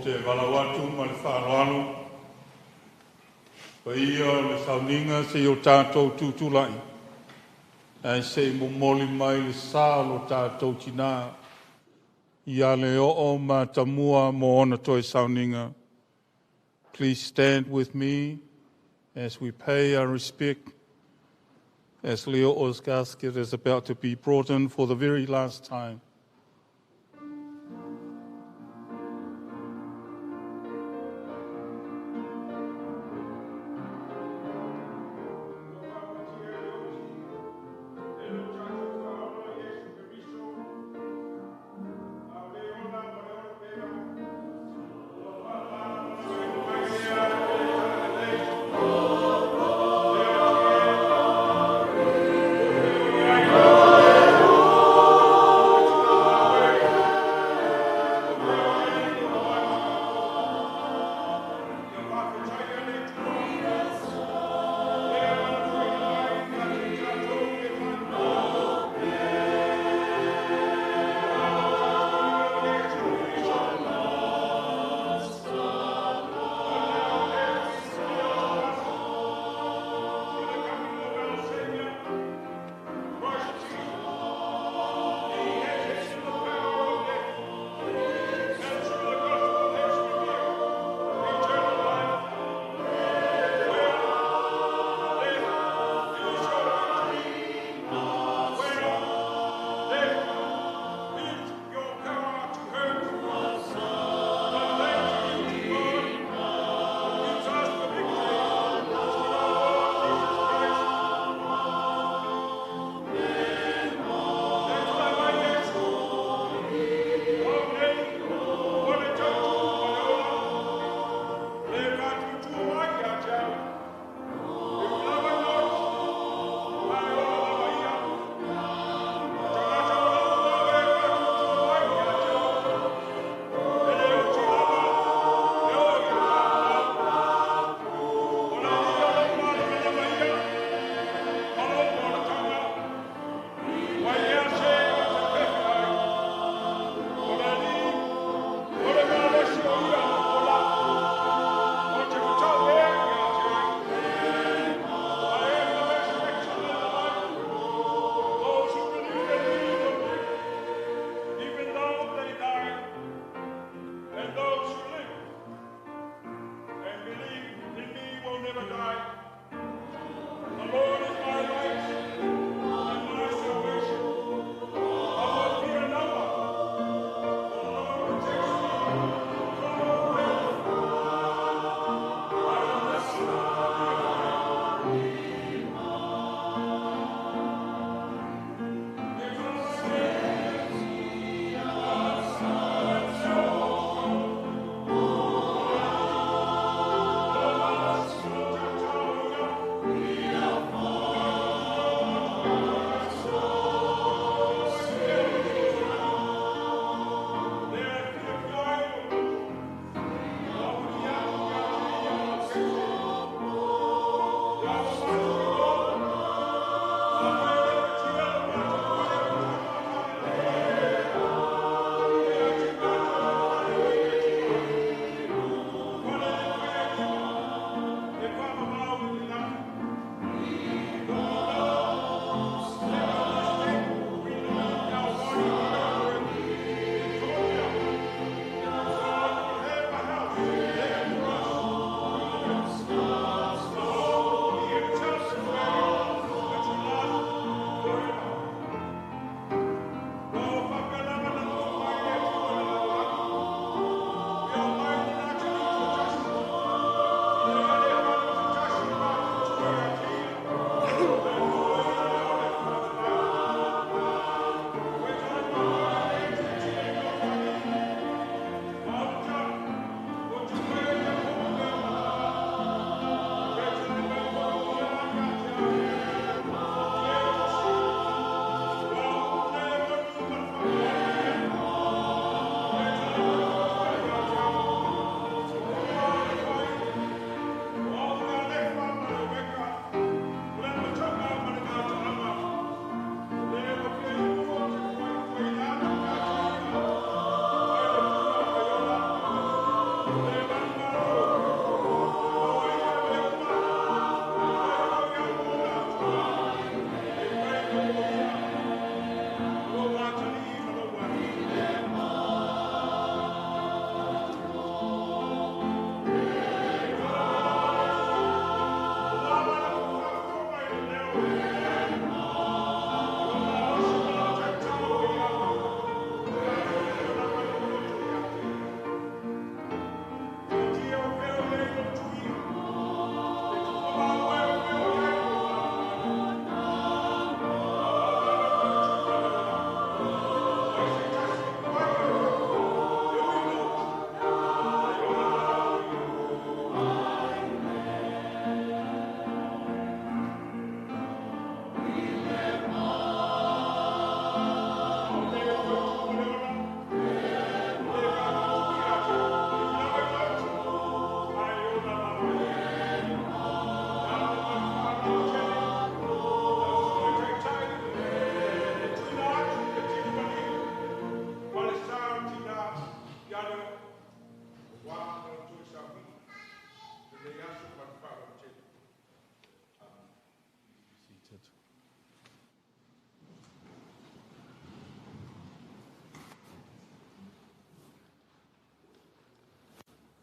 Ou te valaau atu ma le faaaloalo i le paia o le sauniga se i o tatou tutulai ae se i momoli mai le sa o lo tatou tina ia Leoo Matamua mo ona toe sauniga. Please stand with me as we pay our respect as Leoo's casket is about to be brought in for the very last time.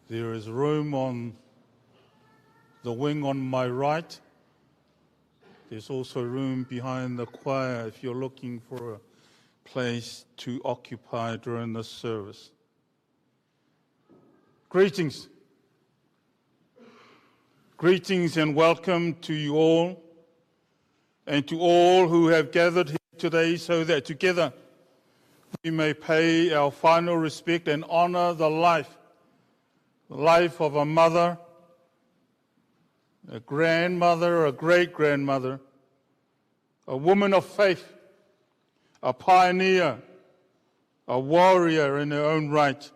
There is room on the wing on my right. There's also room behind the choir if you're looking for a place to occupy during the service. Greetings. Greetings and welcome to you all and to all who have gathered here today so that together we may pay our final respect and honor the life of a mother, a grandmother, a great-grandmother, a woman of faith, a pioneer, a warrior in her own right.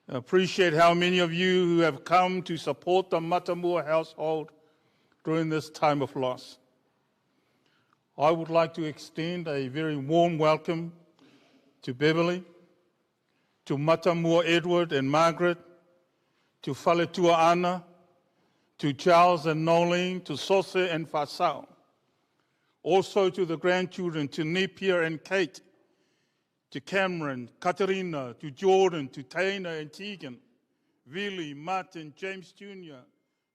I appreciate how many of you who have come to support the Matamua household during this time of loss. I would like to extend a very warm welcome to Beverly, to Matamua Edward and Margaret, to Faletua Anna, to Charles and Nolene, to Sose and Fasao. Also to the grandchildren, to Napier and Kate, to Cameron, Katerina, to Jordan, to Taina and Tegan, Vili, Martin, James Jr.,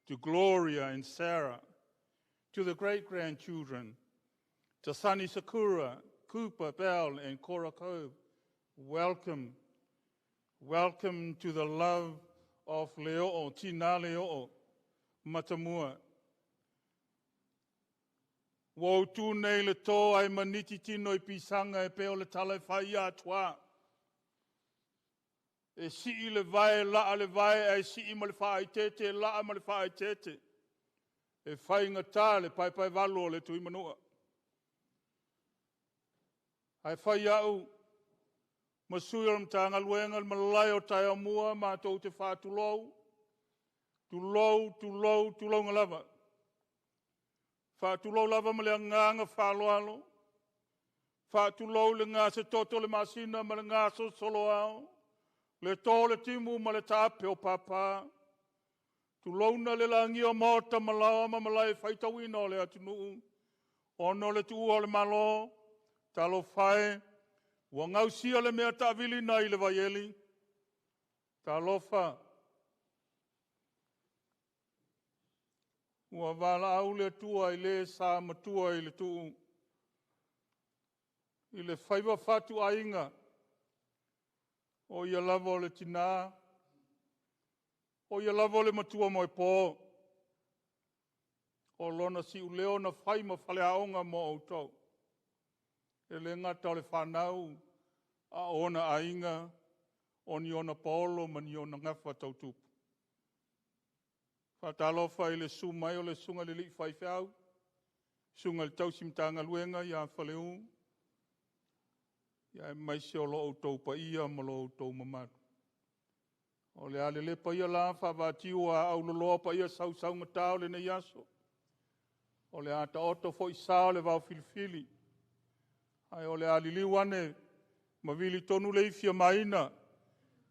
to Gloria and Sarah, to the great-grandchildren, to Sunny Sakura, Cooper, Bell, and Cora Cove. Welcome. Welcome to the love of Leo'o, Tina Leo'o, Matamua. Ua tu nei le tō ai maniti tino i pisanga e peo le tala e whai atua. E sii le vai, laa le vai, ai sii ma le whaai tete, laa ma le whaai tete. E whai ngata le pai pai valo le tui manua. Ai whai au, masui o mtanga luenga, malai o tai amua, mātou te whātulou, tulou, tulou, tulou ngalava. Whātulou lava ma le anganga whaloalo. Whātulou le ngā se toto le masina ma le ngā sosolo ao. Le tō le timu ma le tāpe o pāpā. Tulouna le langi o mōta malawa ma malai whaitawina o le atunuu. Ono le tua o le malo, talo whae, ua ngausia le mea taavili nai le vaieli. Talofa, ua vala au le atua i le sa matua i le tuu. I le faiva fatu ainga, o ia lava o le tina, o ia lava o le matua moe pō. O lona si uleo na whai ma whaleaonga mo autou. E le ngata o le whanau, a ona ainga, o ni ona paolo ma ni ona ngafa tautupu. Whatalofa i le sumai o le sunga le li whaiwhau, sunga le tausi mtanga luenga ia whaleu, ia e maise o lo au tau paia ma lo au tau mamatu. O le alele paia la whavatiu a auloloa paia sausau ngatao le nei aso. O le ata oto fo i sao le vau filifili. Ai o le aliliu ane mawili tonu le ifia maina,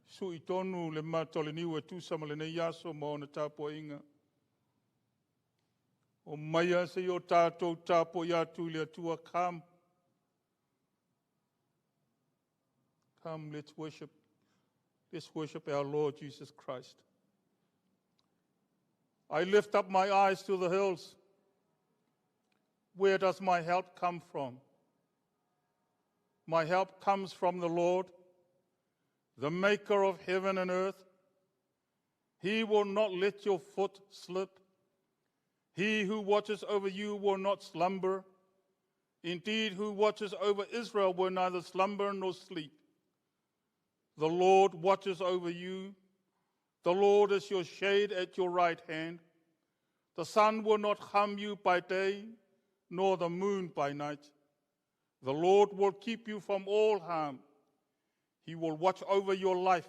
sui tonu le mata o le niu e tusa ma le nei aso ma ona tapuainga. O maia se i o tātou tapo i atu i le atua, come. Come, let's worship. Let's worship our Lord Jesus Christ. I lift up my eyes to the hills. Where does my help come from? My help comes from the Lord, the maker of heaven and earth. He will not let your foot slip. He who watches over you will not slumber. Indeed, who watches over Israel will neither slumber nor sleep. The Lord watches over you. The Lord is your shade at your right hand. The sun will not harm you by day, nor the moon by night. The Lord will keep you from all harm. He will watch over your life.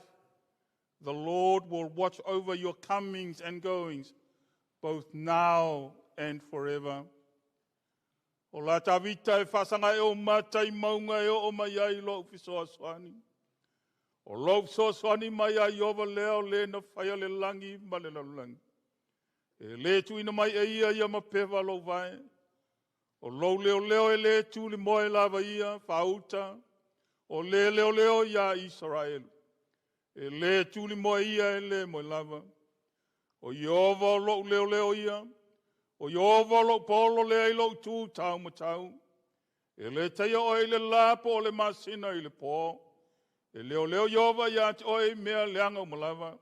The Lord will watch over your comings and goings, both now and forever. O la tavita e whasanga e o matai maunga e o mai ai lo fisoasoani. O lo fisoasoani mai ai ova leo le na whaia le langi ma le lalulangi. E le tuina mai e ia ia mapewa lo vai. O lo leo leo e le tu le moe lava ia, whauta. O le leo leo ia Israel. E lē tulimoe ia e lē moe lava. O Ieova o lo'u leoleo ia, o Ieova o lo'u paolo lea i lou tu taumatau. E lē taia oe i le lā po o le masina i le pō. E leoleo Ieova iā te oe i mea leaga uma lava.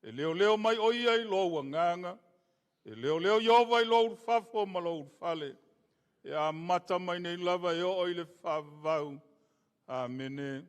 E leoleo mai o ia i lou agaga. E leoleo Ieova i lou ulufafo ma lou ulufale. E amata mai nei lava e oo i le faavavau. Amene.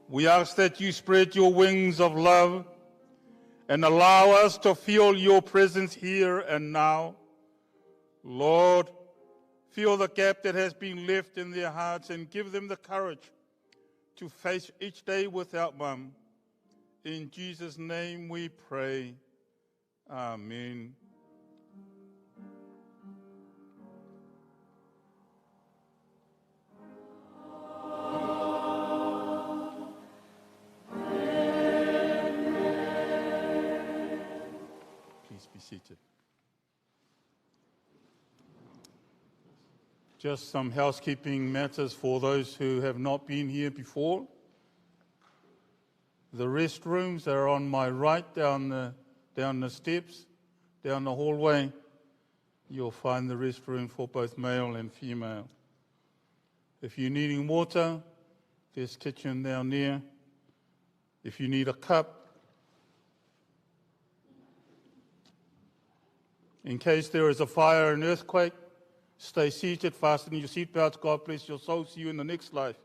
We ask that you spread your wings of love and allow us to feel your presence here and now. Lord, fill the gap that has been left in their hearts and give them the courage to face each day without Mum. In Jesus' name we pray. Amen. Please be seated. Just some housekeeping matters for those who have not been here before. The restrooms are on my right down the steps, down the hallway. You'll find the restroom for both male and female. If you're needing water, there's kitchen down there. If you need a cup, in case there is a fire and earthquake, stay seated, fasten your seatbelts. God bless your soul. See you in the next life.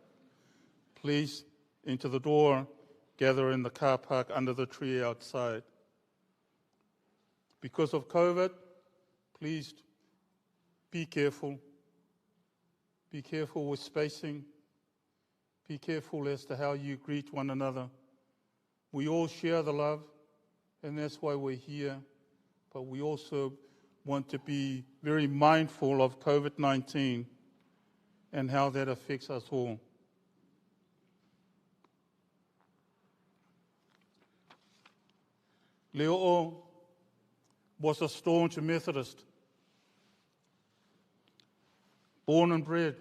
Please enter the door, gather in the car park under the tree outside. Because of COVID, please be careful. Be careful with spacing. Be careful as to how you greet one another. We all share the love, and that's why we're here. But we also want to be very mindful of COVID-19 and how that affects us all. Leo'o was a staunch Methodist. Born and bred,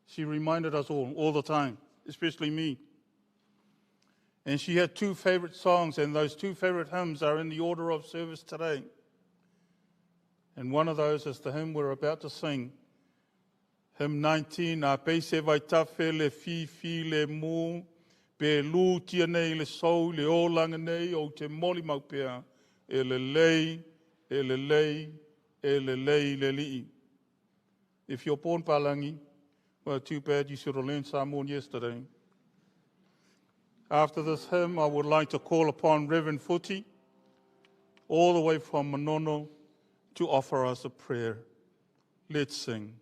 she reminded us all the time, especially me. And she had two favorite songs, and those two favorite hymns are in the order of service today. And one of those is the hymn we're about to sing. Hymn 19, A peise vai tafe le fi fi le mu, pe lu tia nei le sou, le olanga nei, o te moli maupea, e le lei, e le lei, e le lei le li'i. If you're born Palangi, well, too bad, you should have learned Samoan yesterday. After this hymn, I would like to call upon Reverend Futi, all the way from Manono, to offer us a prayer. Let's sing.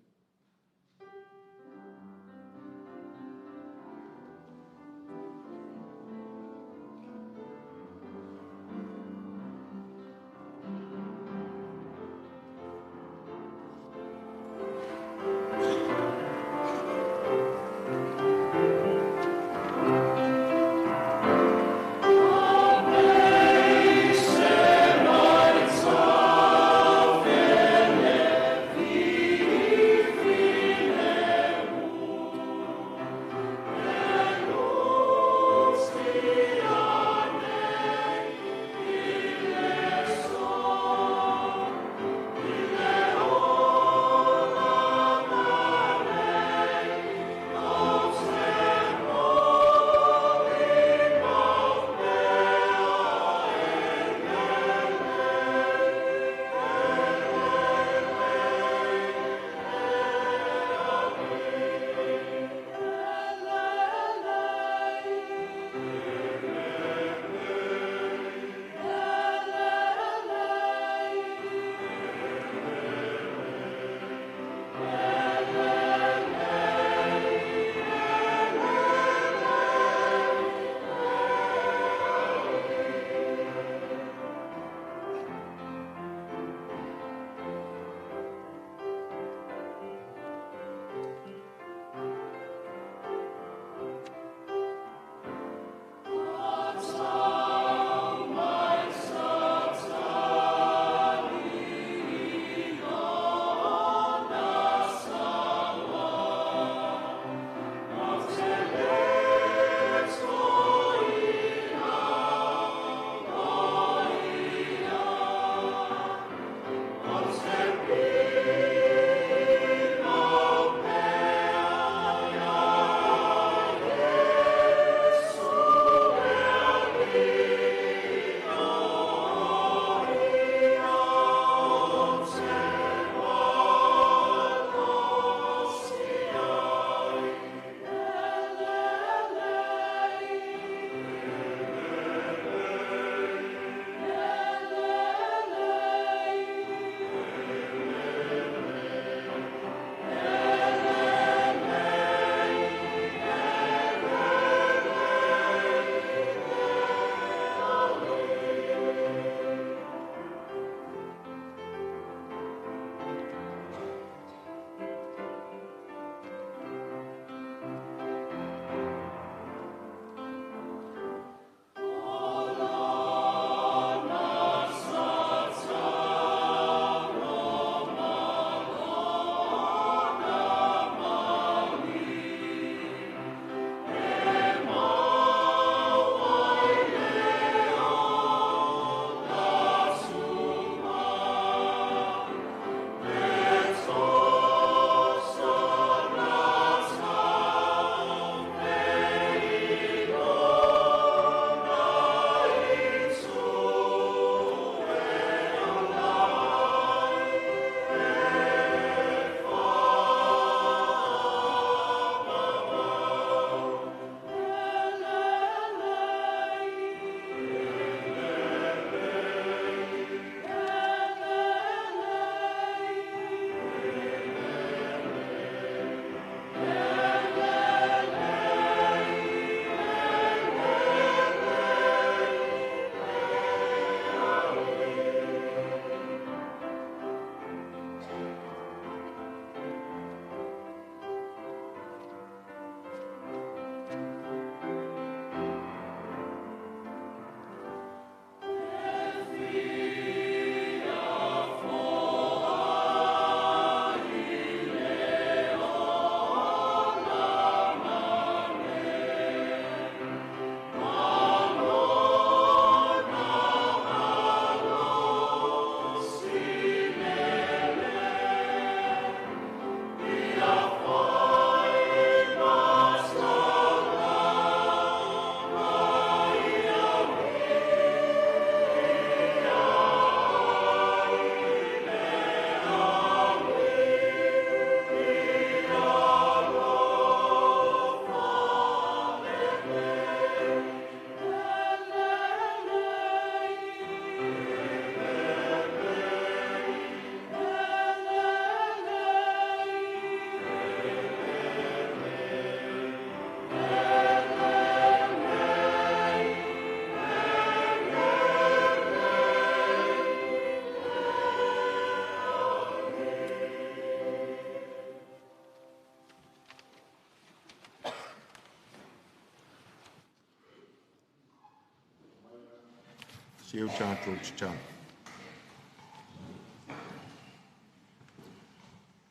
Se o tatou tatalo.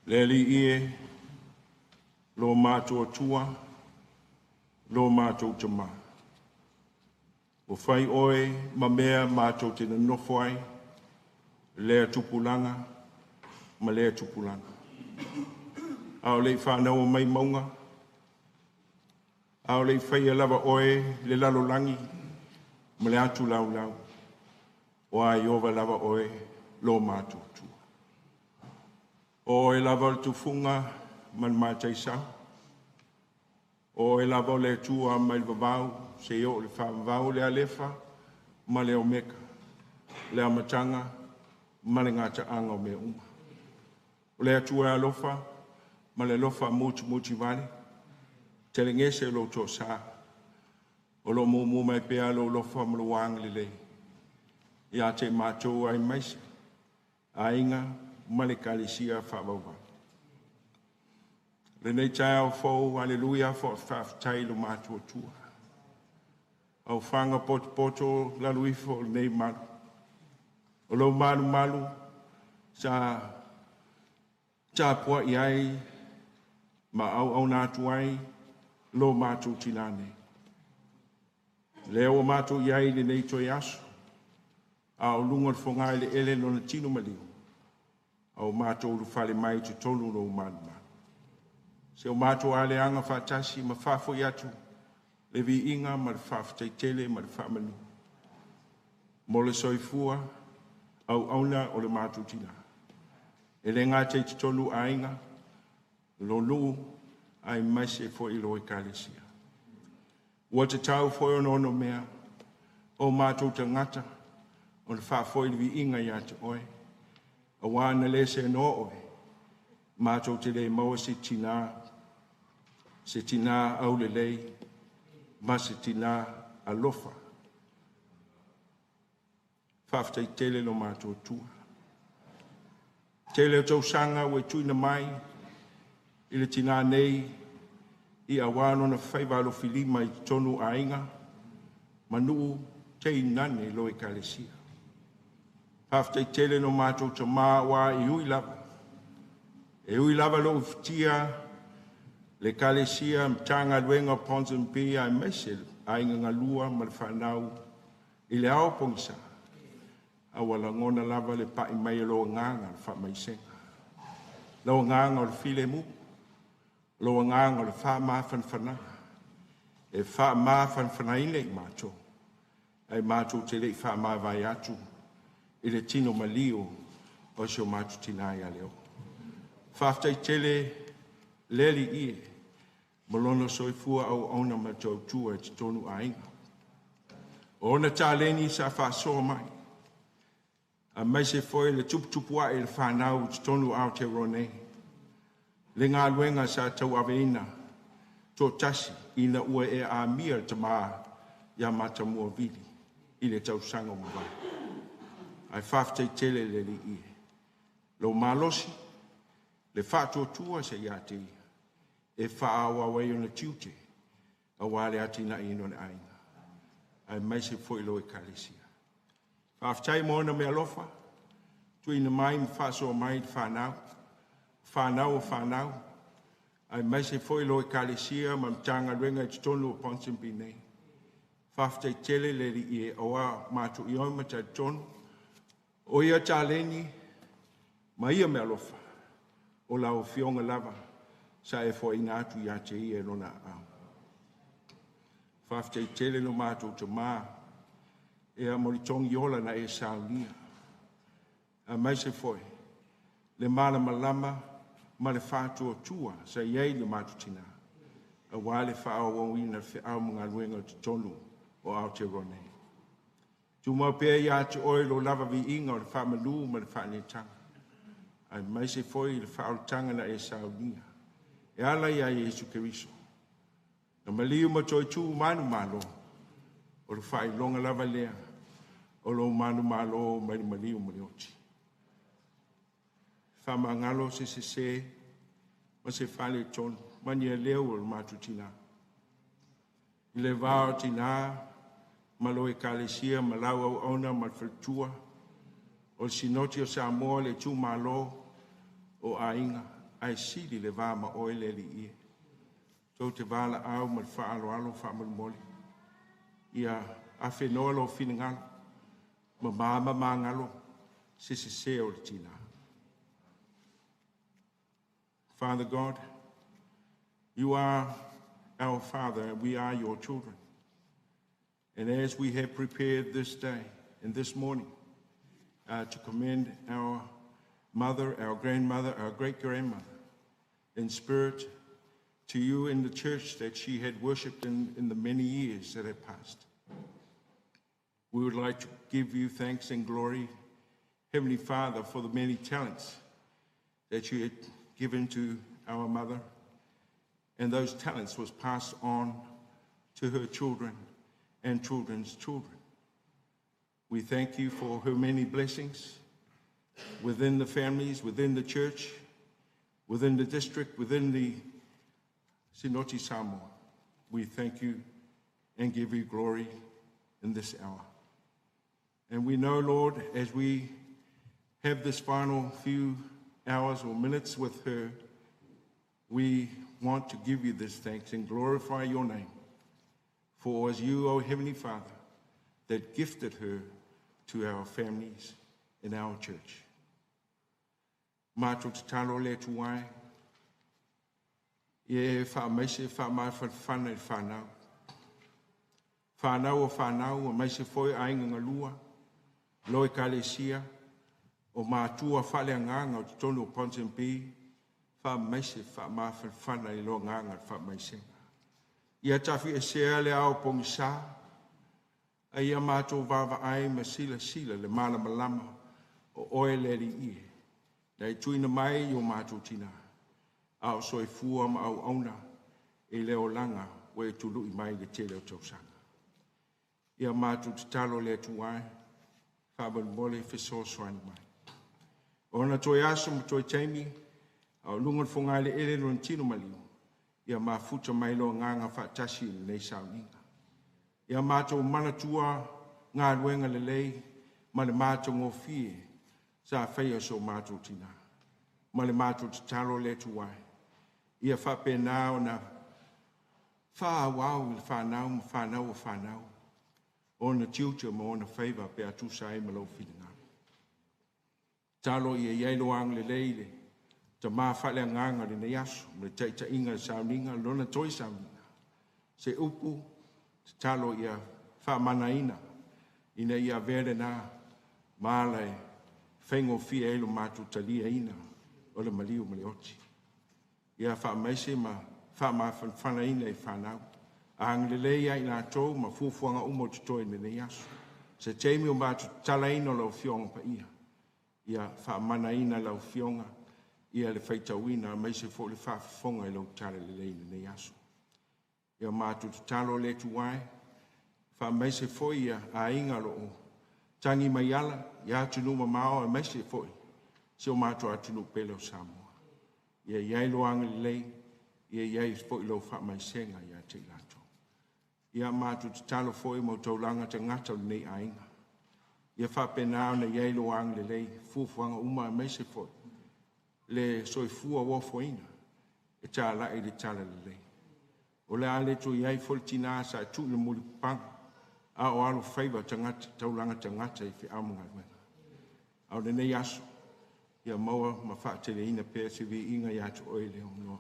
Le Alii e, lo matou Atua, lo matou Tamā, ua fai oe ma mea matou te nonofo ai, lea tupulaga ma lea tupulaga. A o le i fanau mai mauga, a o le i faia lava oe le lalolagi ma le atu laulau, o a Ieova lava oe lo matou Atua. O oe lava o le tufuga ma le mataisau, o oe lava o le Atua mai le vavau seia oo i le faavavau, le Alefa ma le Omeka, le amataga ma le gataaga o mea uma. O le Atua e alofa ma le alofa mutimutivale, telegese lou toasā, o lo o muamua mai pea lou alofa ma lou agalelei ia te matou ai maise, aiga ma le Ekalesia faavauvau. Lenei taeao fou, aleluia, faafetai i lo matou Atua. Aufaga potopoto lalu ifo o lenei malu. O lou malumalu sa tapuai ai ma auauna atu ai lo matou tinā nei. Lea ua matou i ai i lenei toe aso, a o luga o le fogaeleele lona tino maliu, a o matou ulufale mai i totonu o lou malumalu. Se o matou aleaga faatasi ma faafoi atu le viiga ma le faafetaitele ma le faamanu mo le soifua auauna o le matou tinā. E le gata i totonu aiga, lo nuu, aemaise foi lo Ekalesia. Ua tatau foi ona onomea o matou tagata o le faafoi le viiga ia te oe, auā na le seanoa oe, matou te le maua se tinā aulelei ma se tinā alofa. Faafetai tele lo matou Atua. Tele o tausaga ua tuuina mai i le tinā nei i auā lona faiva alofilima i totonu aiga, manuu teinane lo Ekalesia. Faafetai tele lo matou tamā ua i ui lava. E ui lava lou fitia le Ekalesia Matagaluega o Ponsonby aemaise aiga galua ma le whanau i le ao pogisa. A ua lagona lava le pa'i mai o lou agaga le faamaisega. Lau agaga o le filemu, lou agaga o le faamafanafanaga, e faamafanafanaina i matou, ai matou te le i faamavae atu i le tino maliu o si o matou tinā ia Leo. Faafetai tele le Alii e, ma lona soifua auauna ma tautua i totonu aiga. O ona taleni sa faasoa mai, aemaise foi le tuputupu ae i le whanau i totonu Aotearoa nei. Le galuega sa tauaveina toatasi ina ua e amia le tamā ia Matamua Vili i le tausaga ua mavae. Ae faafetai tele le Alii e. Lou malosi, le faatuatua sa ia te ia, e faaauau ai ona tiute auā le atinaeina o le aiga, aemaise foi lo Ekalesia. Faafetai mo ona meaalofa, tuuina mai ma faasoa mai le whanau, whanau o whanau, aemaise foi lo Ekalesia ma Matagaluega i totonu o Ponsonby nei. Faafetai tele le Alii e auā matou i ma talitonu, o ia taleni ma ia meaalofa, o lau afioga lava sa e foaina atu ia te ia e lona aao. Faafetai tele lo matou tamā, ea mo le togi ola na e saunia. Aemaise foi le malamalama ma le faatuatua sa i ai le matou tinā, auā le faaauauina le feau ma galuega o totonu o Aotearoa nei. Tumau pea ia te oe lo lava viiga o le faamanu ma le faaneetaga, aemaise foi le faaolataga na e saunia, e ala ia Iesu Keriso. Na maliu ma toe tu manumalo, o le faailoga lava lea, o lou manumalo mai le maliu ma le oti. Faamagalo se sese ma se faaletonu, mani a leo o le matou tinā. I le vā o tinā Ma lo ekalesia ma lau auauna ma le faletua o le Sinoti o Samoa le itumalo o aiga ae sili le va ma oe le Alii e. Tou te valaau ma le faaaloalo faamolemole. Ia afenoa lou finagalo, mamā ma magalo se sese o le tina. Father God, you are our Father and we are your children. And as we have prepared this day and this morning to commend our mother, our grandmother, our great-grandmother in spirit to you in the church that she had worshipped in the many years that have passed, we would like to give you thanks and glory, Heavenly Father, for the many talents that you had given to our mother. And those talents was passed on to her children and children's children. We thank you for her many blessings within the families, within the church, within the district, within the Sinoti Samoa. We thank you and give you glory in this hour. And we know, Lord, as we have this final few hours or minutes with her, we want to give you this thanks and glorify your name. For as you, O Heavenly Father, that gifted her to our families in our church. Matou tatalo le Atua e, ia e faamaise faamafanafana i le fanau. Fanau o fanau, aemaise foi aiga galua, lo ekalesia, o matua faaleagaga o totonu o Ponsonby, faamaise faamafanafana i lo agaga le faamaisega. Ia tafiesea le ao pogisa, a ia matou vaavaai ma silasila le malamalama o oe le Alii e, na e tuuina mai i o matou tina, a o soifua ma auauna i le olaga ua e tului mai le tele o tausaga. Ia matou tatalo le Atua e, faamolemole fesoasoani mai. Ona toe aso ma toe taimi, a o luga o le fogaeleele lona tino maliu, ia mafuta mai lo agaga faatasi i lenei sauniga. Ia matou manatua galuega lelei ma le matagofie sa faia so matou tina, ma le matou tatalo le Atua e, ia faapena ona faaauau i le fanau ma fanau o fanau, ona tiute ma ona faiva pe a tusa ai ma lou finagalo. Talo ia i ai lo agalelei i le tamā faaleagaga o lenei aso, ma le taitaiga o le sauniga, lona toe sauniga. Se upu, tatalo ia faamanaina, ina ia avea lena ma ala e faigofie ai lo matou taliaina o le maliu ma le oti. Ia faamaise ma faamafanafanaina i fanau. Agalelei ia i latou ma fuafuaga uma o totoe i lenei aso. Se taimi o matou tatalaina o lau Afioga Paia, ia faamanaina lau Afioga, ia le faitauina, aemaise foi le faafofoga i lau tala lelei i lenei aso. Ia matou tatalo le Atua e, faamaise foi ia aiga o loo tagi mai ala, ia atunuu mamao, aemaise foi si o matou atunuu pele o Samoa. Ia i ai lo agalelei, ia i ai foi lau faamaisega ia te i latou. Ia matou tatalo foi mo taulaga tagata o lenei aiga. Ia faapena ona i ai lo agalelei, fuafuaga uma aemaise foi le soifua ofoina e talai i le tala lelei. O le a le toe i ai foi le tina sa tuu i le mulipapaga, a o alo faiva tagata, taulaga tagata i feau ma galuega. A o lenei aso, ia maua ma faateleina pea se viiga ia te oe le aunoa.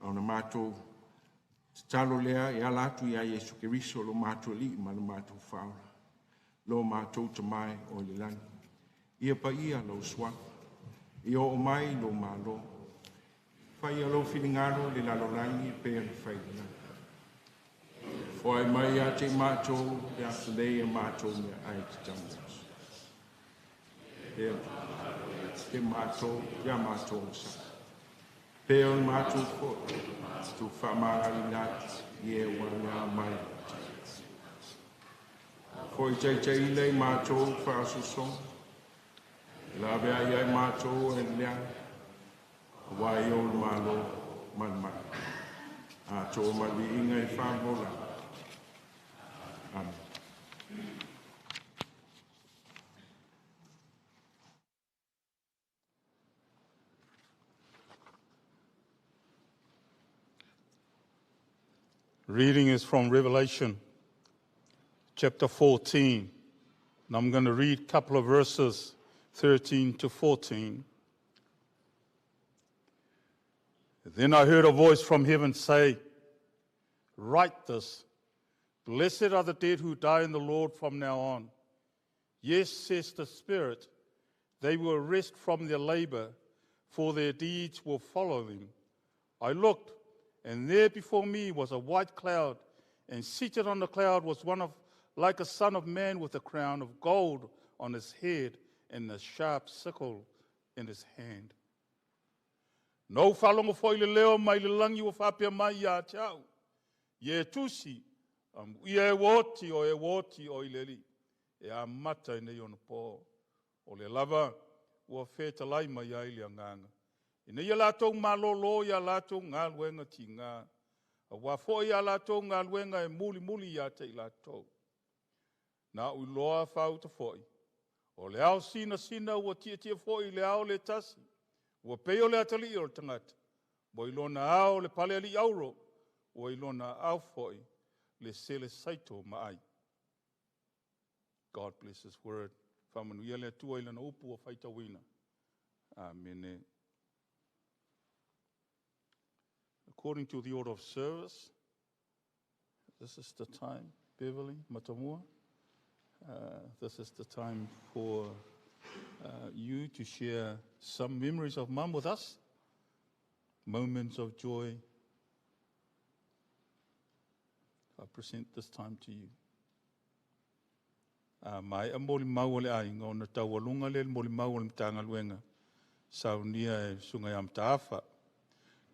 A ona matou tatalo lea e ala atu ia Iesu Keriso lo matou Alii ma lo matou Faaola, lo matou Tama e o i le lagi. Ia paia lou suafa, ia oo mai lou malo, faia lou finagalo i le lalolagi e pei ona fai i le lagi. Foai mai ia te i matou le aso nei e matou meaai tatau i aso. Te matou, ia matou sa. Pe o le matou foi, tu faamagaloina atu, i e ua lea mai. Foi taitaiina i matou faasoasoga, lave ai ai matou e le aua i ou le malo ma le mana. Atoa ma le viiga e faavola. Amen. Reading is from Revelation chapter 14. And I'm going to read a couple of verses 13 to 14. Then I heard a voice from heaven say, Write this, blessed are the dead who die in the Lord from now on. Yes, says the Spirit, they will rest from their labor, for their deeds will follow them. I looked, and there before me was a white cloud, and seated on the cloud was one of like a son of man with a crown of gold on his head and a sharp sickle in his hand. No faalogo foi le leo mai le lagi ua faapea mai ia te au. Ia e tusi, amuia e ua oti o e ua oti o i le Alii, e amata i nei onapo. O lea lava ua fetalai mai ai le Agaga. Ina ia latou malōlō i a latou galuega tigā, auā foi a latou galuega e mulimuli ia te i latou. Na ou iloa faauta foi, o le ao sinasina ua tietie foi i le ao le tasi, ua pei o le atalii o le tagata, ua i lona ao le palealii auro, ua i lona ao foi le selesaito maai. God bless His word. Faamanuia le Atua i lana upu ua faitauina. Amene. According to the order of service, this is the time, Beverly Matamua, this is the time for you to share some memories of Mum with us, moments of joy. I present this time to you. A maea molimau a le aiga ona taualuga lea i le molimau a le Matagaluega saunia e Susuga ia Mataafa.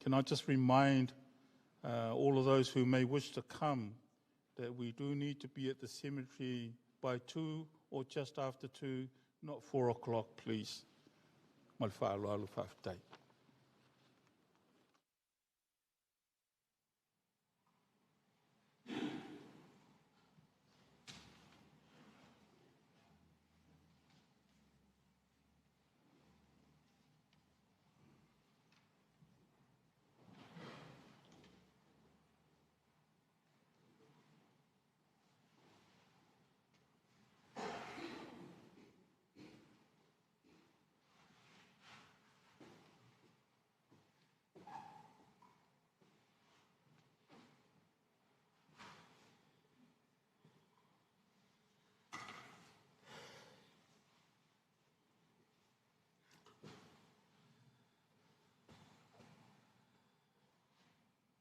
Can I just remind all of those who may wish to come that we do need to be at the cemetery by 2 or just after 2, not 4 o'clock, please. Ma le faaaloalo faafetai.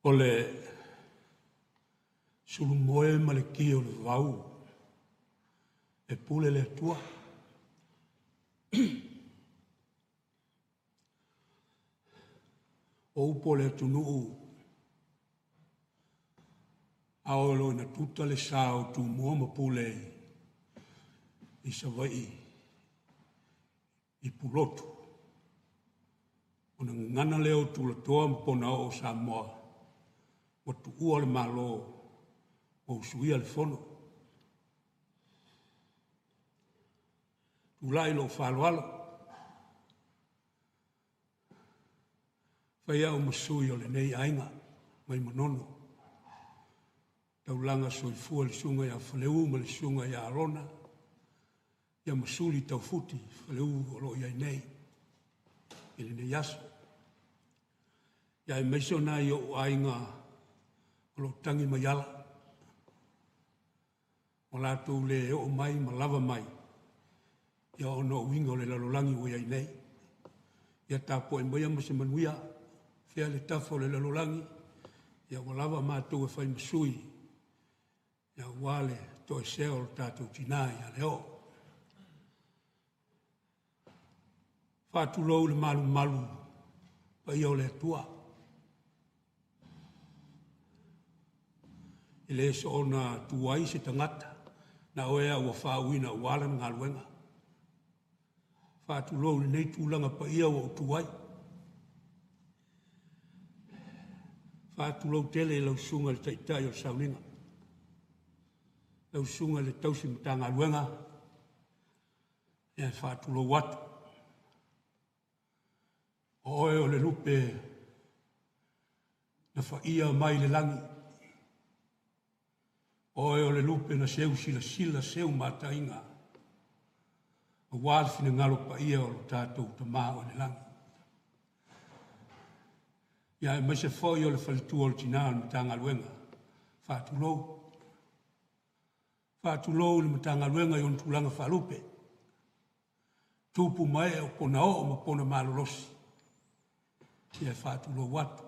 O le sulumoe ma le ki o le vavau e pule le Atua. O upu o le atunuu a oo loa ina tuta le sa o Tumua ma Pule i Savaii i Pulotu, ona gagana lea o Tulatoa ma Ponaoo o Samoa ua tuua le Malo ua usuia le Fono. Tulai lou faaaloalo, fai au ma sui o lenei aiga mai Manono, taulaga soifua le susuga ia Faleu ma le susuga ia Arona, ia ma Suli Taufuti Faleu o lo o i ai nei i lenei aso. Ia aemaise o nai ou aiga o lo o tagi mai ala, ua latou le oo mai ma lava mai ia ona o uiga o le lalolagi ua i ai nei. Ia tapuai maia ma se manuia, fea le tafa o le lalolagi, ia ua lava matou e fai ma sui, ia aua le toesea o le tatou tinā ia Leo. Faatulou le malumalu paia o le Atua. E le soona tu ai se tagata na oe a ua faauuina aua lana galuega. Faatulou i lenei tulaga paia ua ou tu ai. Faatulou tele i lau susuga i le Taitai o le Sauniga. Lau Susuga i le Tausi Matagaluega, ia e faatulou atu. O oe o le lupe na faia mai le lagi. O oe o le lupe na seu silasila seu mataiga, aua le finagalo paia o lo tatou Tama o i le lagi. Ia aemaise foi o le faletua o le tina o le Matagaluega, faatulou. Faatulou i le Matagaluega i ona tulaga faalupe, tupu ma ee o pona oo ma pona malolosi, ia e faatulou atu.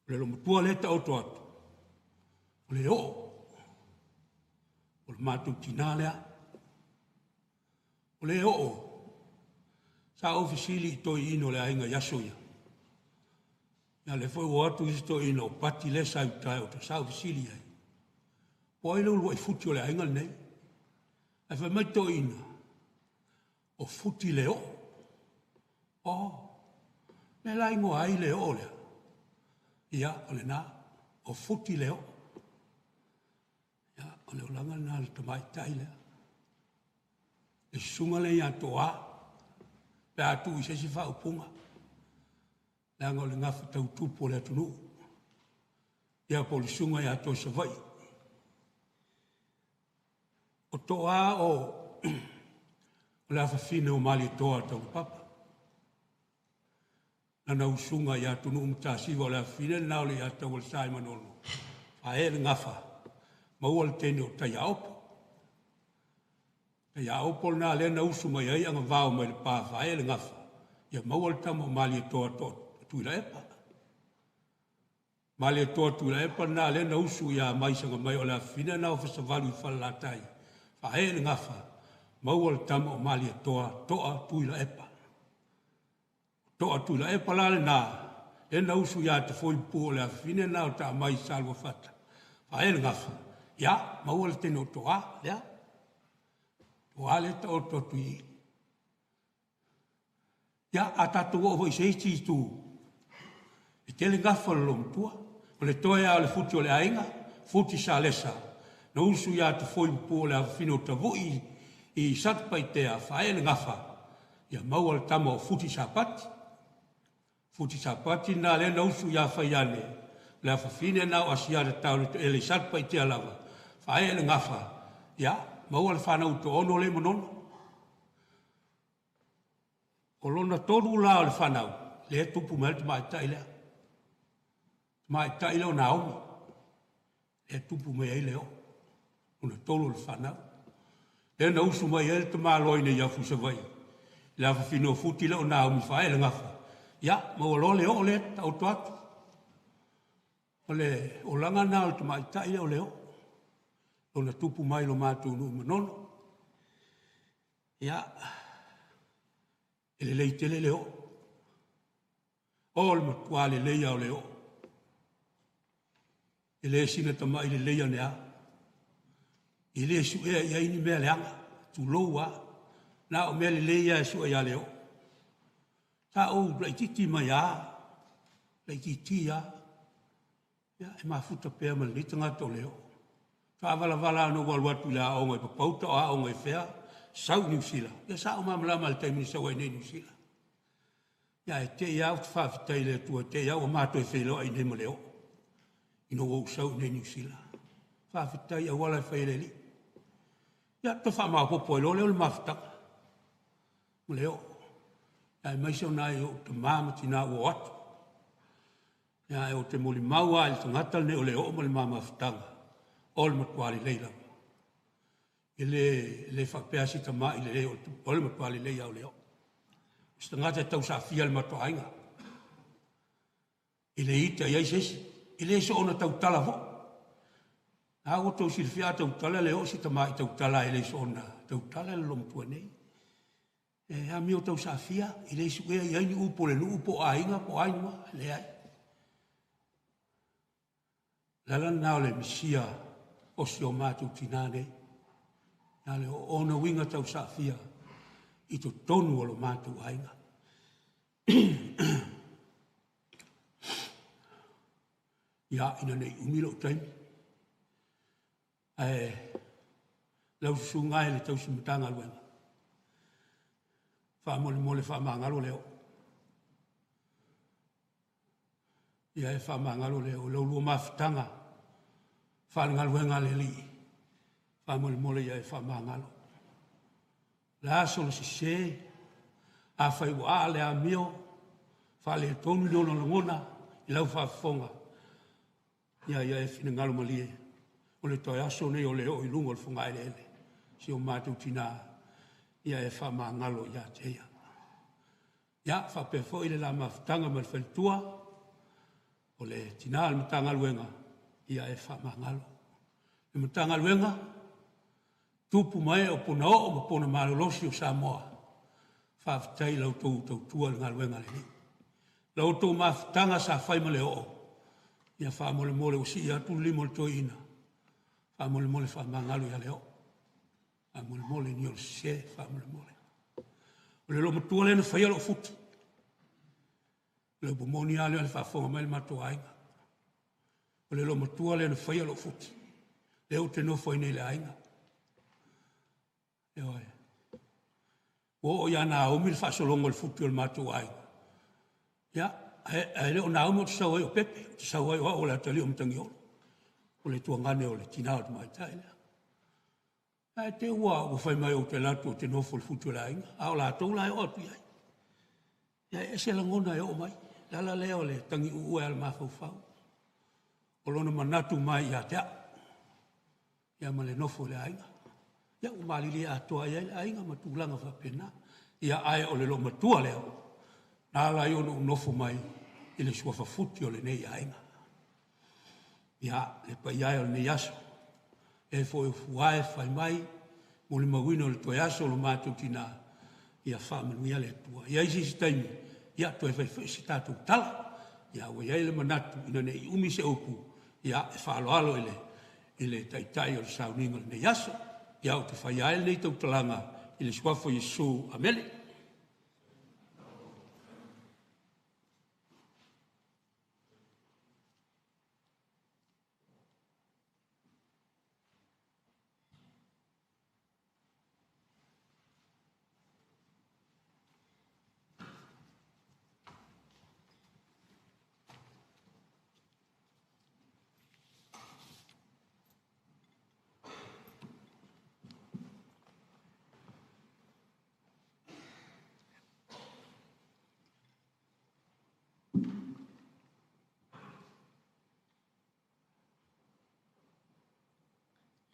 O le loomatua lea e taoto atu, o le oo o le matou tinā lea. O le oo, sa ou fesili i toeaiina o le aiga i aso ia, a o lea foi ua o atu isi toeaiina o Pati lea sa i uta e oto, sa ou fesili i ai, po o ai le uluai Futi o le aiga lenei? Ae fai mai toeaiina, o Futi le oo. Oh, mea la igoa ai le oo lea? Ia, o lena, o Futi le oo. Ia, o le olaga lena o le tamaitai lea. Le susuga lea ia Toa, pe a tuu i se isi faaupuga, leaga o le gafa tautupu o le atunuu. Ia po o le susuga ia Toesava'i. O Toa o le afafine o Malietoa Taulapapa. Lana usuga ia Tunu'u Matasiva o le afafine lena o le ia Taualesa i Manono, faaee le gafa, maua le teine o Taiaopo. Taiaopo lena lea na usu mai ai agavao mai le pa faaee le gafa, ia maua le tama o Malietoa to Tuilaepa. Malietoa Tuilaepa lena lea na usu ia Maisagamai o le afafine lena o Fasavalu i Falelatai, faaee le gafa, maua le tama o Malietoa toa Tuilaepa. Toa Tuilaepa la lena, lea na usu ia Tafoipupu o le afafine lena o Taamai Saluafata, faaee le gafa, ia, maua le teine o Toa, lea. Toa lea taoto atu i i. Ia, a tatou oo foi i se isi itu, e tele gafa o le loomatua. O le toe lava o le futi o le aiga, Futi Salesa, na usu ia Tafoipupu o le afafine o Tavui i Satupaitea, faaee le gafa, ia maua le tama o Futi Sapati. Futi Sapati lena lea na usu ia Faiane, o le afafine lena o Asiata Tauletoele i Satupaitea lava, faaee le gafa, ia, maua le fanau toaono lea i Manono. O lona tolu la o le fanau, lea e tupu mai ai le tamaitai lea. Tamaitai lea o Naomi, lea e tupu mai ai le oo. Lona tolu o le fanau. Lea na usu mai ai le tamaloa ina ia Fusavaii, le afafine o Futi lea o Naomi faaee le gafa, ia, maua loa le oo lea taoto atu. O le olaga lena o le tamaitai lea o le oo. Lona tupu mai lo matou nuu i Manono. Ia, e lelei tele le oo. O le matua lelei lava o le oo. E le sina tamai lelei ane a. E le suea i ai ni mea leaga, tulou lava. Na o mea lelei lava e sue ia le oo. Sa ou laitiiti mai lava, laitiiti lava. Ia, e mafuta pea ma lenei tagata o le oo. Faavalavala lava ona ou alu atu i le aoga i Papauta o aoga i fea, sau i Niu Sila. Ia sa ou malamalama i le taimi na sau ai nei i Niu Sila. Ia ae te i lava ou te faafetai i le Atua, te i lava ua ma toe feiloai nei ma le oo ina ua ou sau i nei i Niu Sila. Faafetai i auala e fai e le Alii. Ia, toe faamaopoopo ai loa lea o le mafutaga ma le oo. Aemaise o nai ou tama ma tina ua o atu. Ia, ae ou te molimau lava i le tagata lenei o le oo ma le ma mafutaga, o le matua lelei lava. E le, le faapea si tamai lelei, o le matua lelei lava o le oo. O se tagata e tausaafia le matou aiga. E le ita i ai se isi. E le soona tautala foi. A ua tou silafia a tautala le oo si tamai tautala e le soona tautala le loomatua nei. E amio tausaafia, e le suea i ai ni upu o le nuu po o aiga po o ai ni e leai. O le ala lena o le misia o si o matou tinā nei. Na le ona uiga tausaafia i totonu o lo matou aiga. Ia, ina ne i umi lou taimi, ae lau susuga e le tausi Matagaluega, faamolemole faamagalo le oo. Ia e faamagalo le oo i la ulua mafutaga faale-galuega a le Alii, faamolemole ia e faamagalo. O le a sona sese, afai ua aa le amio, faaletonu lona lagona i lau faafofoga, ia ia e finagalo malie, o le toe aso lenei o le oo i luga o le fogaeleele, si o matou tinā, ia e faamagalo ia te ia. Ia, faapea foi le la mafutaga ma le faletua, o le tina o le Matagaluega, ia e faamagalo. Le Matagaluega, tupu ma ee o Punaoo ma Puna Malolosi o Samoa, faafetai i la outou tautua i le galuega a le Alii. La outou mafutaga sa fai ma le oo, ia faamolemole ua sii atu le lima o le toeaina, faamolemole faamagalo ia Leoo. Faamolemole ni ou sese, faamolemole. O le loomatua lea na faia lou futu. O le upu moni lava lea o le faafofoga mai a le matou aiga. O le loomatua lea na faia lou futu, lea ou te nofo ai nei i le aiga. Ioe. Ua oo ia Naomi le faasologa o le futu o le matou aiga. Ia, ae le o Naomi ou te sau ai o Pepe, ou te sau ai o au o le atalii o Matagiolo, o le tuagane o le tina o le tamaitai lea. Ae te i ua fai mai ou te alu atu ou te nofo i le futu a le aiga, a o latou la e oo atu i ai. Ia e ese lagona e oo mai. O le ala lea o le tagiuu ae o le mafaufau, o lona manatu mai ia te au, ia ma le nofo i le aiga. Ia ua malilie atoa i ai le aiga ma tulaga faapena. Ia ae o le loomatua lea, na ala ai ona ou nofo mai i le suafa futi o lenei aiga. Ia, le paia e o lenei aso, e foi o fua e fai mai, molimauina o le toe aso o lo matou tinā, ia faamanuia le Atua. E i ai se isi taimi, ia toe fai foi se tatou tala. Ia ua i ai le manatu ina ne i umi se upu, ia e faaaloalo i le taitai o le sauniga o lenei aso. Ia ou te faia ai lenei tautalaga i le suafa o Iesu. Amene.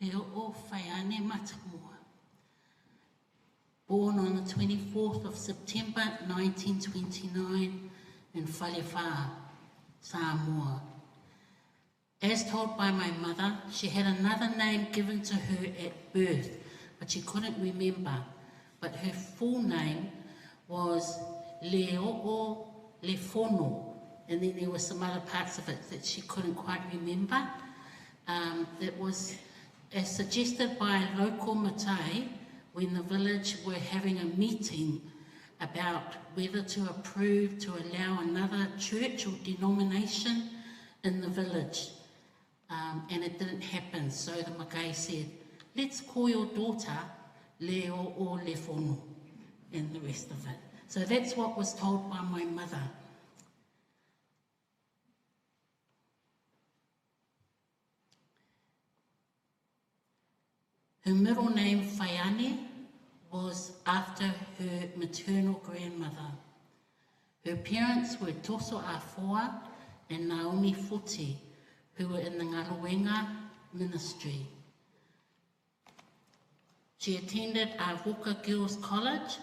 Leo'o Faiane Matamua. Born on the 24th of September 1929 in Falefa, Samoa. As told by my mother, she had another name given to her at birth, but she couldn't remember. But her full name was Leo'o Lefono, and then there were some other parts of it that she couldn't quite remember. It was as suggested by local matai when the village were having a meeting about whether to approve to allow another church or denomination in the village. And it didn't happen, so the makai said, let's call your daughter Leo o Lefono, and the rest of it. So that's what was told by my mother. Her middle name, Faiane, was after her maternal grandmother. Her parents were Toso Afoa and Naomi Foti, who were in the Ngaruenga ministry. She attended Avoca Girls College,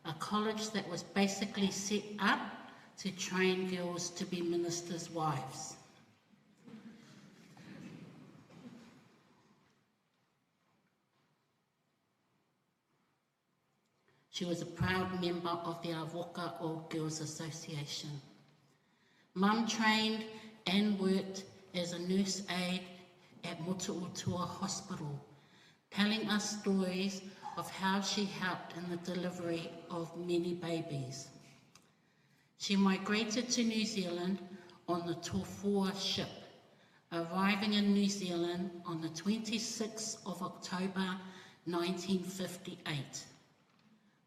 a college that was basically set up to train girls to be ministers' wives. She was a proud member of the Avoca Old Girls Association. Mum trained and worked as a nurse aide at Motootua Hospital, telling us stories of how she helped in the delivery of many babies. She migrated to New Zealand on the Tofua ship. arriving in New Zealand on the 26th of October 1958.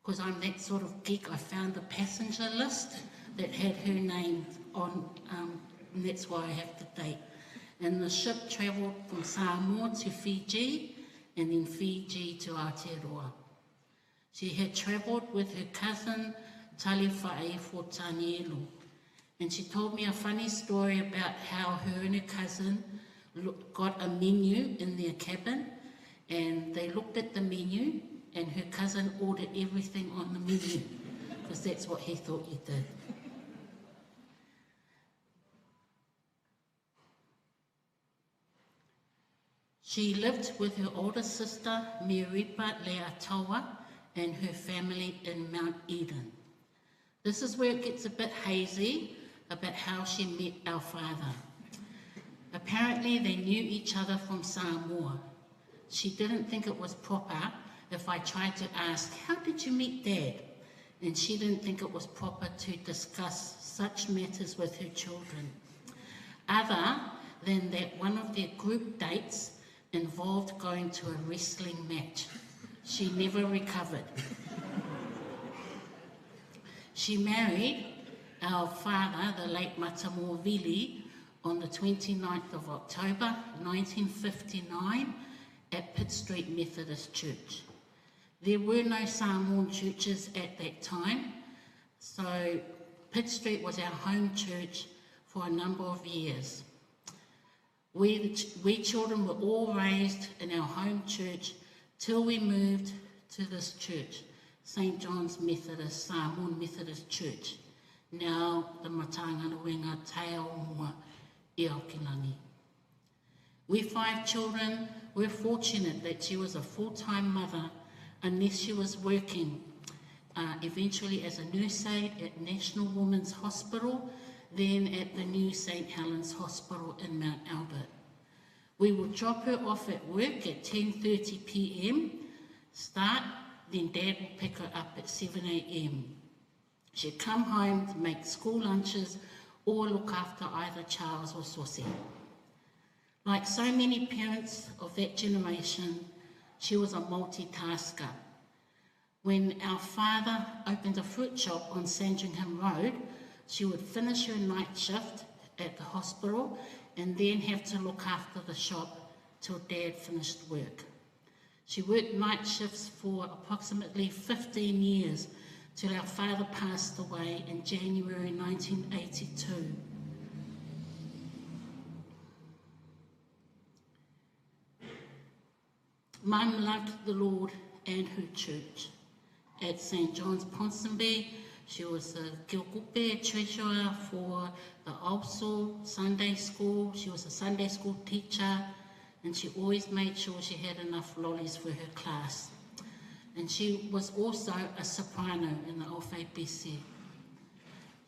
Because I'm that sort of geek, I found the passenger list that had her name on, and that's why I have the date. And the ship travelled from Samoa to Fiji, and then Fiji to Aotearoa. She had travelled with her cousin Talifaifo Tanielu, and she told me a funny story about how her and her cousin got a menu in their cabin, and they looked at the menu, and her cousin ordered everything on the menu, because that's what he thought you did. She lived with her older sister, Miripa Leatoa, and her family in Mount Eden. This is where it gets a bit hazy about how she met our father. Apparently, they knew each other from Samoa. She didn't think it was proper if I tried to ask, how did you meet Dad? And she didn't think it was proper to discuss such matters with her children, other than that one of their group dates involved going to a wrestling match. She never recovered. She married our father, the late Matamua Vili, on the 29th of October 1959 at Pitt Street Methodist Church. There were no Samoan churches at that time, so Pitt Street was our home church for a number of years. We children were all raised in our home church till we moved to this church, St. John's Methodist, Samoan Methodist Church, now the Matagaluega Teaomua e Aokilangi. We 5 children were fortunate that she was a full-time mother unless she was working, eventually as a nurse aide at National Women's Hospital, then at the new St. Helens Hospital in Mount Albert. We would drop her off at work at 10:30 p.m, start, then Dad would pick her up at 7 a.m. She'd come home to make school lunches or look after either Charles or Sosi. Like so many parents of that generation, she was a multitasker. When our father opened a fruit shop on Sandringham Road, she would finish her night shift at the hospital and then have to look after the shop till Dad finished work. She worked night shifts for approximately 15 years till our father passed away in January 1982. Mum loved the Lord and her church. At St. John's Ponsonby, she was the Gilkupe treasurer for the Also Sunday School. She was a Sunday school teacher, and she always made sure she had enough lollies for her class. And she was also a soprano in the OFABC.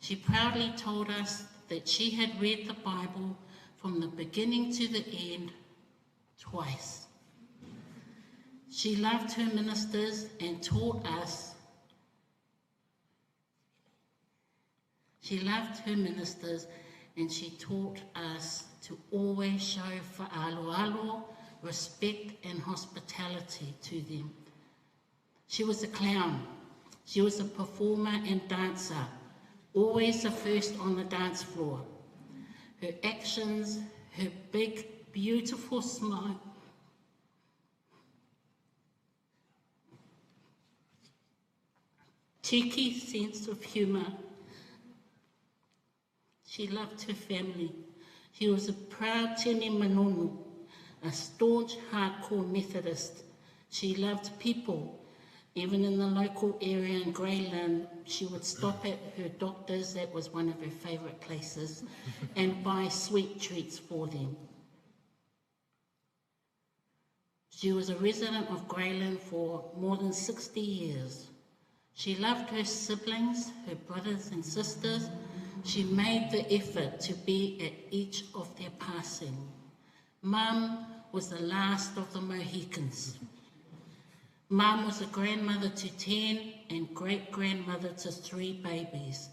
She proudly told us that she had read the Bible from the beginning to the end twice. She loved her ministers and taught us. She loved her ministers and she taught us to always show wha'aloalo, respect and hospitality to them. She was a clown. She was a performer and dancer, always the first on the dance floor. Her actions, her big, beautiful smile, cheeky sense of humour. She loved her family. She was a proud Tene Manono, a staunch, hardcore Methodist. She loved people. Even in the local area in Grey Lynn, she would stop at her doctor's, that was one of her favourite places, and buy sweet treats for them. She was a resident of Grey Lynn for more than 60 years. She loved her siblings, her brothers and sisters. She made the effort to be at each of their passing. Mum was the last of the Mohicans. Mum was a grandmother to 10 and great-grandmother to 3 babies.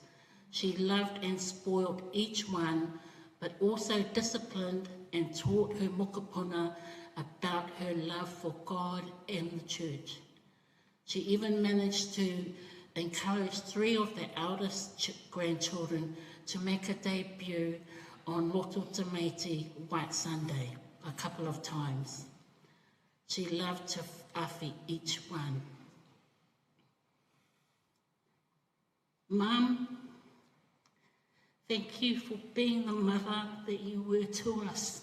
She loved and spoiled each one but also disciplined and taught her mokopuna about her love for God and the church. She even managed to encourage 3 of the eldest grandchildren to make a debut on Loto Tamaiti White Sunday a couple of times. She loved to awhi each one. Mum, thank you for being the mother that you were to us,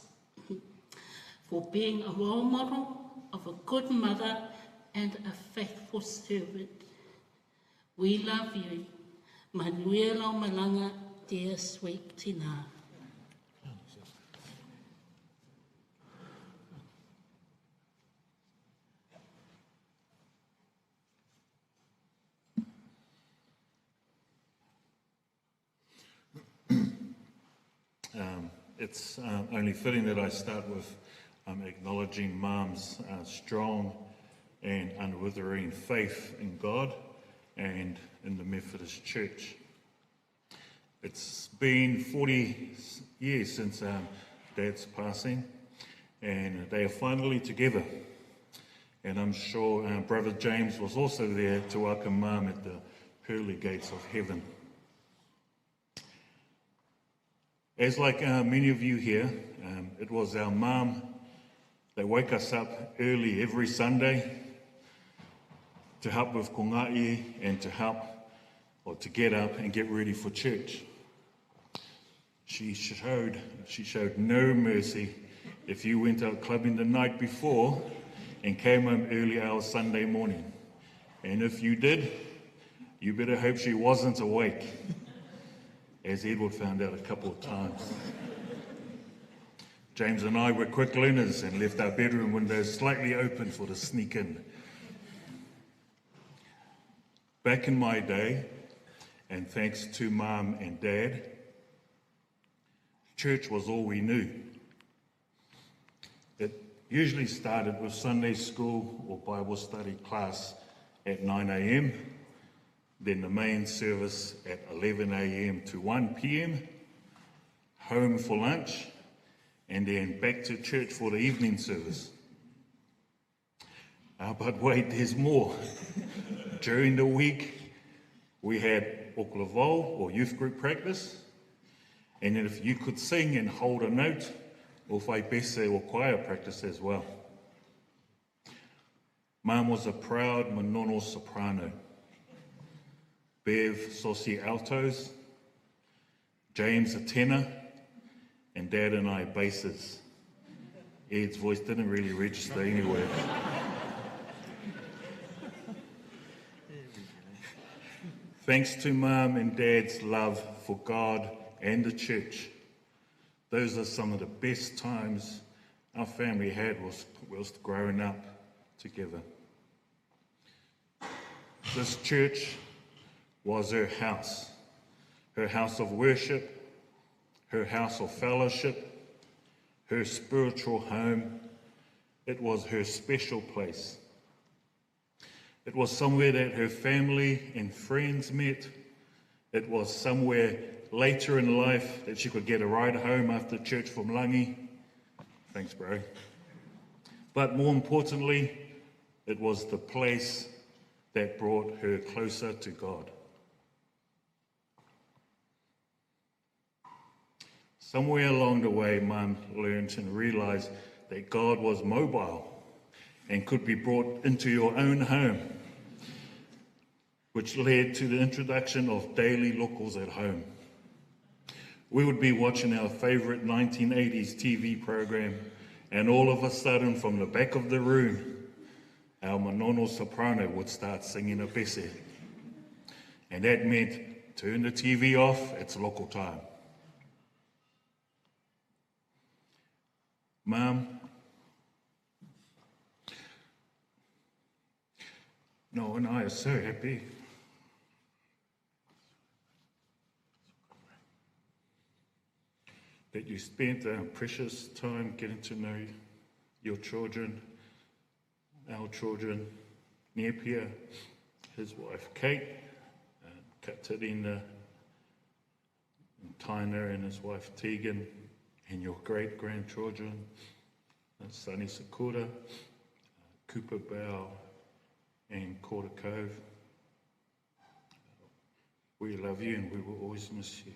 for being a role model of a good mother and a faithful servant. We love you. Manuela Malanga, dear sweet Tina. It's only fitting that I start with acknowledging Mum's strong and unwithering faith in God and in the Methodist Church. It's been 40 years since Dad's passing, and they are finally together. And I'm sure Brother James was also there to welcome Mum at the pearly gates of heaven. As like many of you here, it was our mum that woke us up early every Sunday to help with konga'i and to help or to get up and get ready for church. She showed no mercy if you went out clubbing the night before and came home early hours Sunday morning. And if you did, you better hope she wasn't awake, as Edward found out a couple of times. James and I were quick learners and left our bedroom windows slightly open for the sneak in. Back in my day, and thanks to Mum and Dad, church was all we knew. It usually started with Sunday school or Bible study class at 9 a.m., then the main service at 11 a.m. to 1 p.m., home for lunch, and then back to church for the evening service. But wait, there's more. During the week, we had Oklavol, or youth group practice, and then if you could sing and hold a note, or faipese or choir practice as well. Mum was a proud Manono soprano. Bev Saucy altos, James a tenor, and Dad and I basses. Ed's voice didn't really register anyway. Thanks to Mum and Dad's love for God and the church, those are some of the best times our family had whilst growing up together. This church was her house of worship, her house of fellowship, her spiritual home. It was her special place. It was somewhere that her family and friends met. It was somewhere later in life that she could get a ride home after church from Langi. Thanks, bro. But more importantly, it was the place that brought her closer to God. Somewhere along the way, Mum learned and realised that God was mobile and could be brought into your own home, which led to the introduction of daily locals at home. We would be watching our favourite 1980s TV program, and all of a sudden, from the back of the room, our Manono soprano would start singing a pese. And that meant turn the TV off, it's local time. Mum, Noah and I are so happy that you spent our precious time getting to know your children, our children, Nepia, his wife Kate, Katerina, and Tyner and his wife Tegan, and your great grandchildren, Sunny Sakura, Cooper Bell, and Corder Cove. We love you and we will always miss you.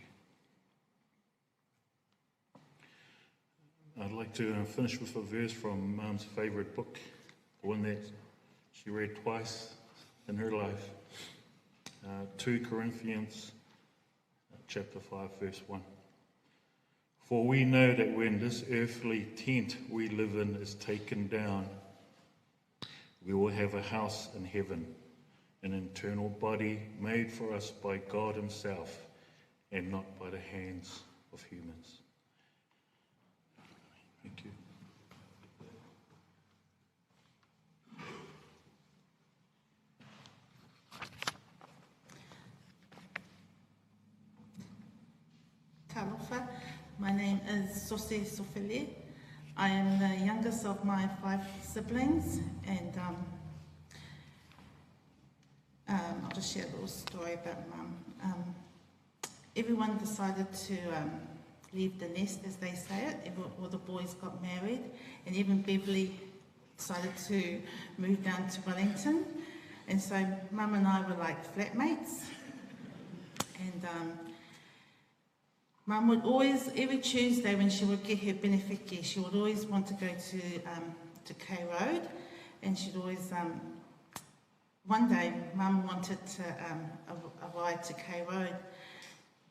I'd like to finish with a verse from Mum's favourite book, the one that she read twice in her life. 2 Corinthians chapter 5, verse 1. For we know that when this earthly tent we live in is taken down, we will have a house in heaven, an eternal body made for us by God Himself and not by the hands of humans. Thank you. Talofa. My name is Sose Sofele. I am the youngest of my five siblings, and um, um, I'll just share a little story about Mum. Um, everyone decided to um, leave the nest, as they say it. All the boys got married, and even Beverly decided to move down to Wellington. And so Mum and I were like flatmates. And um, Mum would always, every Tuesday when she would get her benefiki, she would always want to go to, um, to K Road. And she'd always, um, one day, Mum wanted to, um, a, a ride to K Road.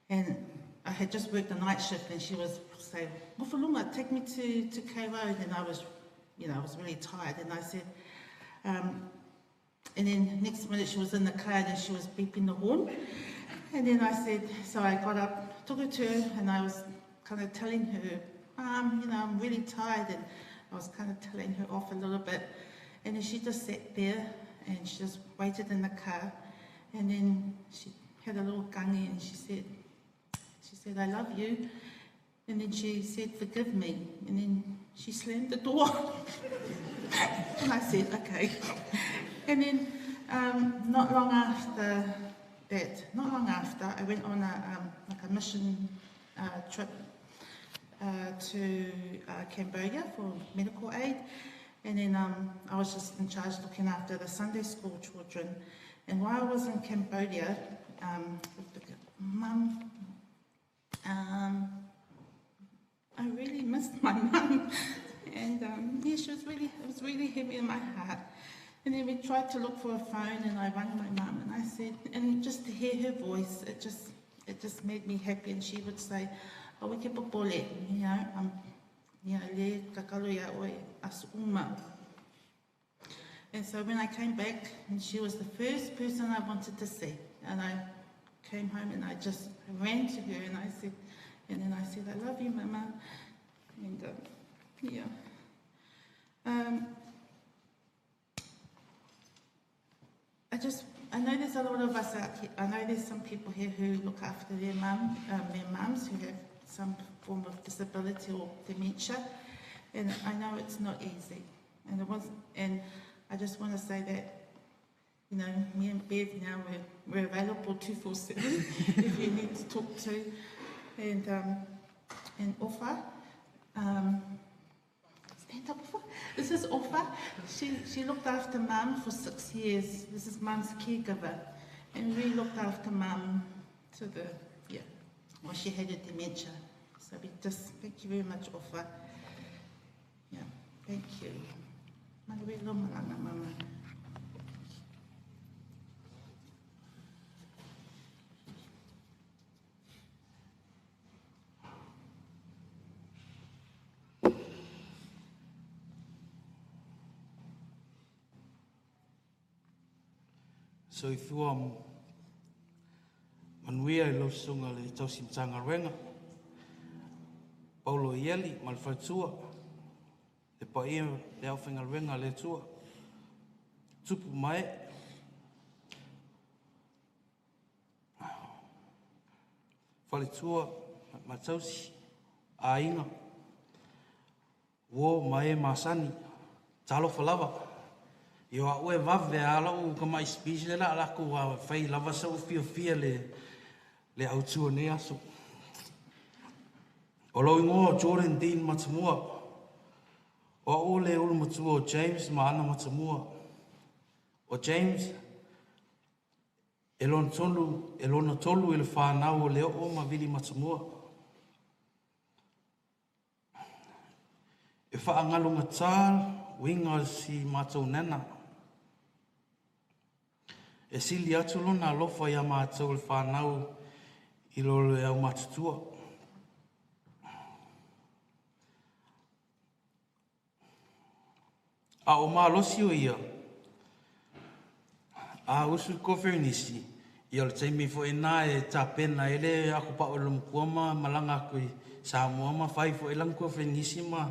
And I had just worked a night shift and she was saying, Mufalunga, take me to, to K Road. And I was, you know, I was really tired. And I said, um, and then next minute she was in the car and she was beeping the horn. And then I said, so I got up, took her to her, and I was kind of telling her, Mum, you know, I'm really tired. And I was kind of telling her off a little bit. And then she just sat there and she just waited in the car. And then she had a little gangi and she said, she said, I love you. And then she said, forgive me. And then she slammed the door. and I said, okay. And then um, not long after that, not long after, I went on a, um, like a mission uh, trip uh, to uh, Cambodia for medical aid. And then um, I was just in charge looking after the Sunday school children. And while I was in Cambodia, um, mum, um, I really missed my mum. And um, yeah, she was really, it was really heavy in my heart. And then we tried to look for a phone, and I rang my mum, and I said, and just to hear her voice, it just, it just made me happy. And she would say, "Oh, we ke popole, you know, um, you know, le kakalo ia oe asuma." And so when I came back, and she was the first person I wanted to see, and I came home and I just ran to her and I said, and then I said, I love you, Mama. And um, yeah. Um, I just, I know there's a lot of us out here, I know there's some people here who look after their mum, um, their mums who have some form of disability or dementia, and I know it's not easy. And it was, and I just want to say that, you know, me and Bev now, we're, we're available 247 if you need to talk to. And, um, and Ofa, um, stand up, Ofa. This is Ofa. She, she looked after Mum for six years. This is Mum's caregiver. And we looked after Mum to the, yeah, well, she had a dementia. So we just, thank you very much, Ofa. Yeah, thank you. Manuelo malanga, Mama. Soifua manuia i lau susuga le tausi Matagaluega, Paulo Ieli ma le faletua, le paia le aufaigaluega a le Atua, tupu ma ee, faletua ma tausi, aiga, uo ma e masani, talofa lava. Io a'u e vave a la'u tama'i speech lea o le a latou fai lava sa'u fiafia le le autu o nei aso. O lou igoa o Jordan Dean Matamua. O a'u le ulu matua o James ma Ana Matamua. O James, e lona tolu, e lona tolu i le whānau o Leo'o ma Vili Matamua. E whaangalugatā uiga o si matou nana. E sili atu lona alofa iā matou le whānau i lo le aumatutua. A o malosi o ia, a usu i Koferinisi, ia o le taimi foi na e tapena ai le Akopao i le Matua ma malaga atu i Samoa ma fai foi lana Koferinisi ma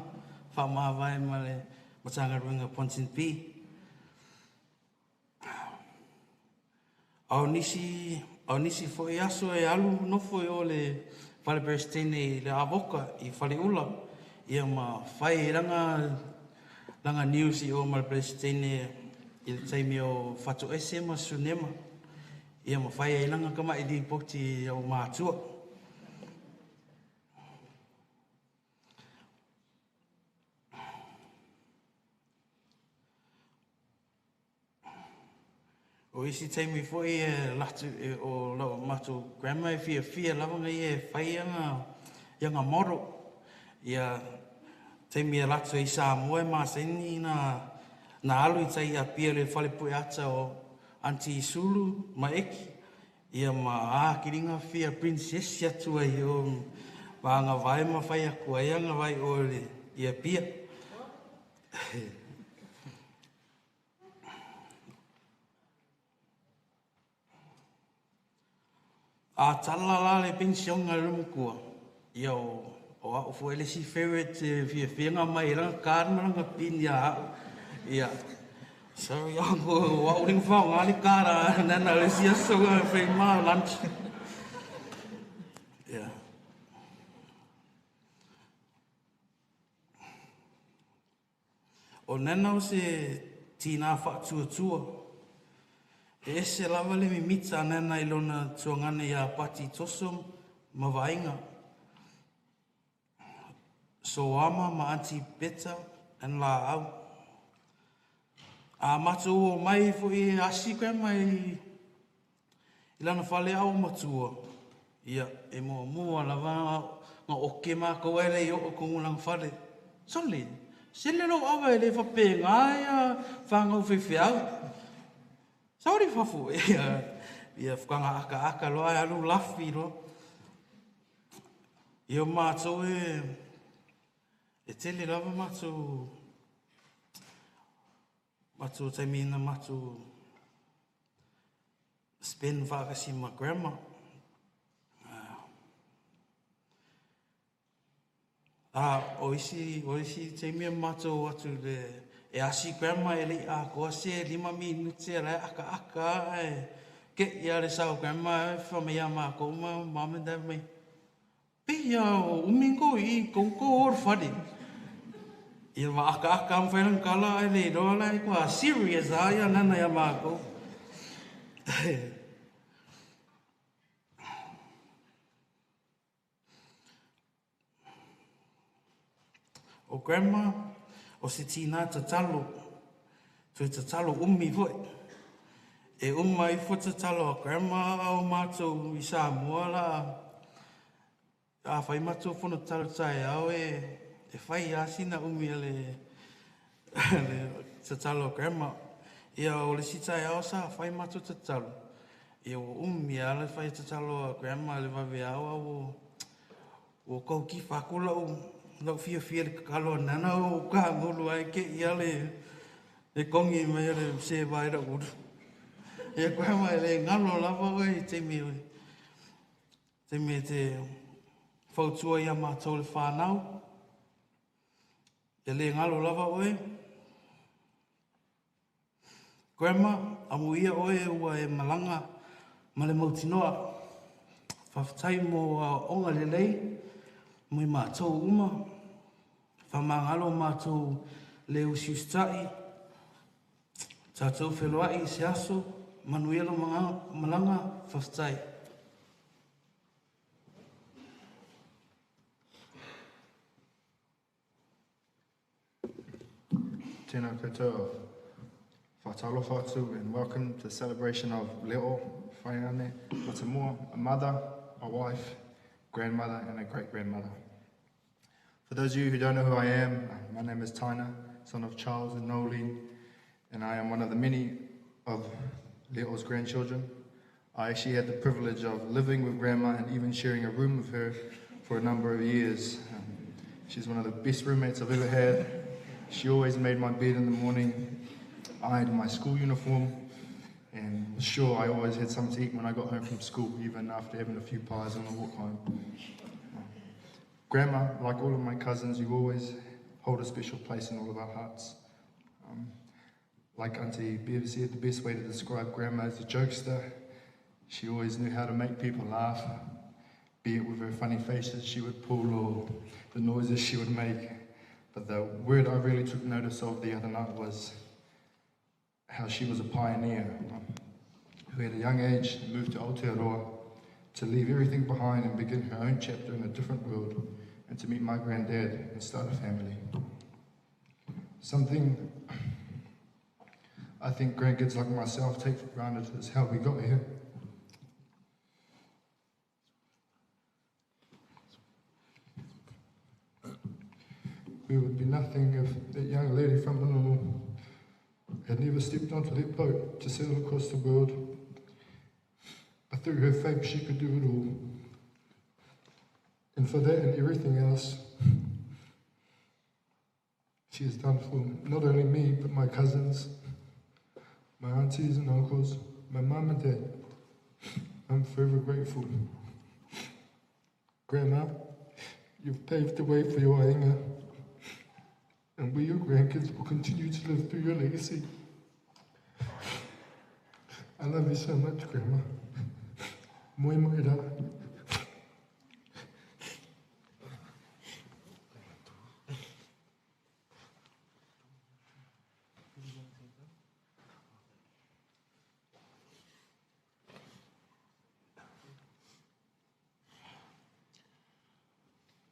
faamavae ma le Matagaluega Pontin P. A o nisi, a o nisi foi aso e alu nofo i o le Fale Peresetene i le Avoka i Faleula, ia ma fai ai lana, lana news i o ma le Peresetene i le taimi o Fatoese ma Sunema, ia ma fai ai lana tama'i lipoti i au matua. O isi taimi foi e latu e o lau matou grandma e fiafia lava na ia e fai ana ia model. Ia taimi e latu i Samoa e masani na na alu i tai Apia le fale pueata o Aunty Sulu ma Eki. Ia ma a kiliga fia princess atu ai o ma agavae ma fai atu ai agavae o le i Apia. A tala la le penisione a le matua, ia o, o a'u foi le isi favourite e fiafia mai lana card ma lana pin ia a'u. Ia, sorry uncle, o a'u le whaonga le card a nana le isi aso e fai ma lunch. Yeah. O nana o se tinā whaatuatua. E ese lava le mimita a nana i lona tuagana ia Pati Toso ma Vaaiga. Soama ma Aunty Beta and Laau. A matou o mai foi e asi grandma i I lana fale ao matua, ia, e muamua lava na oke makou ae le i oo tonu lana fale. Sole, sele lou ava e le faapega ia fanau faifeau. Saoli fafo, ia, ia fukaga akaaka loa ae alu lafi loa. Ia o matou e, e tele lava matou, matou taimi na matou spend whaakasi ma grandma. A o isi, o isi taimi e matou atu le, e asi grandma e lei atoa se 5 minute la e akaaka ae ke ia le sao grandma e wha mai a matou ma mom and dad mai. Pei ia o umi ko i kou ko o fale. Ia ma akaaka am whai lana kala ai le iloa la e kua serious a ia nana ia mākou. O grandma, o se tīnā tatalo, toe tatalo umi foi. E uma ifo tatalo a grandma a o mātou i Samoa la a fai matou fono tatalo taeao e e fai a sina umi a le le tatalo a grandma. Ia o le isi taeao sa fai matou tatalo. Ia ua umi a le fai tatalo a grandma le vaveao a ua Ua kau kifa aku lau lau fiafia i le tatalo a Nana o kagulu ai ke ia le le kongi mai o le seva ai lau ulu. Ia koe mai le ngalo lava oe i taimi o taimi e te fautua ia matou le whānau. E le ngalo lava oe. Grandma, amuia oe ua e malaga ma le mautinoa. Faafetai mo aoaoga lelei mo i matou uma. Faamagalo matou le usiusitai. Tatou feloai i se aso. Manuia lo malaga. Faafetai. Tēnā koutou, Whātalofa atu and welcome to the celebration of Leo Faiane Matamua, a mother, a wife, grandmother and a great-grandmother. For those of you who don't know who I am, my name is Taina, son of Charles and Nolene, and I am one of the many of Leo's grandchildren. I actually had the privilege of living with Grandma and even sharing a room with her for a number of years. She's one of the best roommates I've ever had. She always made my bed in the morning, ironed my school uniform, and was sure I always had something to eat when I got home from school, even after having a few pies on the walk home. Grandma, like all of my cousins, you always hold a special place in all of our hearts. Like Auntie Bev said, the best way to describe Grandma is a jokester. She always knew how to make people laugh, be it with her funny faces she would pull or the noises she would make. But the word I really took notice of the other night was how she was a pioneer, who at a young age moved to Aotearoa to leave everything behind and begin her own chapter in a different world, and to meet my granddad and start a family. Something I think grandkids like myself take for granted is how we got here. We would be nothing if that young lady from Manunu had never stepped onto that boat to sail across the world. But through her faith, she could do it all. And for that and everything else, she has done for not only me, but my cousins, my aunties and uncles, my mum and dad. I'm forever grateful. Grandma, you've paved the way for your aiga, and we, your grandkids, will continue to live through your legacy. I love you so much, Grandma. Moi mai rā.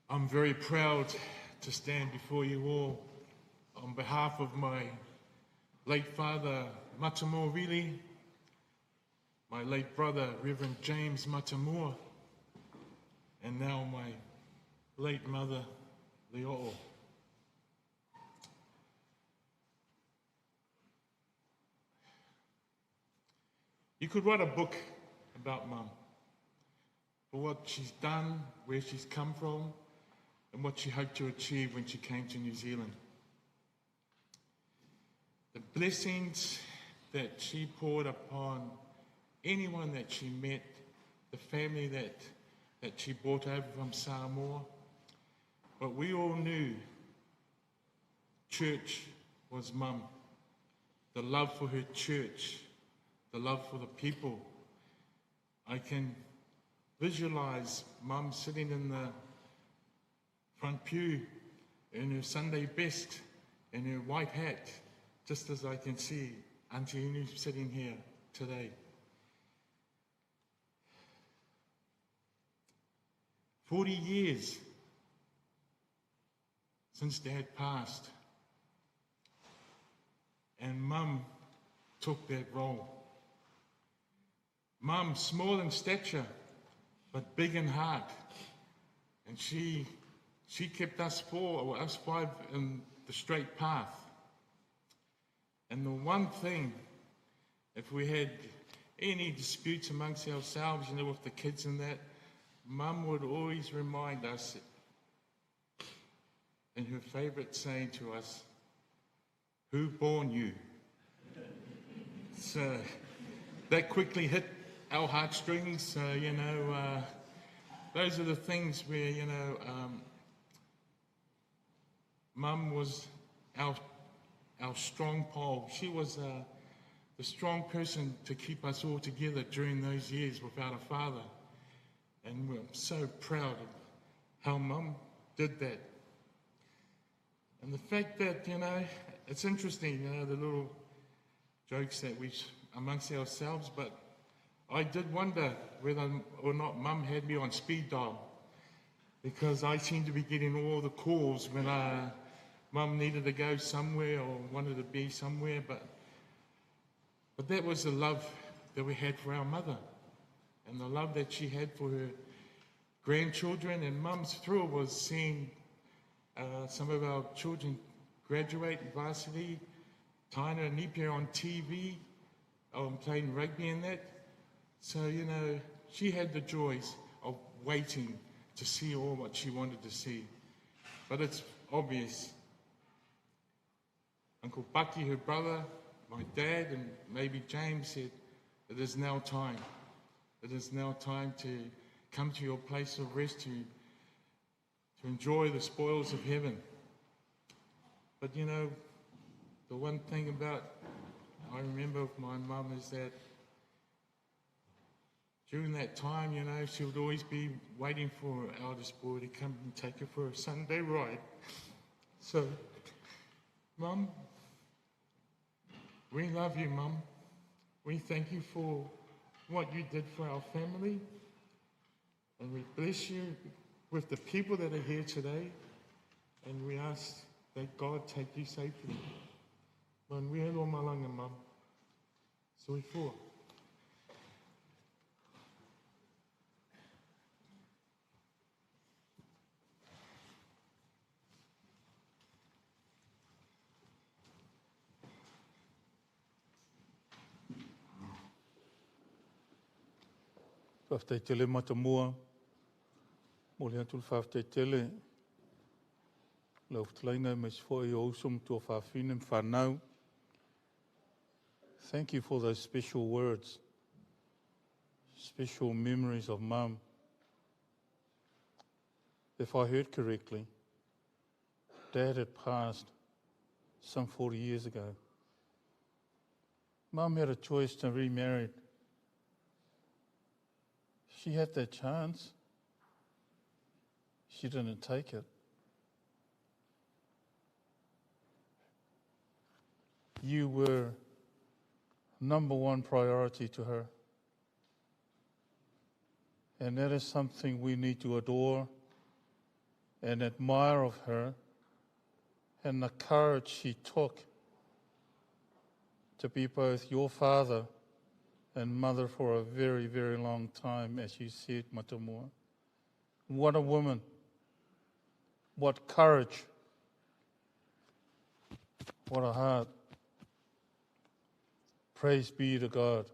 I'm very proud to stand before you all on behalf of my late father, Matamua Vili, my late brother, Reverend James Matamua, and now my late mother, Leo'o. You could write a book about Mum, for what she's done, where she's come from, and what she hoped to achieve when she came to New Zealand. The blessings that she poured upon anyone that she met, the family that she brought over from Samoa. But we all knew church was Mum. The love for her church, the love for the people. I can visualize Mum sitting in the front pew in her Sunday best, in her white hat, just as I can see Auntie Inu sitting here today. 40 years since Dad passed, and Mum took that role. Mum, small in stature, but big in heart, and she kept us four, or us five, in the straight path. And the one thing, if we had any disputes amongst ourselves, with the kids and that, Mum would always remind us, in her favourite saying to us, Who born you? So that quickly hit our heartstrings. So, those are the things where, Mum was our strong pole. She was the strong person to keep us all together during those years without a father. And we're so proud of how Mum did that. And the fact that, it's interesting, the little jokes that we amongst ourselves, but I did wonder whether or not Mum had me on speed dial, because I seem to be getting all the calls when Mum needed to go somewhere or wanted to be somewhere, but that was the love that we had for our mother and the love that she had for her grandchildren. And Mum's thrill was seeing some of our children graduate varsity, Taina and Nipia on TV, playing rugby and that. So, you know, she had the joys of waiting to see all what she wanted to see. But it's obvious. Uncle Bucky, her brother, my dad, and maybe James said, it is now time. It is now time to come to your place of rest, to enjoy the spoils of heaven. But you know, the one thing about I remember of my mum is that during that time, you know, she would always be waiting for her eldest boy to come and take her for a Sunday ride. So, Mum, we love you, Mum. We thank you for what you did for our family. And we bless you with the people that are here today. And we ask that God take you safely. Manuia lo malanga, Mum. Soifua. Faafetai tele Matamua, momoli atu le faafetai tele lau fetalaiga aemaise foi o uso ma tuafafine ma fanau. Thank you for those special words, special memories of Mum. If I heard correctly, Dad had passed some 40 years ago. Mum had a choice to remarry. She had that chance. She didn't take it. You were number one priority to her. And that is something we need to adore and admire of her, and the courage she took to be both your father and mother for a very, very long time, as you said, Matamua. What a woman. What courage. What a heart. Praise be to God.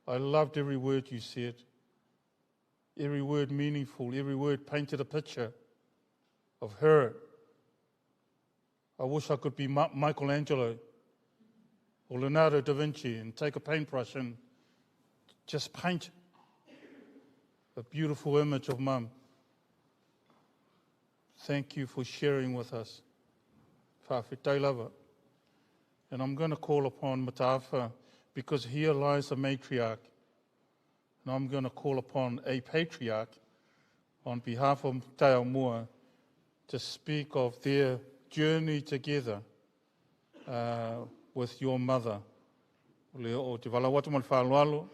I loved every word you said. Every word meaningful, every word painted a picture of her. I wish I could be Michelangelo or Leonardo da Vinci and take a paintbrush and just paint a beautiful image of Mum. Thank you for sharing with us. Faafetai lava. And I'm going to call upon Matafa because here lies a matriarch. And I'm going to call upon a patriarch on behalf of Te Aumua to speak of their journey together with your mother. O le o te walau atu ma le faaaloalo,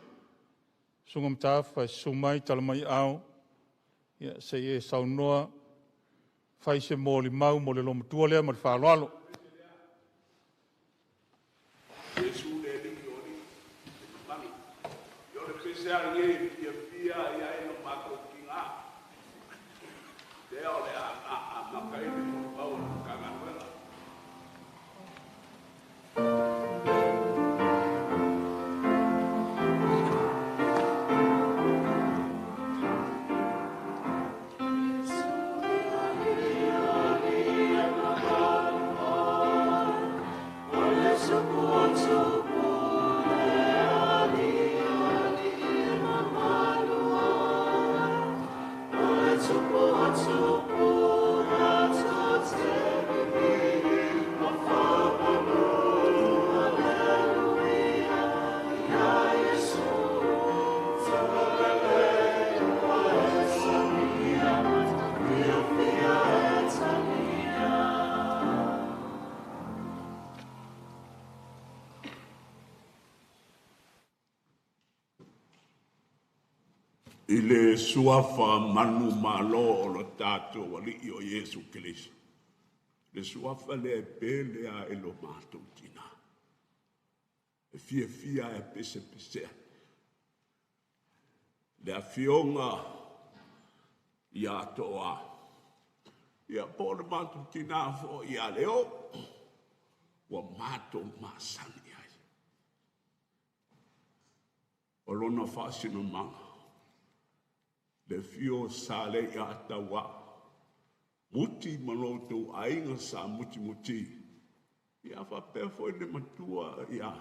susuga Matafa e susu mai tala mai ao, ia, se i e saunoa, fai se molimau mo le lomatua lea ma le faaaloalo. Iesu le Alii o alii, le mamalu. I o le pese ai e fiafia ai ai lo matou tiga. Lea o le a amata ai le molimau a le Matagaluega. I le suafa manumalo o lo tatou Alii o Iesu Keriso. Le suafa lea e pele a i lo matou tinā. E fiafia e pesepesea. Le afioga ia Toa, ia po o le matou tinā foi ia Leo, ua matou masani ai. O lona faasinomaga, le afio o Saleia Ataua, Muti ma lo outou aiga sa mutimuti, ia faapea foi le matua ia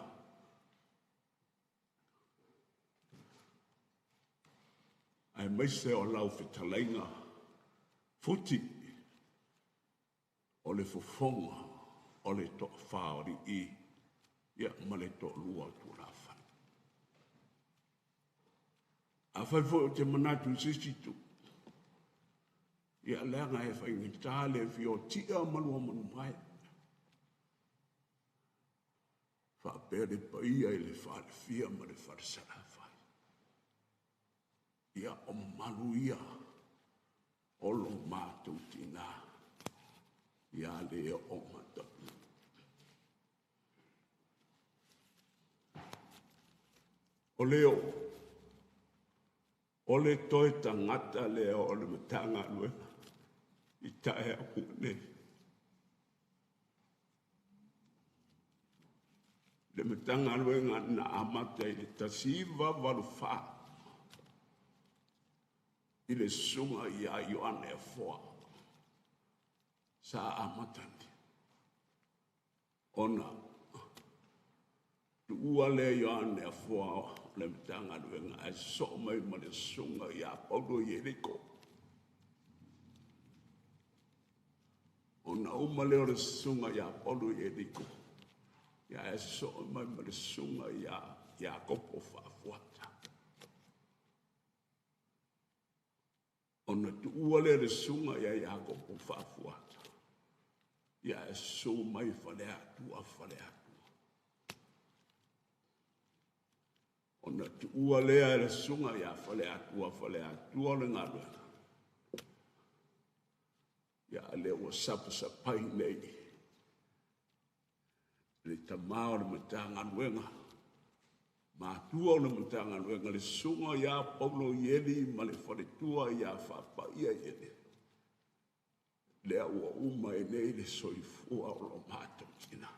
aemaise o lau fetalaiga Futi, o le fofoga o le toafa o alii ia ma le toalua o tulafale. Afai foi ou te manatu i se isi itu, ia leaga e faigata le afio o Tia ma Luamanumae, faapea le paia i le Falefia ma le Falesalafai. Ia o mamalu ia o lo matou tinā ia le o Matapu. O leo, o le toe tagata lea o le Matagaluega i taeao nei. Le Matagaluega na amata i le 1984 i le susuga ia Ioane Afoa sa amata nei. Ona tuua lea Ioane Afoa o le Matagaluega ae sosoo mai ma le susuga ia Paulo Ieriko. Ona uma lea o le susuga ia Paulo Ieriko, ia ae sosoo mai ma le susuga ia Iakopo Faafuata. Ona tuua lea le susuga ia Iakopo Faafuata, ia ae susu mai Faleatua, Faleatua. Ona tuua lea le susuga ia Faleatua, Faleatua le galuega. Ia lea ua sapasapai nei le tamā o le Matagaluega, matua o le Matagaluega, le susuga ia Paulo Ieli ma le faletua ia Faapaia Ieli. Lea ua uma ai nei le soifua o lo matou tinā.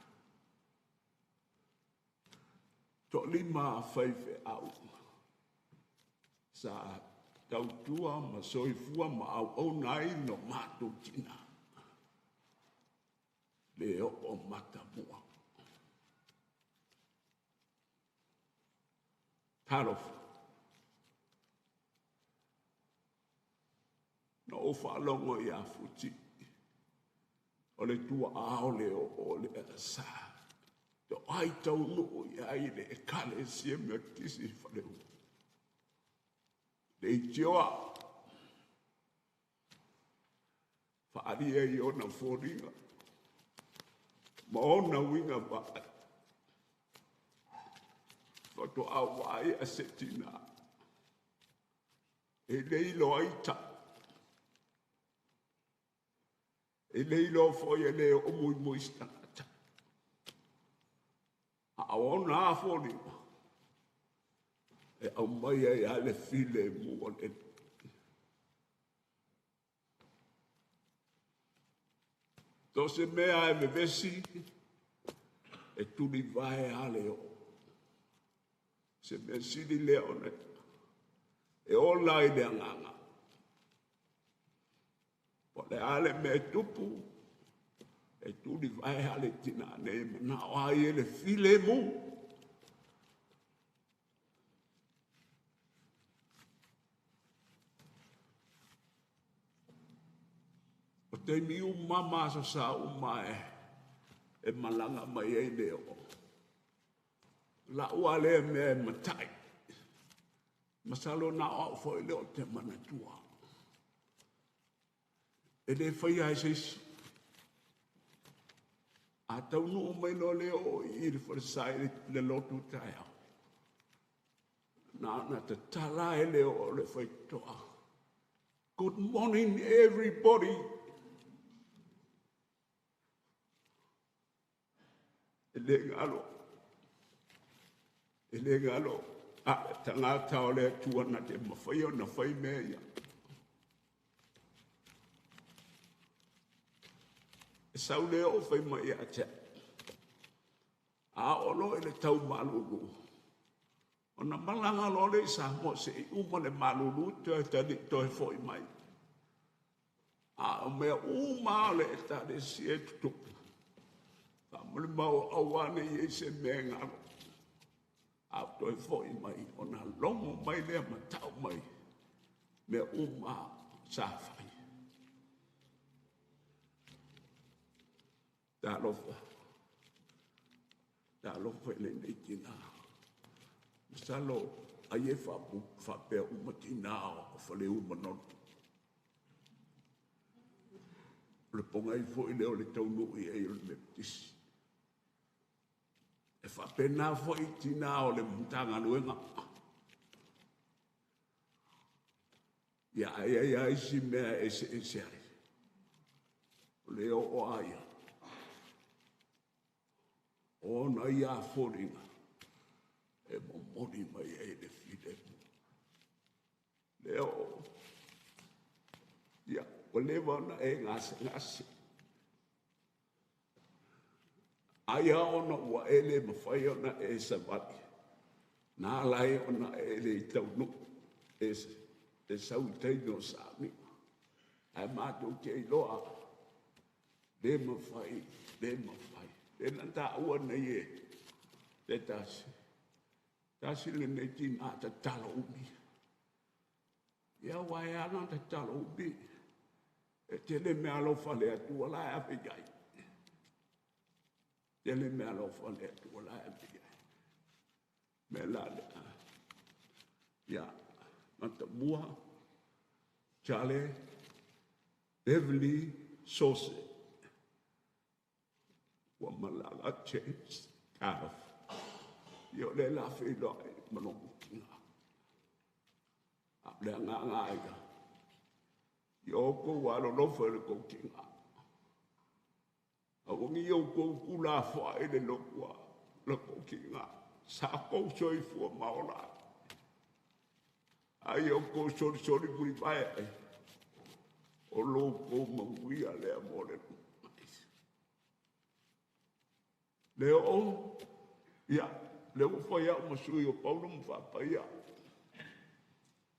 Toalima faifeau sa tautua ma soifua ma auauna ai lo matou tinā. Le oo matamua. Talofa. Na ou faalogo ia Futi, o le tuaa o le oo o le sa. To ai taunuu i ai le ekalesia Metotisi i Faleu. Le itioa. Faalia i ona foliga. Ma ona uiga vaai. Faatoa vaai a se tina. E le iloa ita. E le iloa foi e le o muimui se tagata. A ona a foliga, e aumai ai a le file mu o le. So se mea e vevesi, e tulivae a le oo. Se mea sili lea ona e ola i le agaga. Po le a le mea e tupu, e tulivae a le tinā nei manao ai e le file mu. O taimi uma ma aso sa uma e malaga mai ai le oo. Lau a lea mea e matai. Masalo na o au foi le o te manatua. E le faia ai se isi. A taunuu mai loa le oo i le falesa i le lotu taeao. Na ona tatala e le oo le faitotoa. Good morning everybody. E le galo, e le galo, a le tagata o le Atua na te mafai ona fai mea ia. E sau le oo fai mai ia te au, a oo loa i le tau malulu, ona malaga loa lea i Samoa se'i uma le malulu toe tali toe fo'i mai. A o mea uma lava o le Ekalesia e tutupu, faamolemau aua ne i i ai se mea e galo. A ua toe foi mai ona logo mai lea ma tau mai mea uma sa fai. Talofa, talofa i lenei tina. Masalo ai e faapea uma tina o Faleu ma Manono. O le pogai foi lea o le taunuu i ai o le Metotisi. E faapena foi tina o le Matagaluega. Ia ai ai lava isi mea e eseese ai. O le oo a ia, o ona ia foliga e momoli mai ai le filemu. Le oo, ia, ua leva ona e gasegase. Ai lava ona ua e le mafai ona e savali, na ala ai ona e le i taunuu e sau i taimi o sauniga. Ae matou te iloa, le mafai, le mafai. Lea na taua nei e se tasi, tasi lenei tina tatalo umi. Ia aua e ala ona tatalo umi, e tele meaalofa a le Atua la e ave i ai. Tele meaalofa a le Atua la e ave i ai. Mea la lea. Ia, Matamua, Charlie, Beverly, Sose, ua malala James, talofa. Ia o lea la feiloai ma lou tina. A o le agaga lava ia, ia outou alolofa i lo outou tina. Aua ne i outou tuulafoai le loto a lo outou tina. Sa outou soifua ma ola ai. A ia outou solisoli mulivae ai, o lo outou manuia lea mo le lumanai. Le oo, ia, lea ua fai au ma sui o Paulo ma faapaia.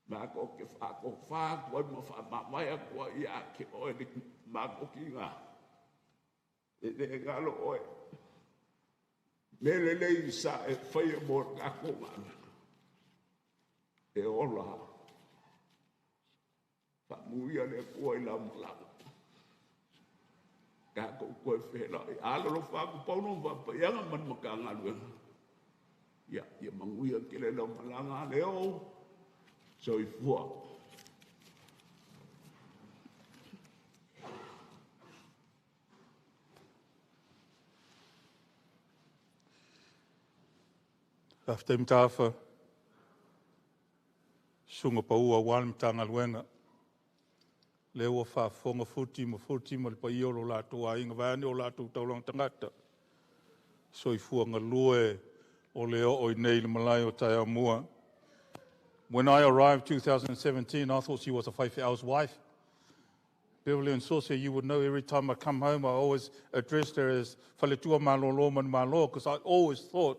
Matou te faatofa atu ai ma faamavae atu ai ia te oe le matou tina. E le galo oe. Mea lelei sa e faia mo le tatou galuega. E ola. Faamanuia le Atua i lau malaga. Tatou toe feiloai. Alolofa atu Paulo ma faapaiaga ma le Matagaluega. Ia, ia manuia tele lau malaga leo. Soifua. Faafetai Mataafa, susuga paua aua le Matagaluega. Lea ua faafofoga Futi ma Futi ma le paia o lo latou aiga, vaeane o latou taulaga tagata. Soifua galue o le oo i nei le malae o taeao mua. When I arrived 2017, I thought she was a faifeau's wife. Beverly and Sose, you would know every time I come home, I always addressed her as Faletua Malolo Manumalo, because I always thought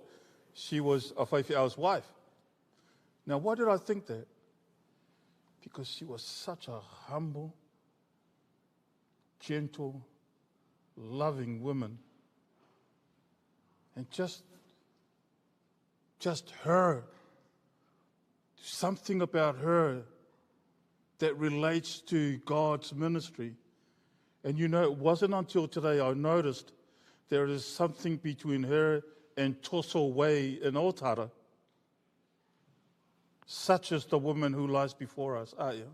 she was a faifeau's wife. Now, why did I think that? Because she was such a humble, gentle, loving woman. And just her, something about her that relates to God's ministry. And you know, it wasn't until today I noticed there is something between her and Toso Way in Otara. Such is the woman who lies before us, are you?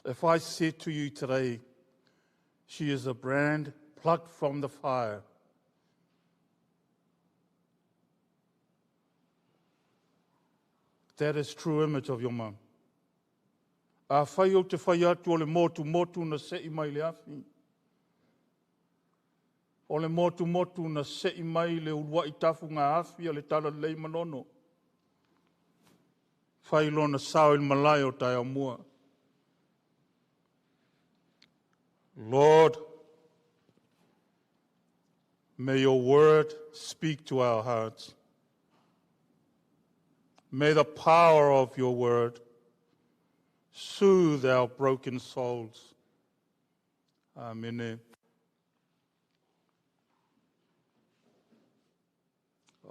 If I said to you today, she is a brand plucked from the fire, that is true image of your mum. A whai o te whai atu o le motu motu na sei mai le afi. O le motumotu na se'i mai le ulua'i tafugaafi a le Talalelei Manono. Fai lona sao i le malae o taeao mua. Lord, may your word speak to our hearts. May the power of your word soothe our broken souls. Amen.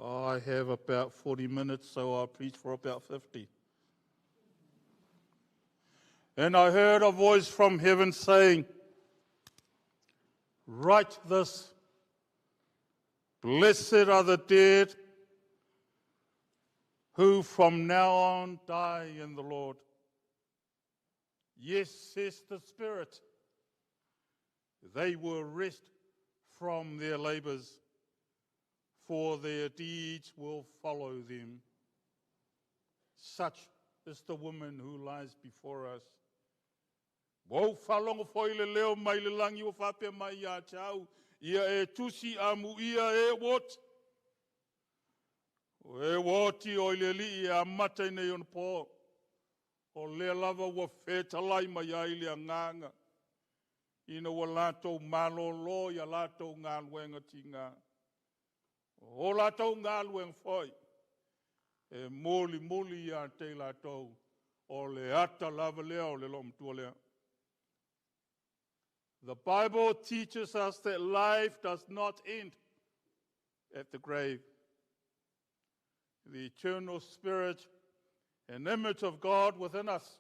I have about 40 minutes, so I'll preach for about 50. And I heard a voice from heaven saying, Write this: Blessed are the dead who from now on die in the Lord. Yes, says the Spirit, they will rest from their labors, for their deeds will follow them. Such is the woman who lies before us. Ua ou faalogo foi i le leo mai le lagi ua faapea mai ia te au, Ia e tusi amuia e ua oti. O e ua oti o i le Alii e amata i nei ona po. O lea lava ua fetalai mai ai le agaga, ina ua latou malōlō i a latou galuega tigā. O latou galuega foi, e mulimuli ia te i latou, o le ata lava lea o le loomatua lea. The Bible teaches us that life does not end at the grave. The eternal spirit and image of God within us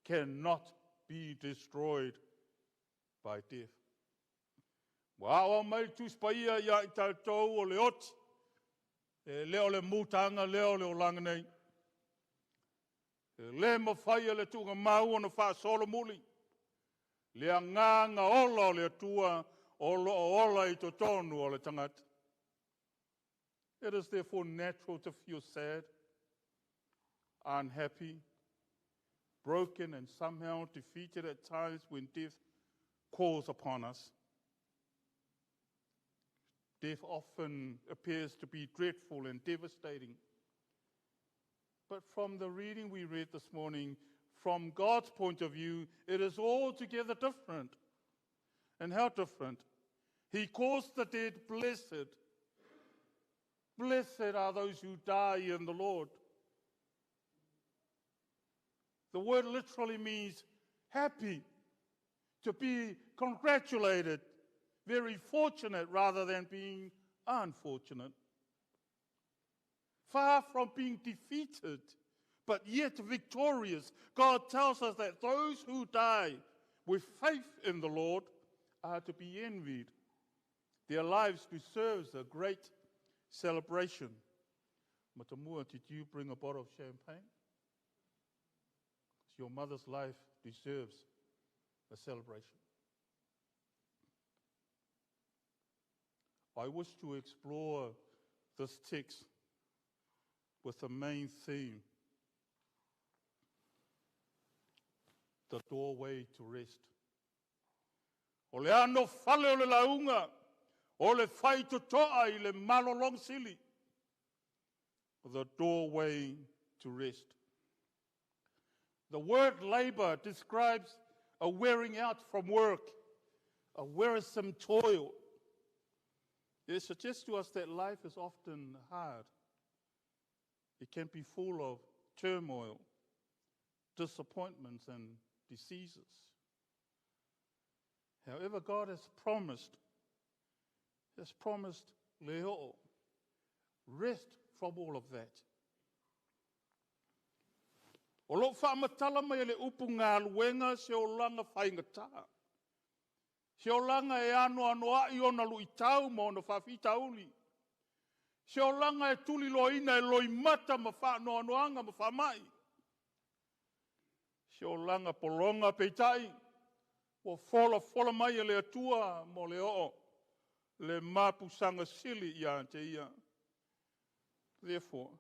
cannot be destroyed by death. Ua aoao mai le Tusi Paia ia i tatou o le oti, e le o le mutaga lea o le olaga nei. E le mafai e le tuugamau ona faasolomuli le agaga ola o le Atua o lo o ola i totonu o le tagata. It is therefore natural to feel sad, unhappy, broken, and somehow defeated at times when death calls upon us. Death often appears to be dreadful and devastating. But from the reading we read this morning, from God's point of view, it is altogether different. And how different? He calls the dead blessed. Blessed are those who die in the Lord. The word literally means happy, to be congratulated, very fortunate rather than being unfortunate. Far from being defeated, but yet victorious, God tells us that those who die with faith in the Lord are to be envied. Their lives deserves a great celebration. Matamua, did you bring a bottle of champagne? Your mother's life deserves a celebration. I wish to explore this text with the main theme, the doorway to rest. O le ano fale o le lauga, o le faitotoa i le malologa sili. The doorway to rest. The word labor describes a wearing out from work, a wearisome toil. It suggests to us that life is often hard. It can be full of turmoil, disappointments, and diseases. However, God has promised, has promised Leo rest from all of that. O loo faamatala mai e le upu galuega se olaga faigatā. Se olaga e anoanoai ona luitau ma ona faafitauli. Se olaga e tuliloaina e loimata ma faanoanoaga ma faamai. Se olaga pologa peitai ua folafola mai e le Atua mo le oo le mapusaga sili ia te ia. Therefore,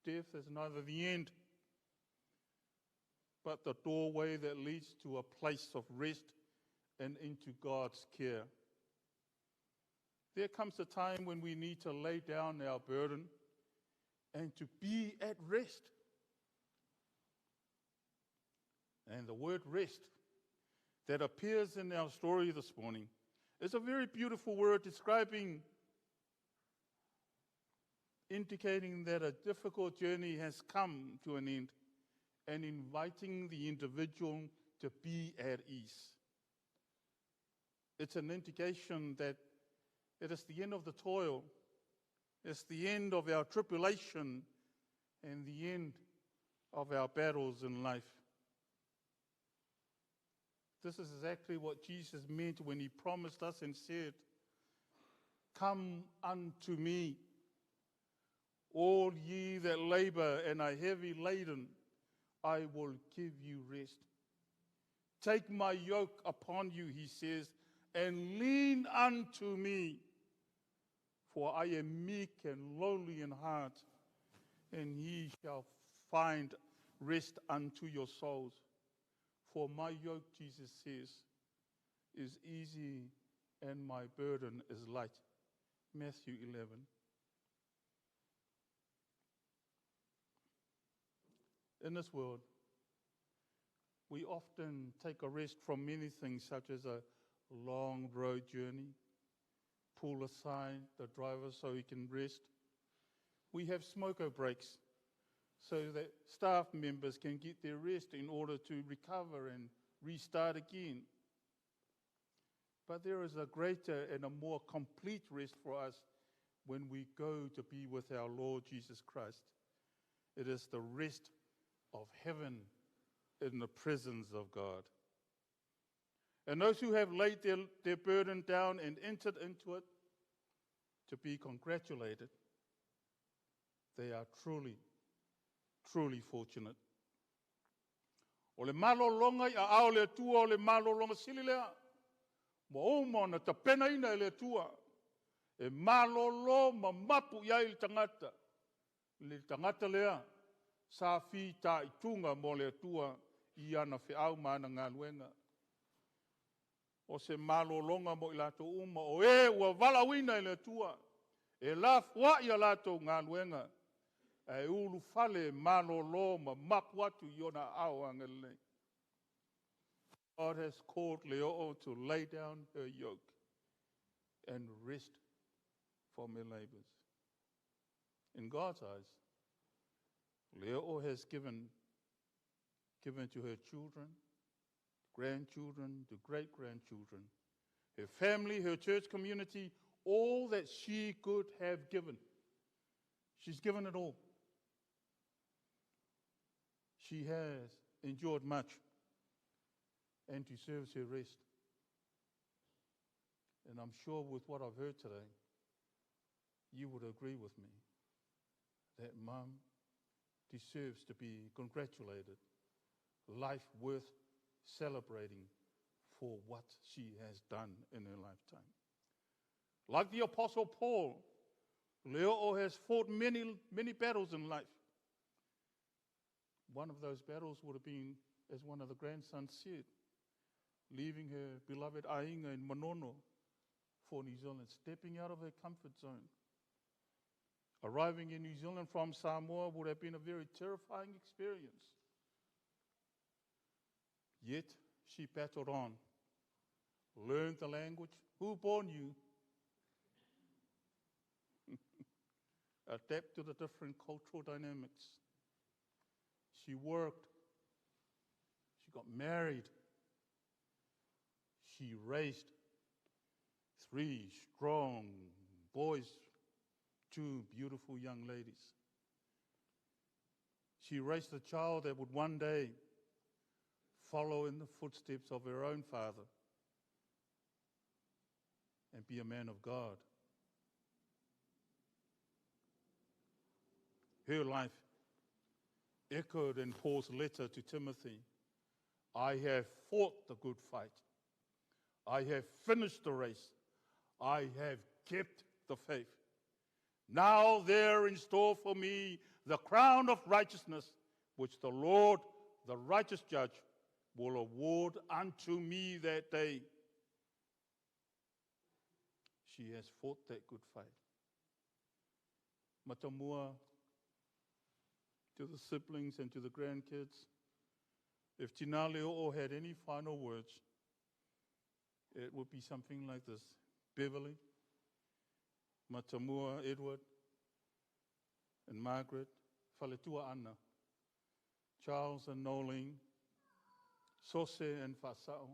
death is neither the end, but the doorway that leads to a place of rest and into God's care. There comes a time when we need to lay down our burden and to be at rest. And the word rest that appears in our story this morning is a very beautiful word describing, indicating that a difficult journey has come to an end and inviting the individual to be at ease. It's an indication that it is the end of the toil, it's the end of our tribulation, and the end of our battles in life. This is exactly what Jesus meant when he promised us and said, Come unto me, all ye that labor and are heavy laden, I will give you rest. Take my yoke upon you, he says, and lean unto me, for I am meek and lowly in heart, and ye shall find rest unto your souls. For my yoke, Jesus says, is easy and my burden is light. Matthew 11. In this world, we often take a rest from many things, such as a long road journey, pull aside the driver so he can rest. We have smoker breaks so that staff members can get their rest in order to recover and restart again. But there is a greater and a more complete rest for us when we go to be with our Lord Jesus Christ. It is the rest of heaven in the presence of God. And those who have laid their burden down and entered into it to be congratulated, they are truly, truly fortunate. O le malologa i aao o le Atua, o le malologa sili lea. Ua uma ona tapenaina e le Atua. E malolo ma mapu i ai le tagata. Le tagata lea, sa fitaituga mo le Atua i ana feau ma ana galuega. O se malologa mo i latou uma, o e ua valaauina e le Atua, e lafoai a latou galuega, ae ulufale malolo ma mapu atu i ona aao agalelei. God has called Leo'o to lay down her yoke and rest from her labors. In God's eyes, Leo'o has given to her children, grandchildren, to great grandchildren, her family, her church community, all that she could have given. She's given it all. She has endured much and deserves her rest. And I'm sure with what I've heard today, you would agree with me that mum deserves to be congratulated. Life worth celebrating for what she has done in her lifetime. Like the Apostle Paul, Leo has fought many, many battles in life. One of those battles would have been, as one of the grandsons said, leaving her beloved Ainga in Manono for New Zealand, stepping out of her comfort zone. Arriving in New Zealand from Samoa would have been a very terrifying experience. Yet she battled on, learned the language. Who born you? Adapt to the different cultural dynamics. She worked. She got married. She raised three strong boys, two beautiful young ladies. She raised a child that would one day follow in the footsteps of her own father and be a man of God. Her life echoed in Paul's letter to Timothy I have fought the good fight. I have finished the race. I have kept the faith. Now there in store for me the crown of righteousness, which the Lord, the righteous judge, will award unto me that day. She has fought that good fight. Matamua, to the siblings and to the grandkids, if Tina Leo'o had any final words, it would be something like this. Beverly, Matamua, Edward, and Margaret, Faletua Anna, Charles and Nolene, Sose and Fasao,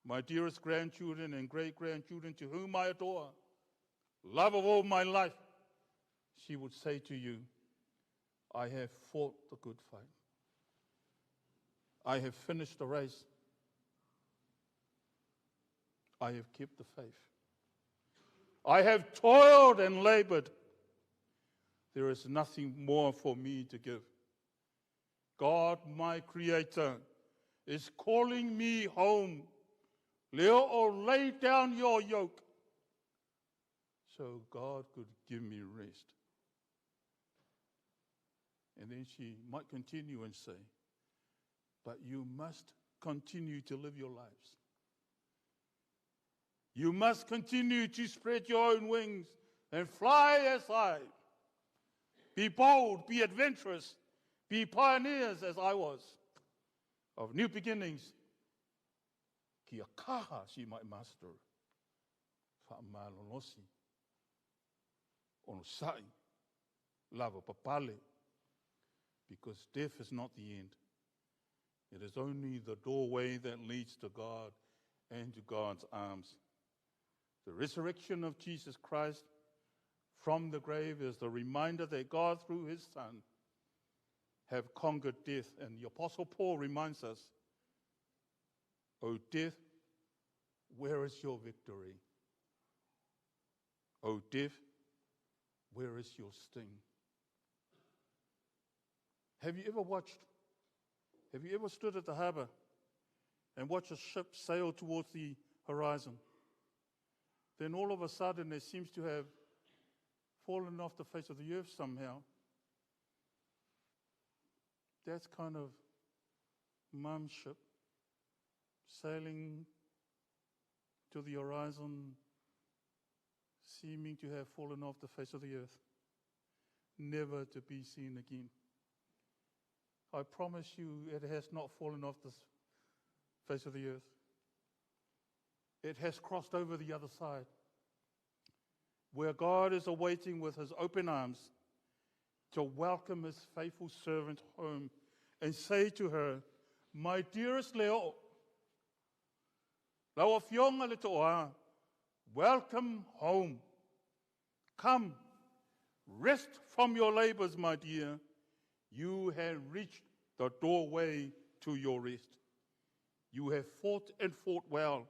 my dearest grandchildren and great-grandchildren to whom I adore, love of all my life, she would say to you, I have fought the good fight. I have finished the race. I have kept the faith. I have toiled and labored. There is nothing more for me to give. God, my Creator, is calling me home. Leo, lay down your yoke so God could give me rest. And then she might continue and say, but you must continue to live your lives. You must continue to spread your own wings and fly as I. Be bold, be adventurous, be pioneers as I was of new beginnings. Kia kaha, she might master. Whaamalolosi. Ono sai. Lava papale. Because death is not the end. It is only the doorway that leads to God and to God's arms. The resurrection of Jesus Christ from the grave is the reminder that God, through his Son, have conquered death. And the Apostle Paul reminds us, O death, where is your victory? O death, where is your sting? Have you ever watched, have you ever stood at the harbor and watched a ship sail towards the horizon? Then all of a sudden it seems to have fallen off the face of the earth somehow. That's kind of mum's ship sailing to the horizon, seeming to have fallen off the face of the earth, never to be seen again. I promise you it has not fallen off the face of the earth. It has crossed over the other side, where God is awaiting with his open arms to welcome his faithful servant home and say to her, my dearest Leo, lau afioga le toa, welcome home. Come, rest from your labors, my dear. You have reached the doorway to your rest. You have fought and fought well.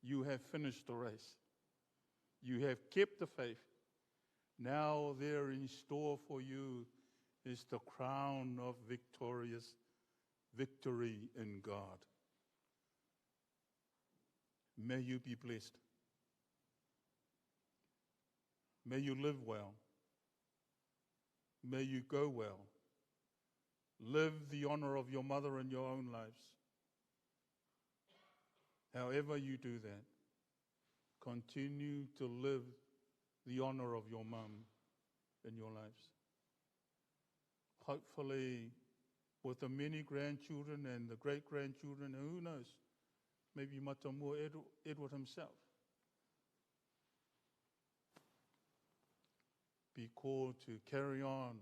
You have finished the race. You have kept the faith. Now there in store for you is the crown of victorious victory in God. May you be blessed. May you live well. May you go well. Live the honor of your mother in your own lives. However you do that, continue to live the honor of your mum in your lives. Hopefully, with the many grandchildren and the great-grandchildren, who knows, maybe Matamua Edward himself, be called to carry on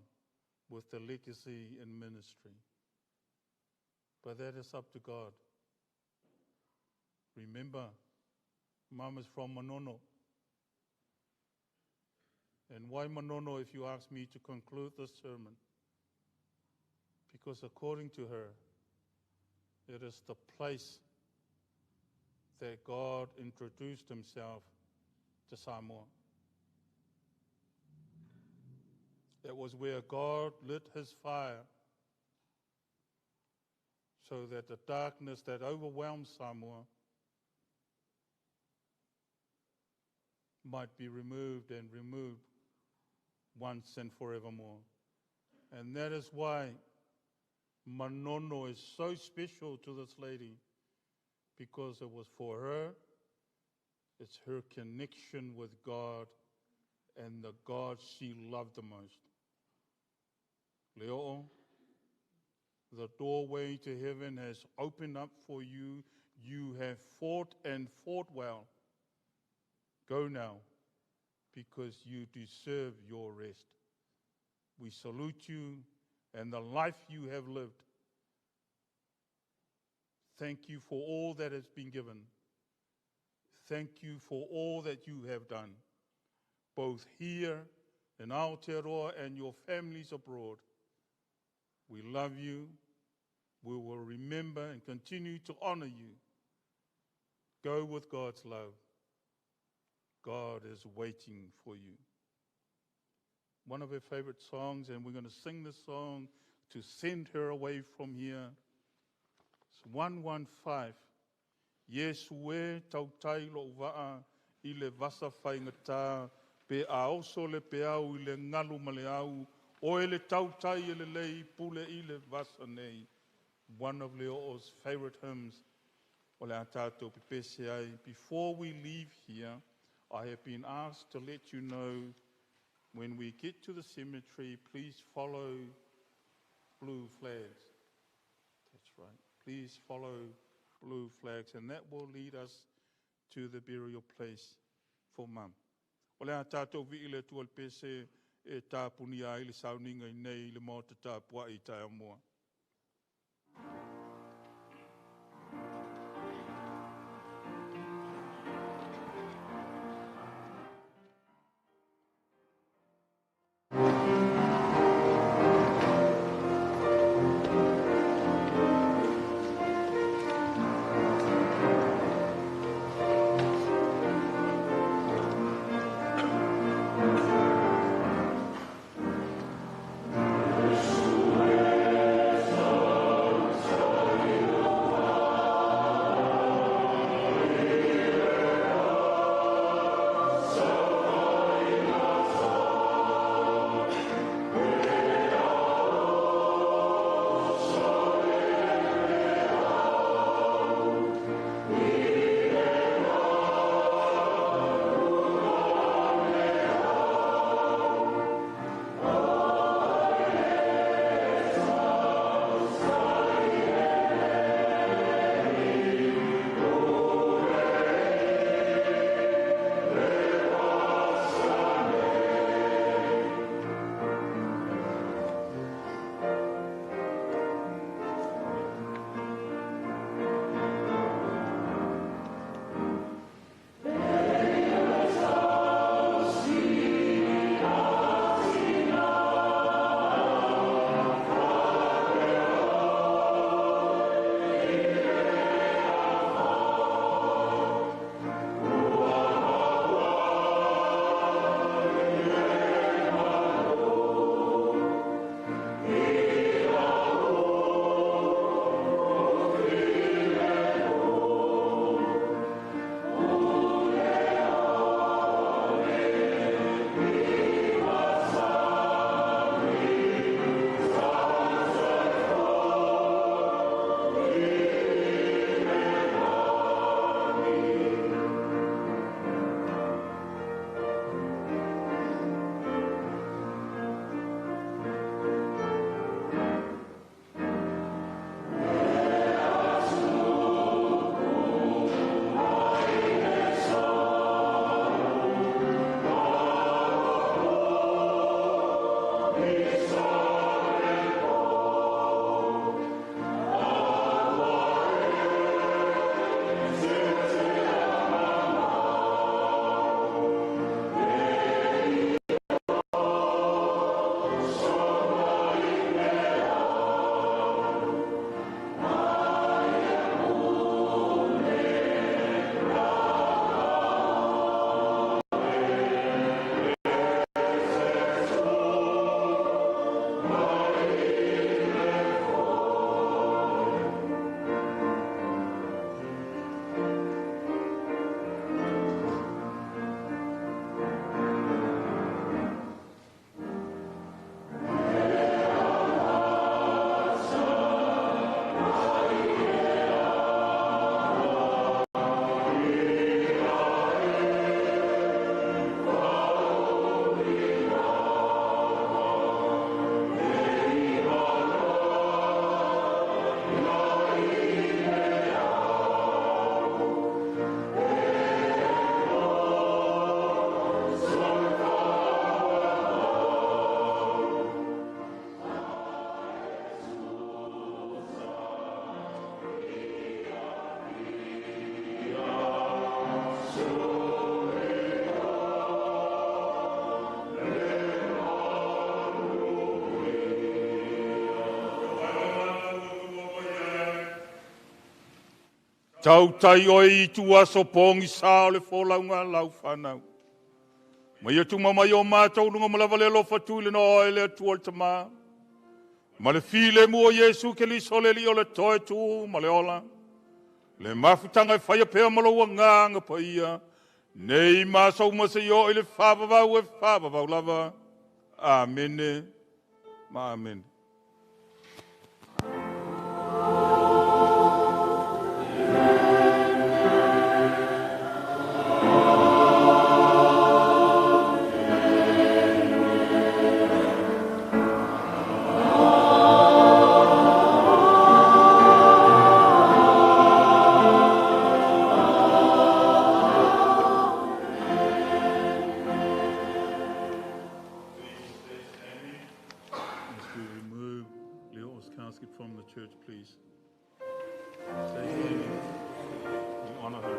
with the legacy in ministry. But that is up to God. Remember, Mum is from Manono. And why Manono, if you ask me to conclude this sermon? Because according to her, it is the place that God introduced himself to Samoa. It was where God lit his fire so that the darkness that overwhelmed Samoa might be removed and removed once and forevermore. And that is why Manono is so special to this lady, because it was for her It's her connection with God and the God she loved the most. Leo, the doorway to heaven has opened up for you. You have fought and fought well. Go now, because you deserve your rest. We salute you and the life you have lived. Thank you for all that has been given. Thank you for all that you have done, both here in Aotearoa and your families abroad. We love you. We will remember and continue to honor you. Go with God's love. God is waiting for you. One of her favorite songs, and we're going to sing this song to send her away from here. It's 115. Iesu e tautai lo waa i le vasa whaingata pe a oso le peau i le ngalu ma le au o e le tautai e le lei pule i le vasa nei. One of Leo's favorite hymns. O le a tātou pepese ai. Before we leave here, I have been asked to let you know when we get to the cemetery, please follow blue flags. That's right. Please follow blue flags, and that will lead us to the burial place for Mum. O le a tātou vi i le tua le pese e tāpuni ai le sauninga i nei i le maota tāpua i tai mua. Yes, Tautai oe i itu aso pogisa o le folauga a lau fanau. Ma ia tuma mai o matou luga ma lava le alofa tu i le noa e le Atua le Tamā. Ma le filemu o Iesu Keriso le Alii o le toe tu ma le ola. Le mafutaga e faia pea ma lou agaga paia. Nei ma aso uma seia oo i le faavavau e faavavau lava. Amene ma amene. As we remove Leo's casket from the church, please. Stay standing. We honor her.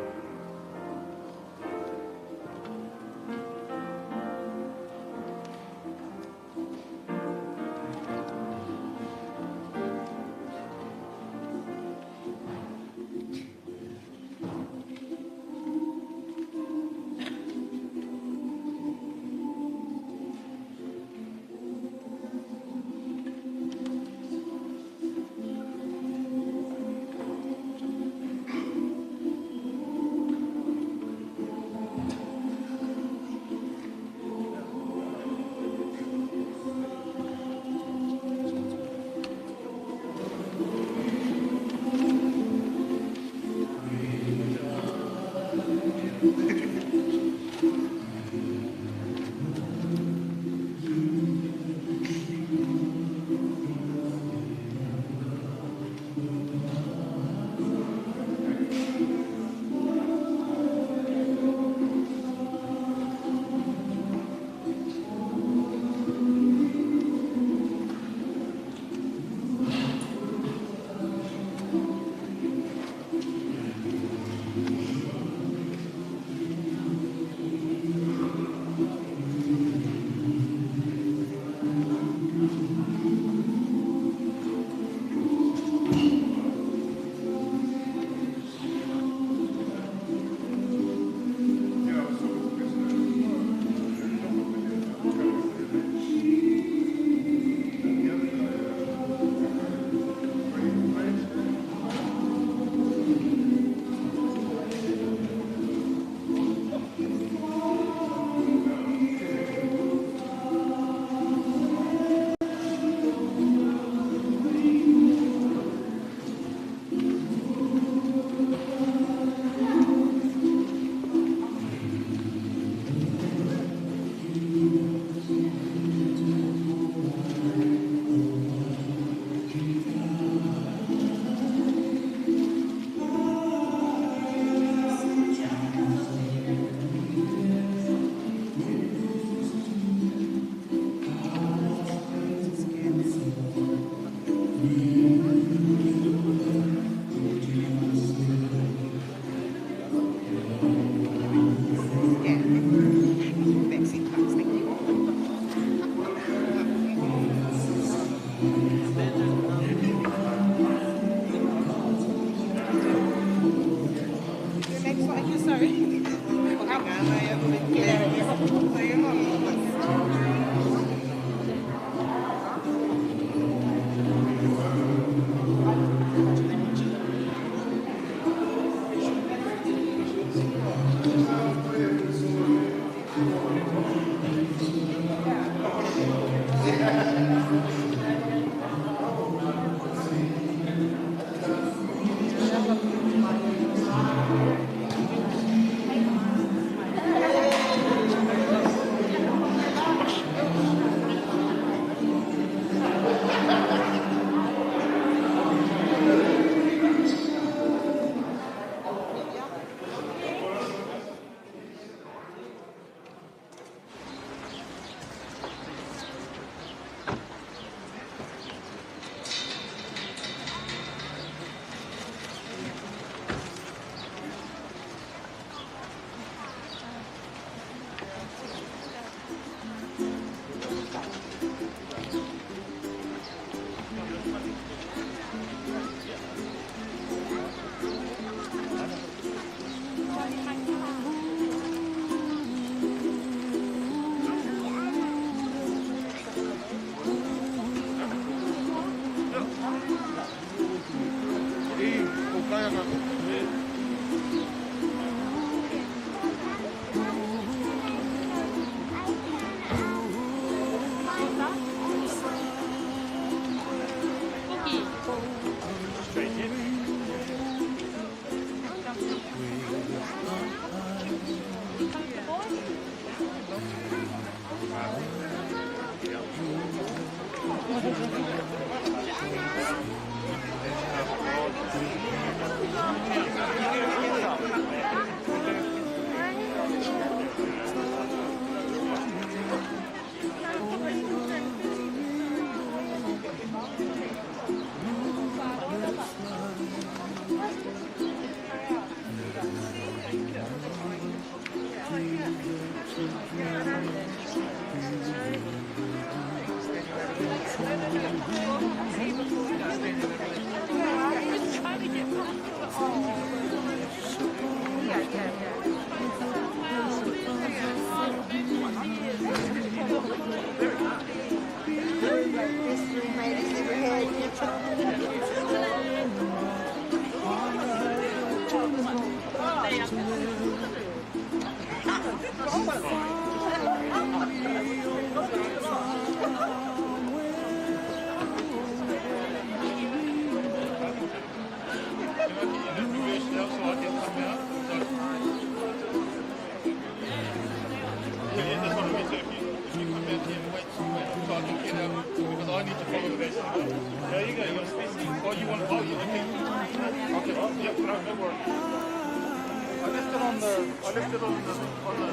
I left it on the, on the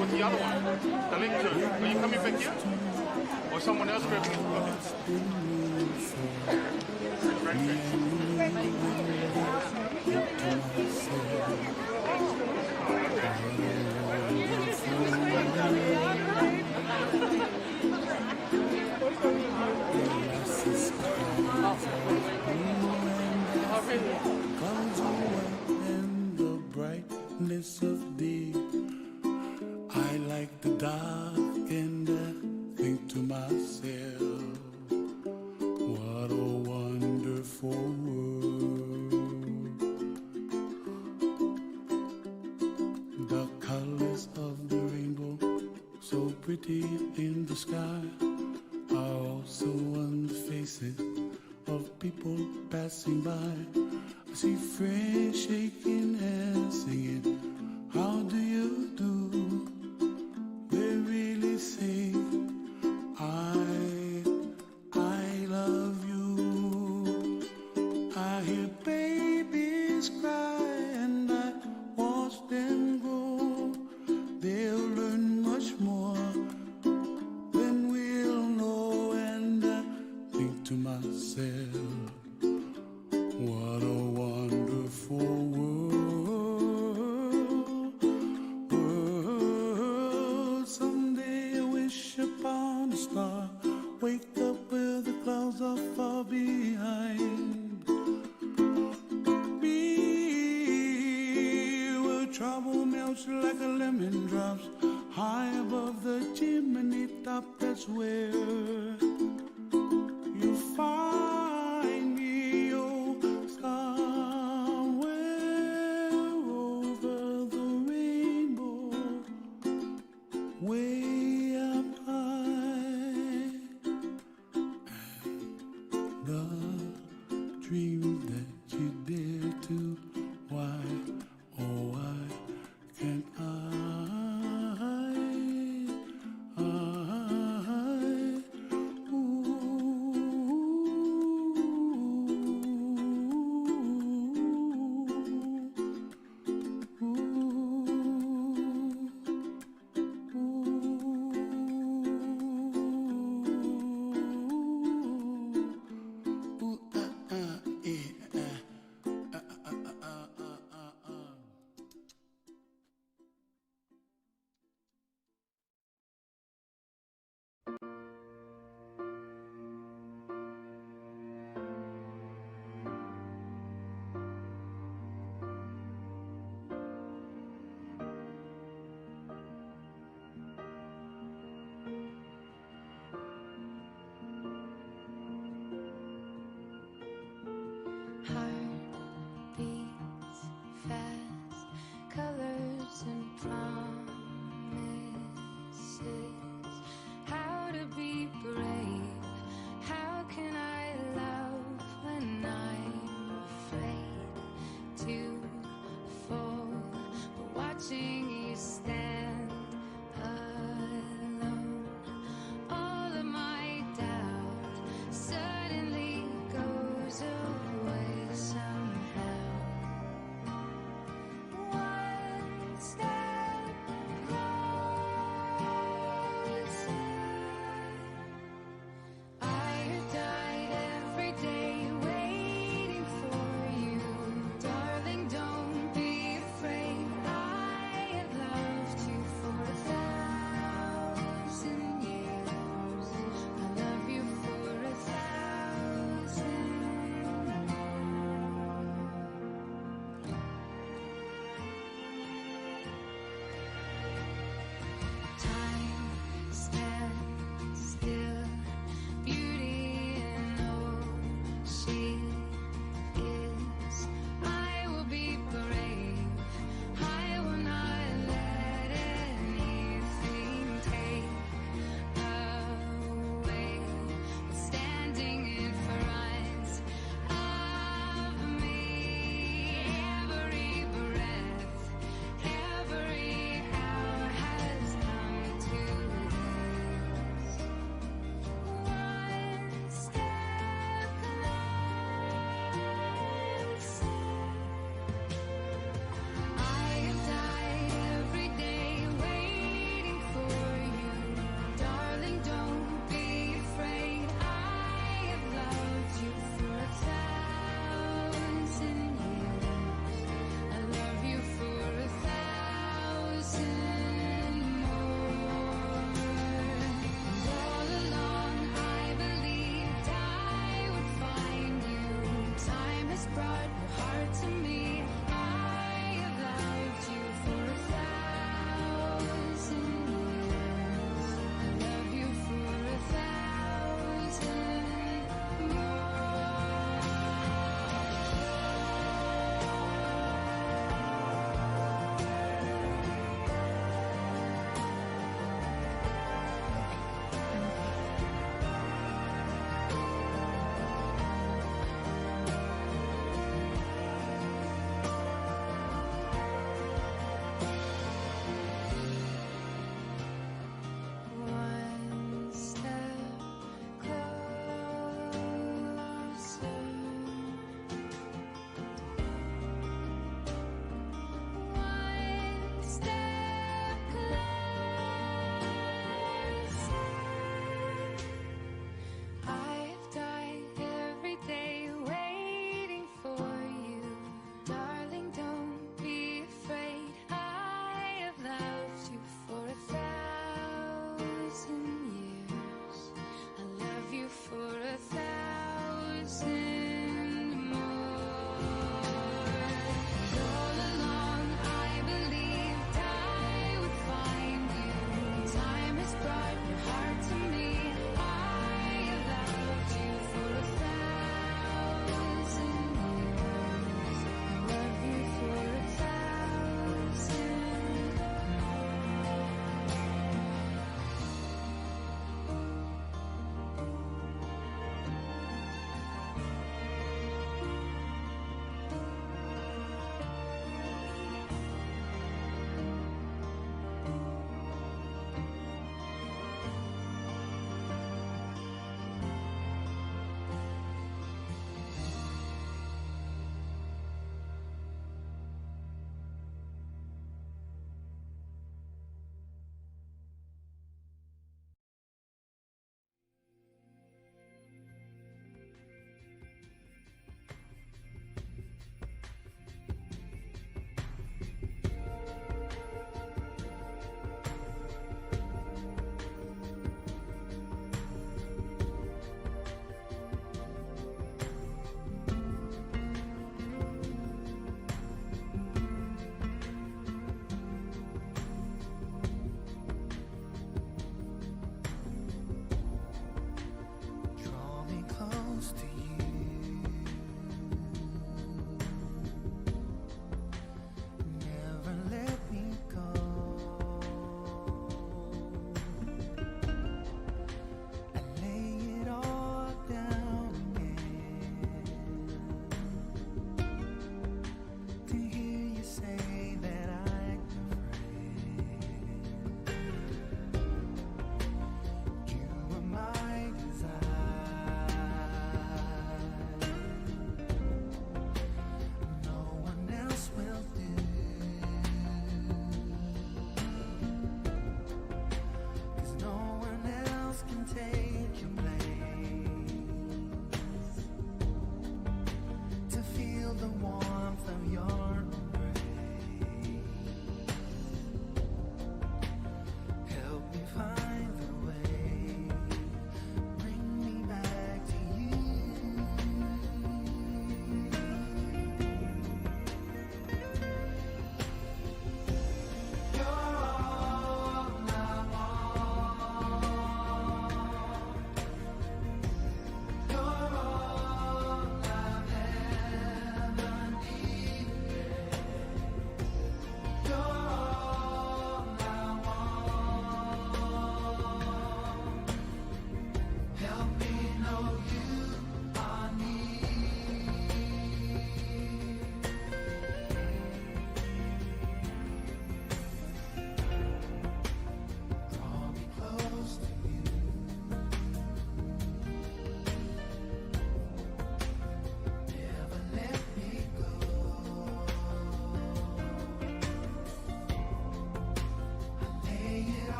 with the other one, the lectern. Are you coming back here? Or someone else grabbing it? Clouds are white and the brightness of day. I like the dark and I think to myself, what a wonderful world. The colors of the rainbow, so pretty in the sky, are also on the faces of people passing by. I see friends shaking hands, singing, how do you do? They really say, I love you. I hear babies cry and I watch them grow. They'll learn much more than we'll know. And I think to myself, what a wonderful world. World. Someday I wish upon a star. Wake up where the clouds are far behind me, where trouble melts like a lemon drops high above the chimney top. That's where you find me, oh, somewhere over the rainbow, way up high. And the dream that you dare to, why, oh, why can't I, ooh, eh, Heart beats fast, colors and promises. How to be brave? How can I love when I'm afraid to fall? But watching you stand alone, all of my doubt suddenly goes away somehow. One step closer. I have died every day waiting for you. Darling, don't be afraid. I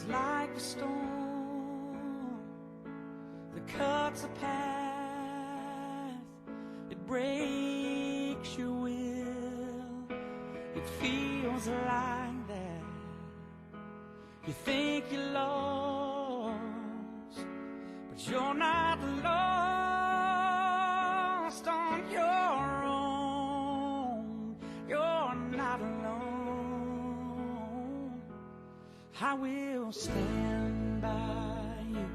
It's like a storm that cuts a path, it breaks your will. It feels like that. You think you're lost, but you're not lost on your own. You're not alone. I will stand by you.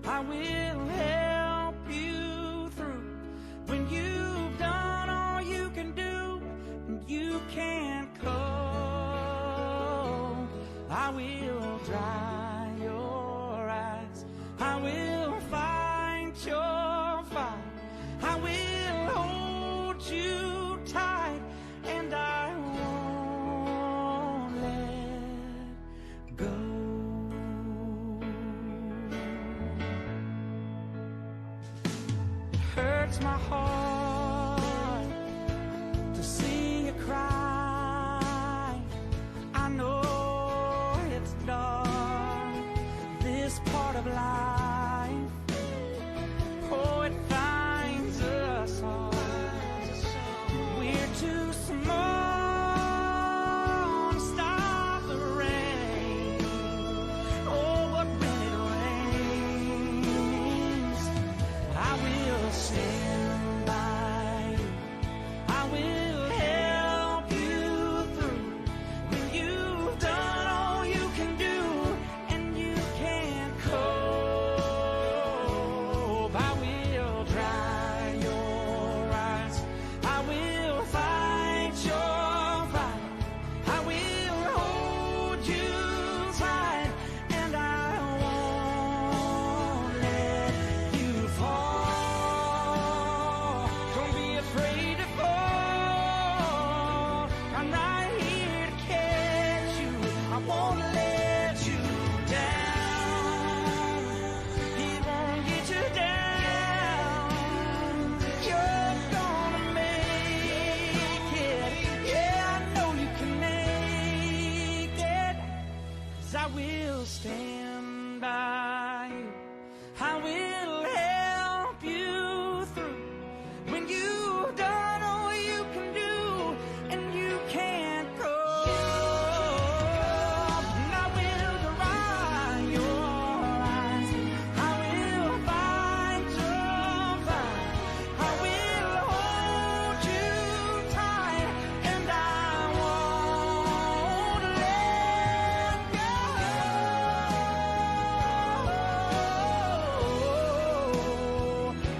I will help you through. When you've done all you can do and you can't cope, I will dry your eyes. I will fight your fight. I will hold you tight, and I won't let go. It hurts my heart to see you cry. I know it's dark, this part of life. Oh, it finds us all. We're too small to stop the rain. Oh, but when it rains, I will stand by you. I will help you through. When you've done all you can do and you can't cope, I will dry your eyes. I will fight your fight. I will hold you tight, and I won't let you fall. Don't be afraid to fall. I'm right here to catch you. I won't let you down. He won't get you down. You're gonna make it. Yeah, I know you can make it. 'Cause I will stand by you. I will help you through. When you've done all you can do and you can't cope, and I will dry your eyes. I will fight your fight. I will hold you tight, and I won't let go.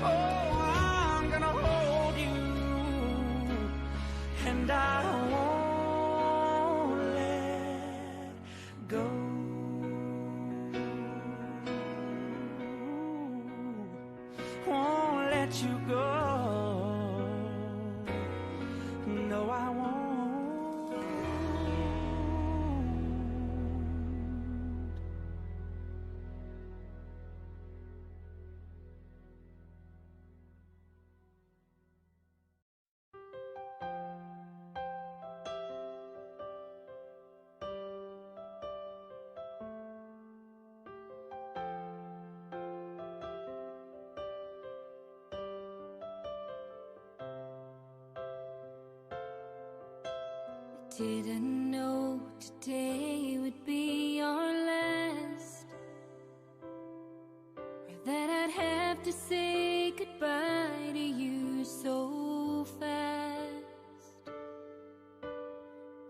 Oh, I'm gonna hold you, and I won't let go. Won't let you go. No, I won't. Didn't know today would be our last, or that I'd have to say goodbye to you so fast.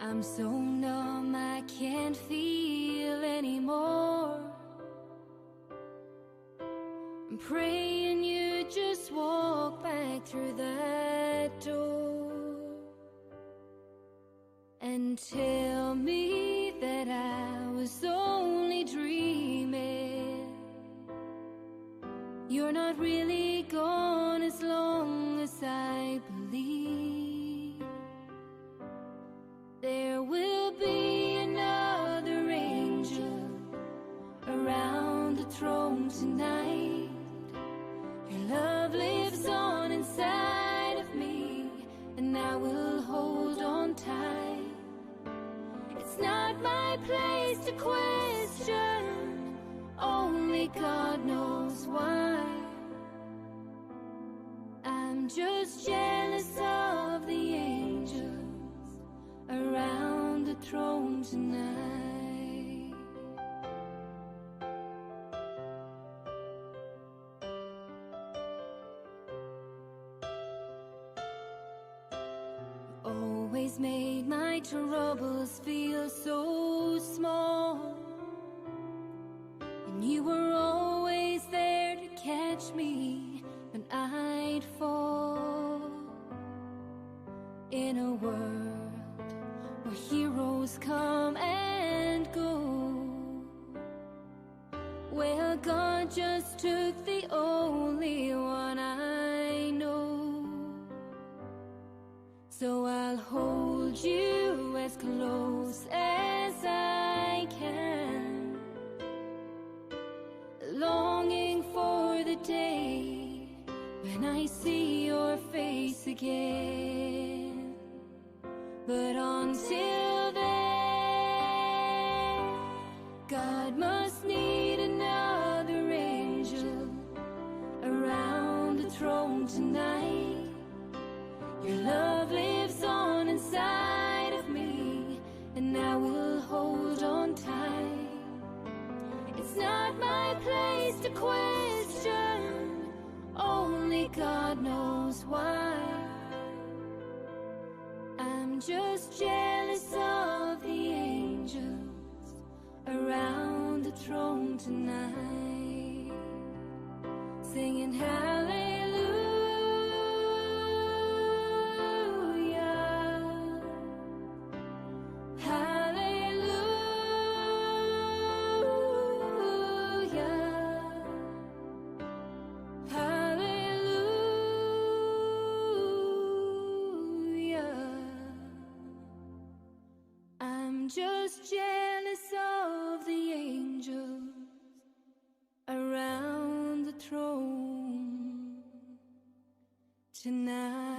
I'm so numb I can't feel anymore. I'm praying you just walk back through that door and tell me that I was only dreaming. You're not really gone as long as I believe. There will be another angel around the throne tonight. Your love lives on inside of me, and I will hold on tight. It's not not my place to question, only God knows why. I'm just jealous of the angels around the throne tonight. You always made my troubles feel so small, and you were always there to catch me when I'd fall. In a world where heroes come and go, well, God just took the only one I know. So I'll hold you as close as I can, longing for the day when I see your face again. But until then, God must need another angel around the throne tonight. Your love lives on inside of me, and I will hold on tight. It's not my place to question, only God knows why. I'm just jealous of the angels around the throne tonight, singing hallelujah, hallelujah, hallelujah. I'm just jealous of the angels around the throne tonight.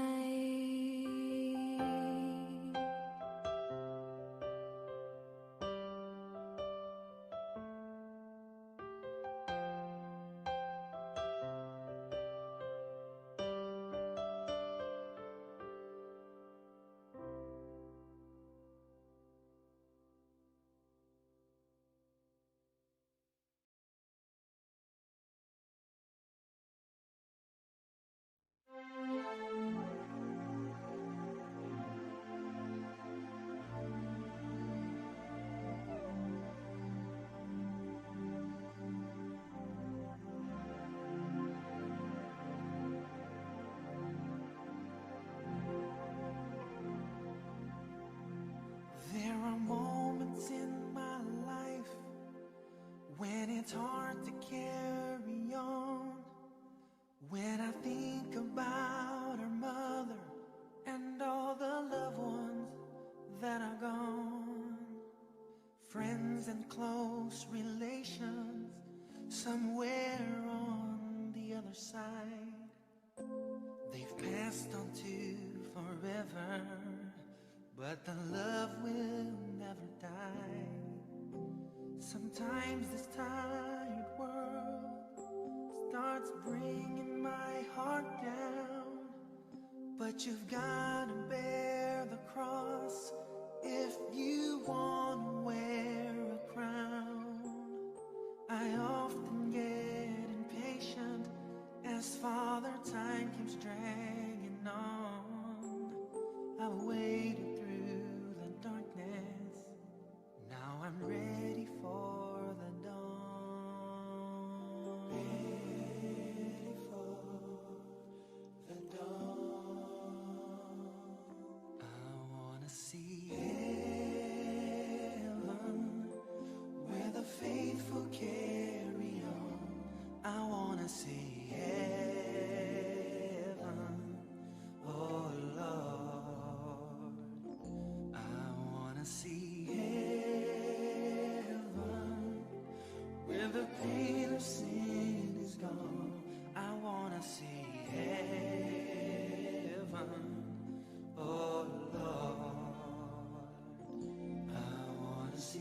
There are moments in my life when it's hard to carry on, when I think about our mother and all the loved ones that are gone, friends and close relations somewhere on the other side. They've passed on to forever, but the love will never die. Sometimes this tired world starts bringing my heart down, but you've got to bear the cross if you want to wear a crown. I often get impatient as Father Time keeps dragging on. I've waited through the darkness, now I'm ready for the dawn. Ready for the dawn. I want to see heaven where the faithful carry on. I want to see heaven, oh Lord. I want to see heaven where the pain of sin is gone. I want to see heaven, oh Lord. I want to see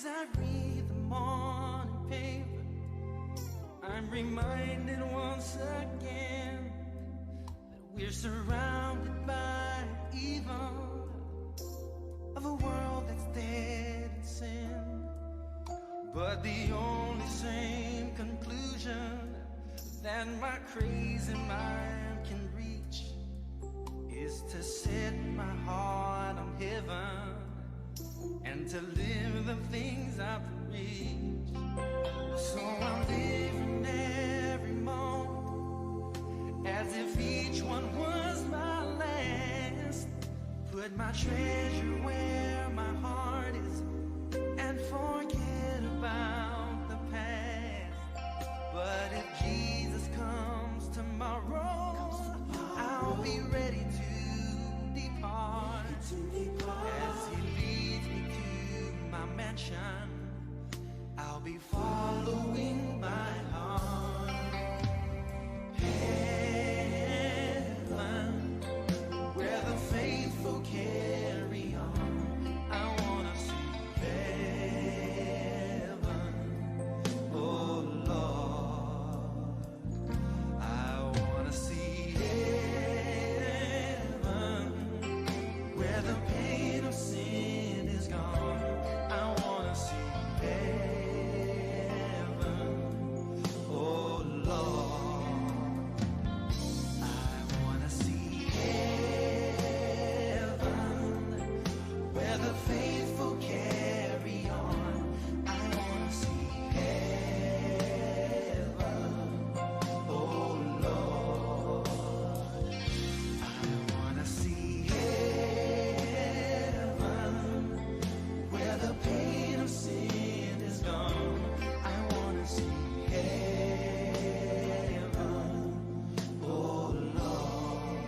As I read the morning paper, I'm reminded once again that we're surrounded by evil, of a world that's dead in sin. But the only same conclusion that my crazy mind can reach is to set my heart on heaven and to live the things I preach. So I'm living every moment as if each one was my last. Put my treasure where my heart is and forget about the past. But if Jesus comes tomorrow, I'll be ready to depart. As he leads me to my mansion, I'll be following my heart. Heaven, where the faithful carry on. I want to see heaven, oh Lord. I want to see heaven, where the pain of sin is gone. I want to see heaven, oh Lord. I want to see heaven, where the faithful carry on. I want to see heaven, oh Lord. I want to see heaven, where the pain of sin is gone. I want to see heaven, oh Lord.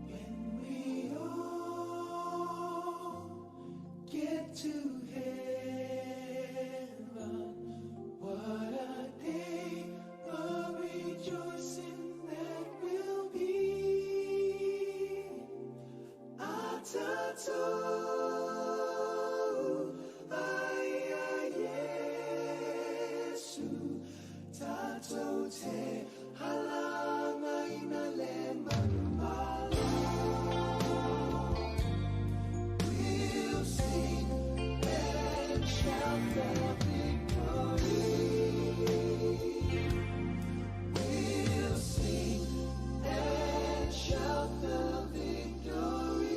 When we all get to heaven, what a day of rejoicing that will be. Atatu, Aya Yesu, Tato te halanga ina le manumalo. We'll sing and shout the victory. We'll sing and shout the victory.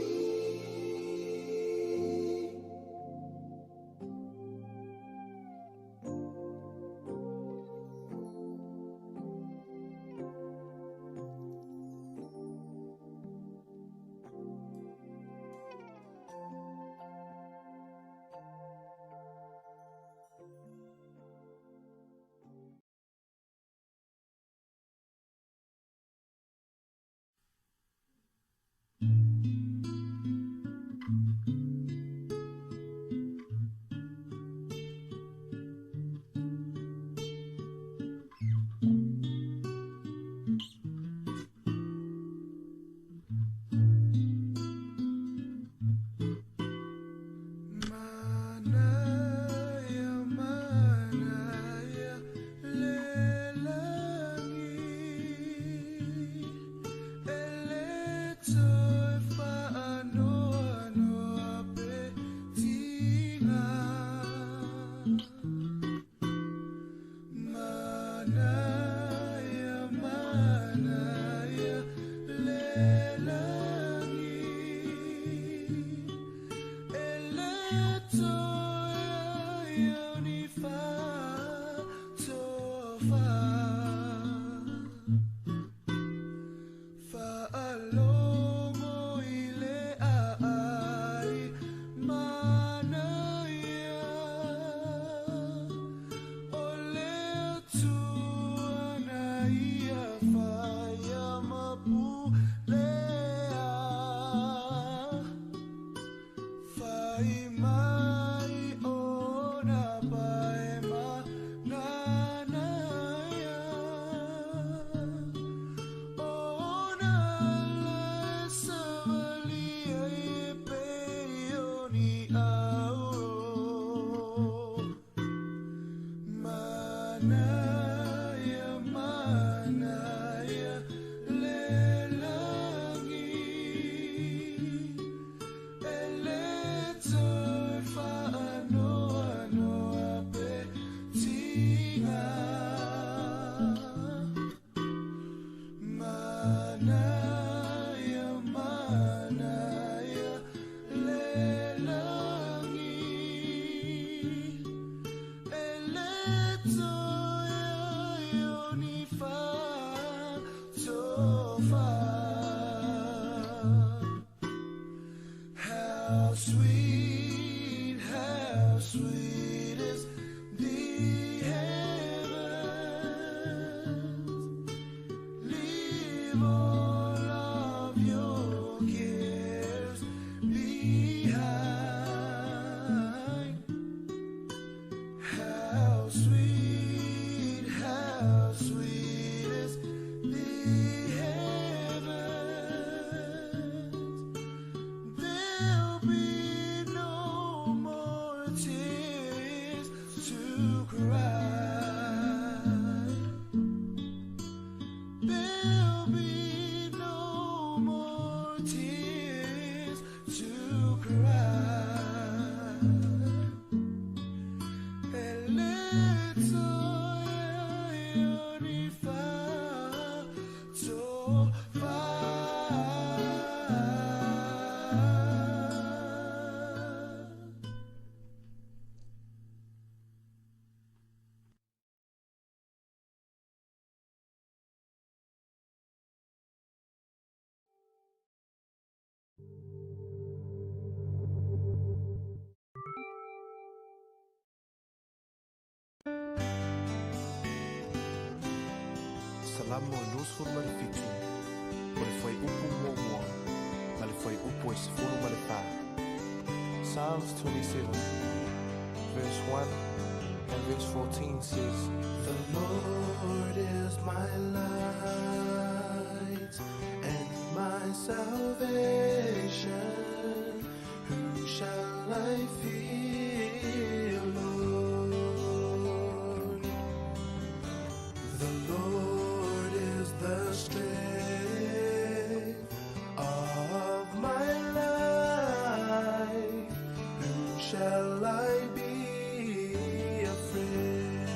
How sweet is the heavens. Leave all of your cares behind. How sweet is the heavens. There'll be no more tears to cry. There'll be no more tears to cry. Salamo 27, o le fuaiupu muamua ma le fuaiupu e 14. Psalms 27, verse 1 and verse 14 says, The Lord is my light and my salvation. Whom shall I fear, Lord? The Lord is the strength of my life. Whom shall I be afraid?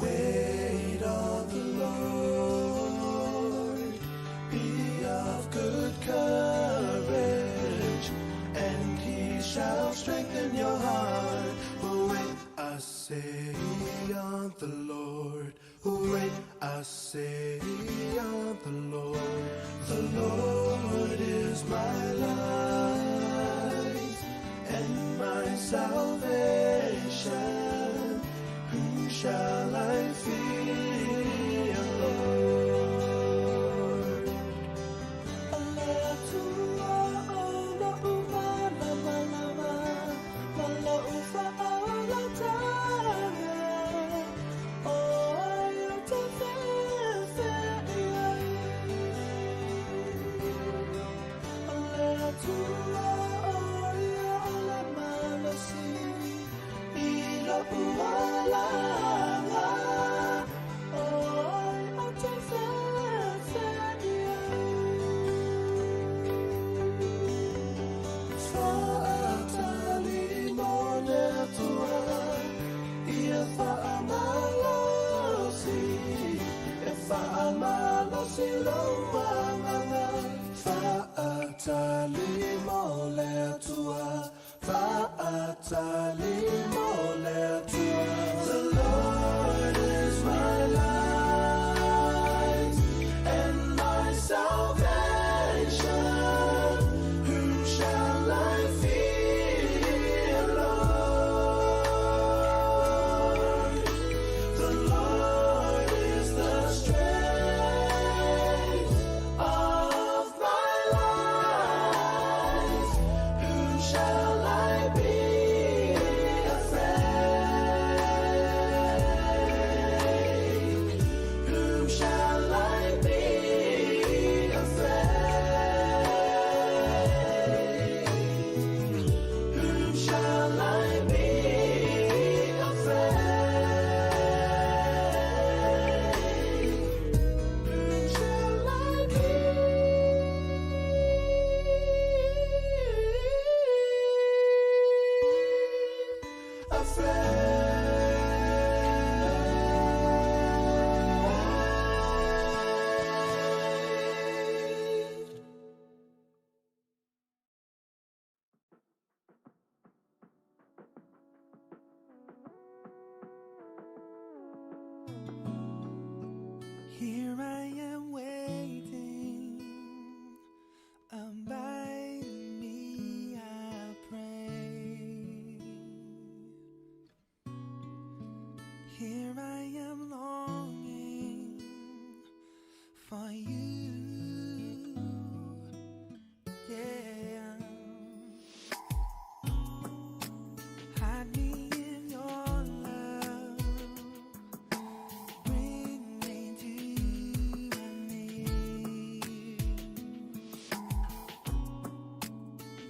Wait on the Lord, be of good courage, and he shall strengthen your heart. Wait, I say on the Lord. Wait, I say on the Lord. The Lord is my light and my salvation. Whom shall I fear, Lord? The Lord is my light and my salvation. Whom shall I fear, Lord? The Lord is the strength of my life. Whom shall I be afraid? Whom shall I be afraid? Whom shall I be afraid? Whom shall I be afraid? Here I am longing for you. Yeah. Hide me in your love. Bring me to my knees.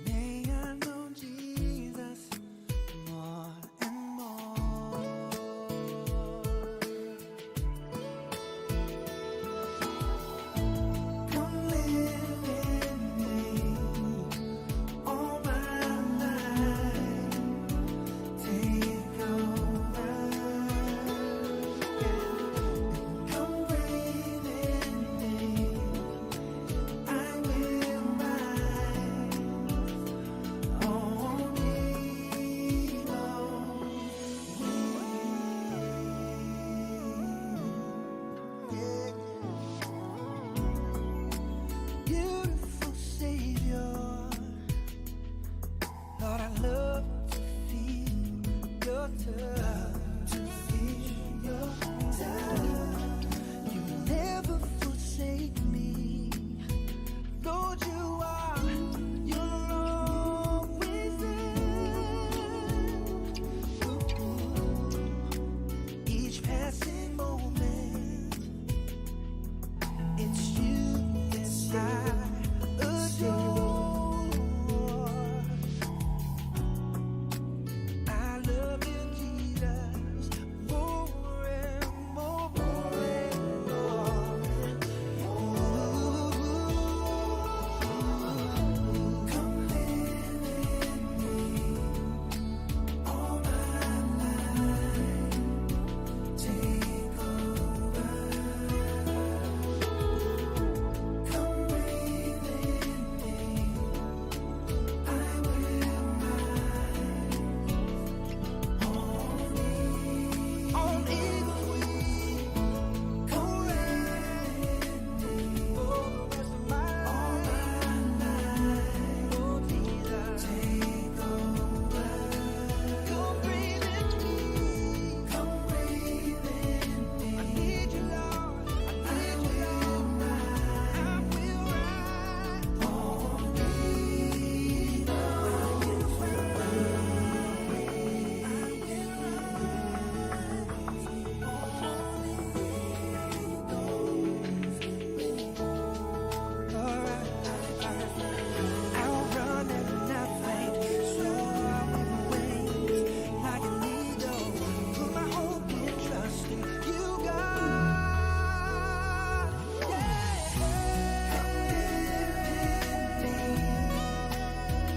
May I know Jesus more and more. Come live in me all my life. Take over. Come breathe in me. I will rise on eagle's wings. Beautiful Savior, Lord, I love to feel your touch, to feel your touch. You never forsake me, Lord. You're always there. Ooh, each passing moment, it's you that I adore. I love you, Jesus, more and more, more and more. Ooh, come live in me all my life. Take over. Come breathe in me. I will rise on eagle's wings. Come ride for the rest of my life. Oh, Jesus, take over. Come breathe in me. Come breathe in me. I need you, Lord. I need you, Lord. I will rise on eagle's I'll run and not faint, soar with wings like an eagle. Put my hope and trust in you, God. Yeah. Come live in me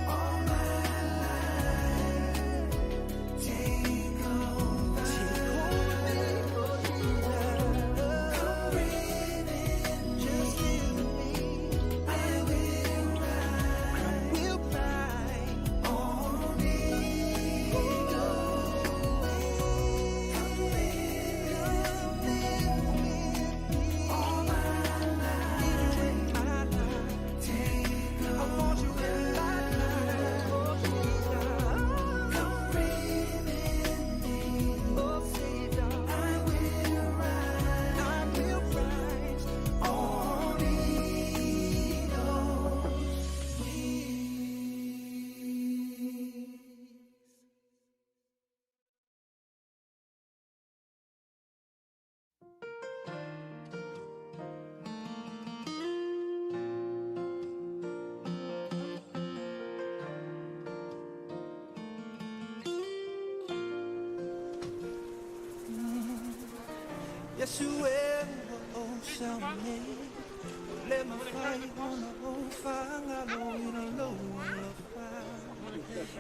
all my life. Take over. Take over me, oh Jesus. Come breathe in, just live in me. I will rise. I will rise on eagle's wings. Come live, live with me all my life. My life. Take I want you in my life, oh Jesus. Come breathe in me, oh Savior. I will rise. I will rise on eagle's wings. Yesu e ua ou sauni nei, le mafai ona ou fagaloina lou alofa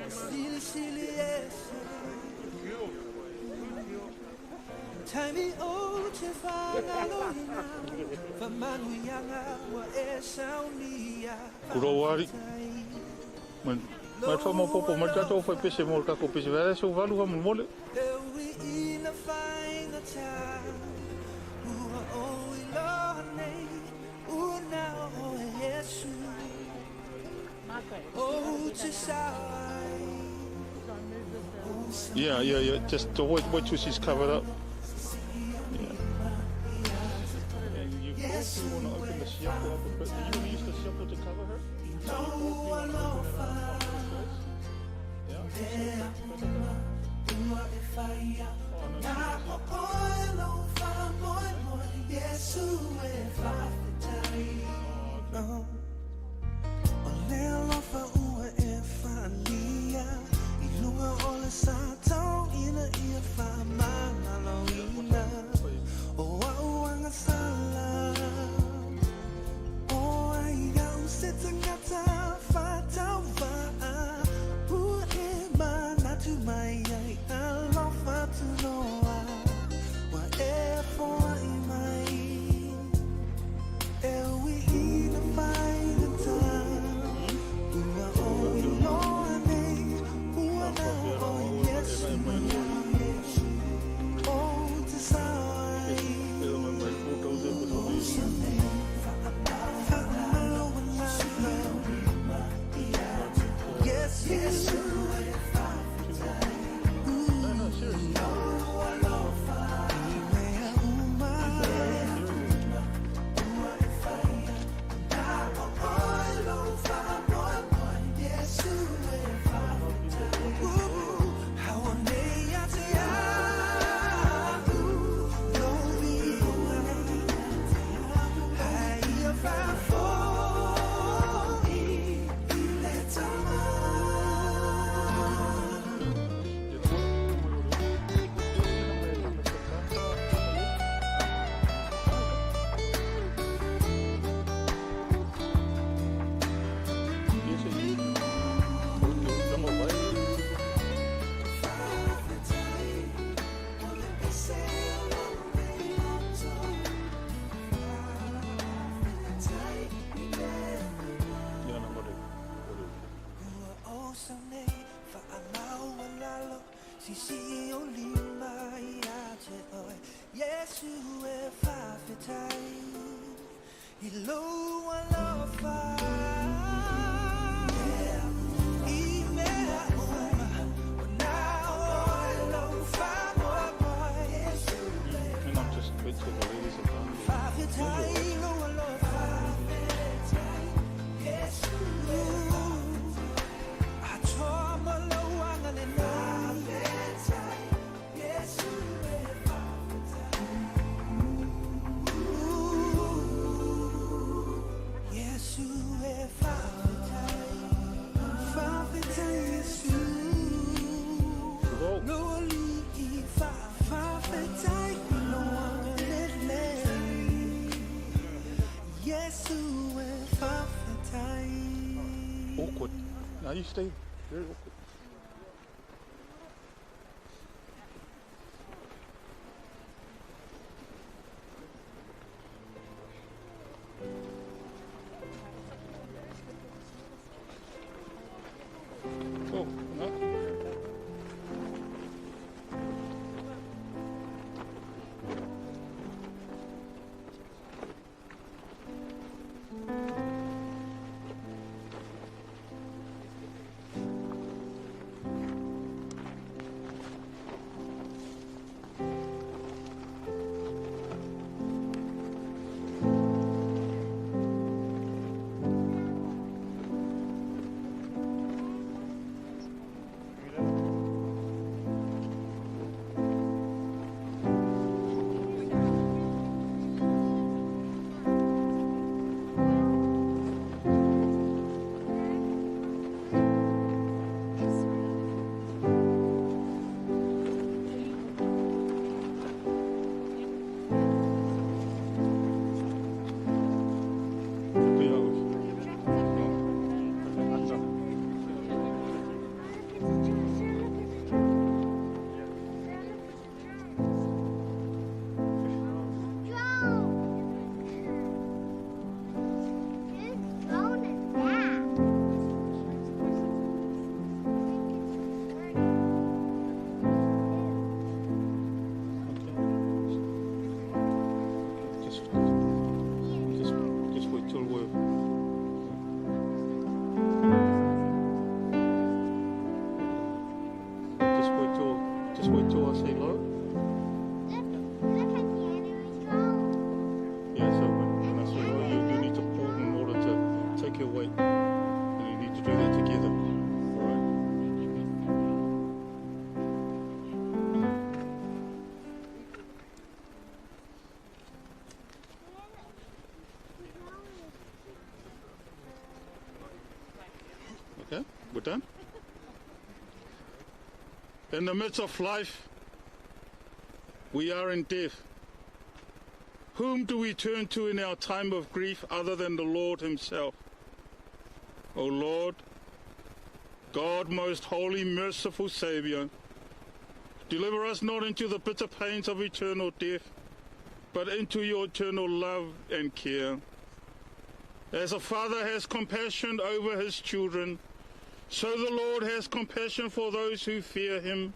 silisili ese taimi ou te fagaloina faamanuiaga ua e saunia. Kurawari. Mai mai whamapopo, mai tātou whai pese mo le kako pese. Vere se uvalu ha mole. E uiina faigata ua ou iloa nei ua na o e Iesu ou te sao ai. Yeah. Just to wait till she's covered up. siapo up a bit. Do you want to use the siapo to cover her? And I'm just wait till the ladies are done. Awkward. Now you stay very awkward. Oh, no. We're done? In the midst of life, we are in death. Whom do we turn to in our time of grief other than the Lord Himself? O Lord, God most holy, merciful Saviour, deliver us not into the bitter pains of eternal death, but into your eternal love and care. As a father has compassion over his children, so the Lord has compassion for those who fear him.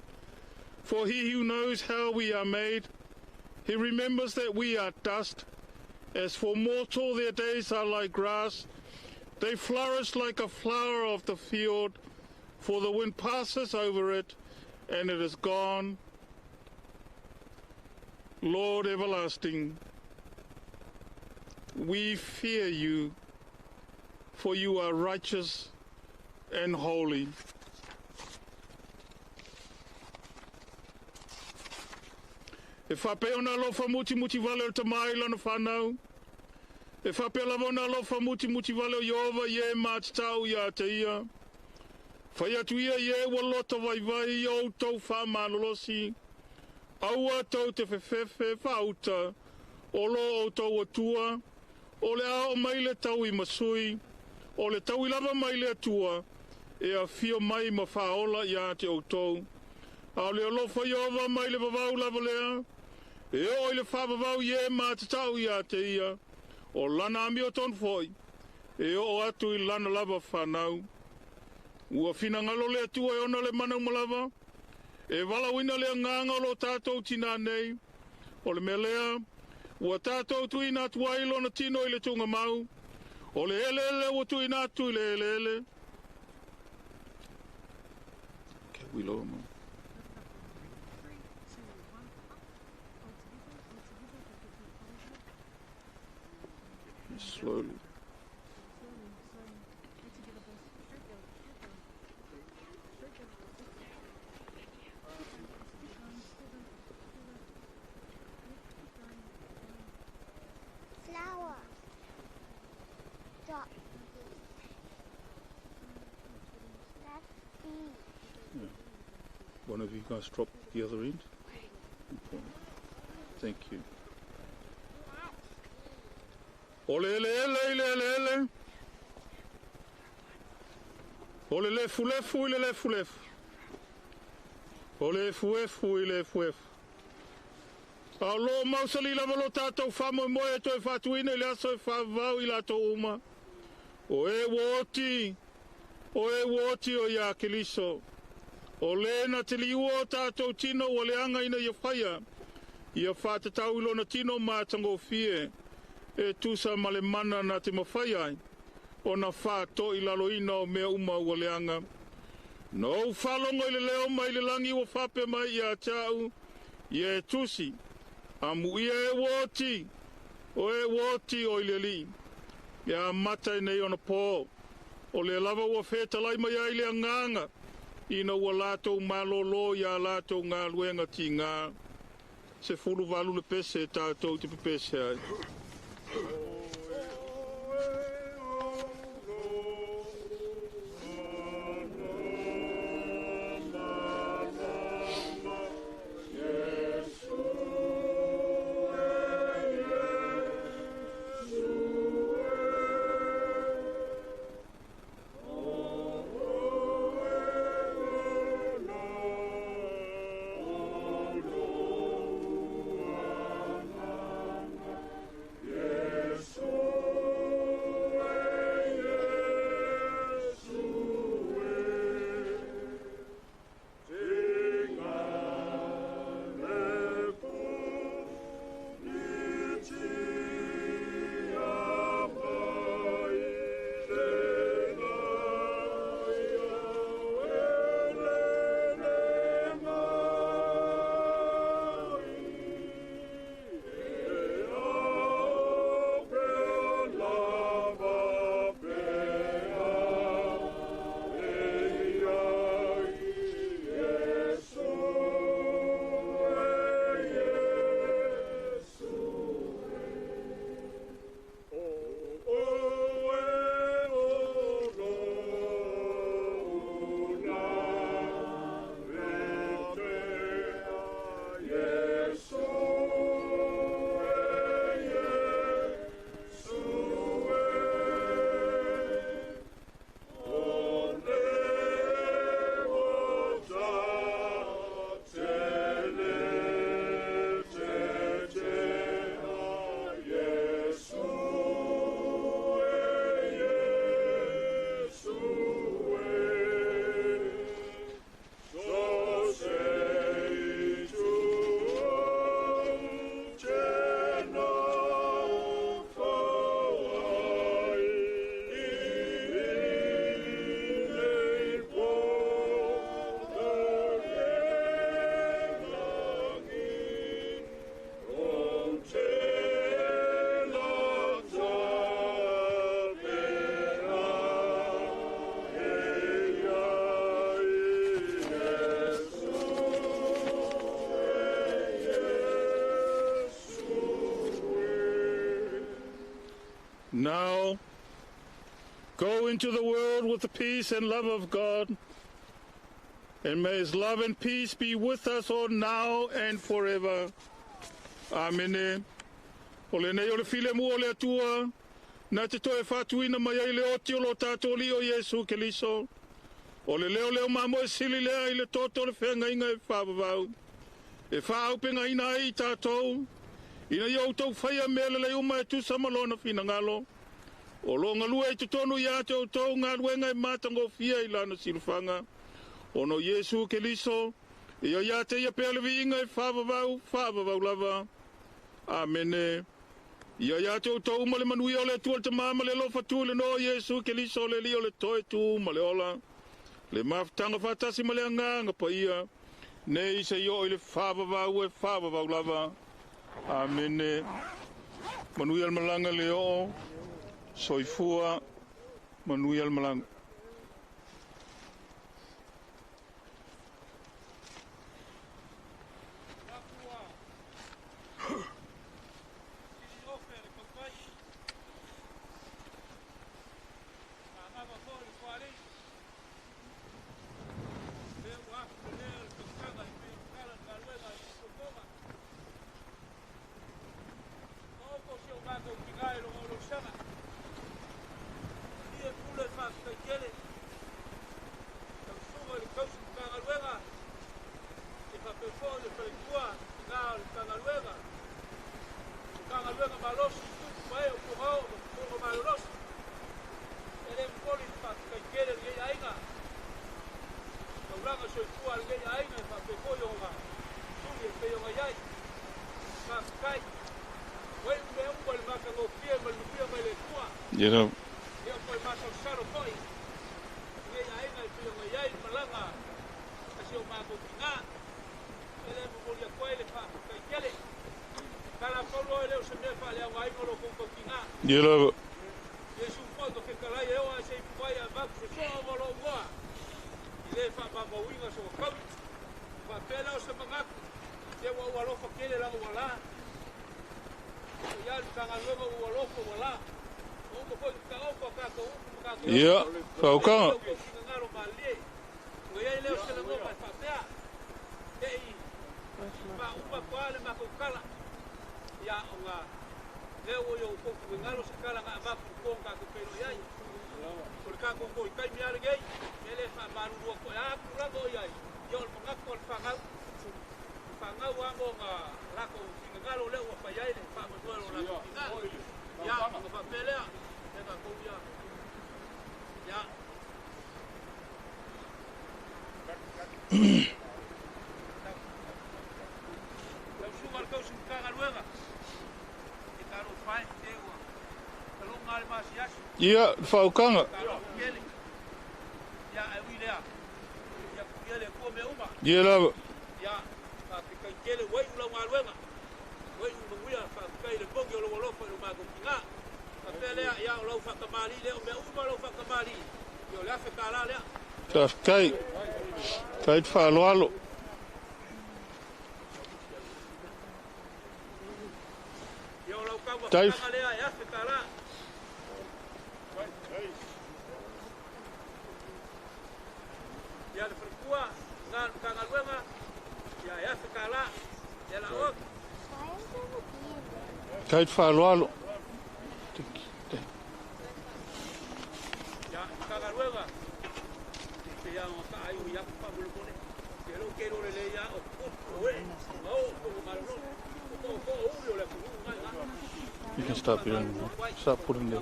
For he who knows how we are made, he remembers that we are dust. As for mortal, their days are like grass. They flourish like a flower of the field, for the wind passes over it, and it is gone. Lord everlasting, we fear you, for you are righteous and holy. E faapea ona alofa mutimuti vale o le Tama i lana fanau. E faapea lava ona alofa mutimuti vale o Ieova i e matatau ia te ia. Fai atu ia i e ua loto vaivai i o outou faamalolosi. Aua tou te fefefe faauta o lo outou Atua, o le a oo mai le taui ma sui, o le taui lava mai le Atua, e afio mai ma faaola ia te outou. A o le alofa Ieova mai le vavau lava lea, e oo i le faavavau i e matatau ia te ia, o lana amiotonu foi, e oo atu i lana lava fanau. Ua finagalo le Atua e ona le mana uma lava, e valaauina le agaga o lo tatou tinā nei, o le mea lea, ua tatou tuuina atu ai lona tino i le tuugamau, o le eleele ua tuuina atu i le eleele. Okay, we lower more. Slowly. Flower. Dot. That's B. Yeah. One of you guys drop the other end. Thank you. O le eleele i le eleele. O le lefulefu i le lefulefu. O le efuefu i le efuefu. A o lo o mausali lava lo tatou faamoemoe e toe faatuina i le aso e faavavau i latou uma, o e ua oti, o e ua oti o ia Keriso. O le na te liua o tatou tino ua leaga ina ia faia, ia faatatau i lona tino matagofie, e tusa ma le mana na te mafai ai ona faatoilaloina o mea uma ua leaga. Na ou faalogo i le leo mai le lagi ua faapea mai ia te au, Ia e tusi, amuia e ua oti, o e ua oti o i le Alii. Ia amata i nei ona pō, o lea lava ua fetalai mai ai le agaga, ina ua latou malōlō i ā latou galuega tigā. 18 le pese tatou te pepese ai. Now, go into the world with the peace and love of God, and may his love and peace be with us all now and forever. Amene. O lenei o le filemu o le Atua, na te toe fa'atuina mai ai le oti o lo tatou Alii o Iesu Keliso. O le leo leo mamoe sili lea i le toto o le feagaiga e faavavau. E fa'aaupegaina ai i tatou, ina ia outou faia mea lelei uma e tusa ma lona finagalo. O lo galue i totonu ia te outou galuega e matagofie i lana silafaga. Ona o Iesu Keliso, ia ia te ia pea le viiga e faavavau, faavavau lava. Amene. Ia ia te outou uma le manuia o le Atua le Tamā ma le alofa tu i le noa o Iesu Keliso le Alii o le toe tu ma le ola. Le mafutaga faatasi ma le agaga paia, nei seia oo i le faavavau e faavavau lava. Amene. Manuia le malaga le oo, soifua, manuia le malaga. You know. You know. Ia, faukaga. Ia, faukaga. Ia lava. Faafetai. Faafetai le faaaloalo. Tai. Tai le faaaloalo. You can stop here and stop putting the.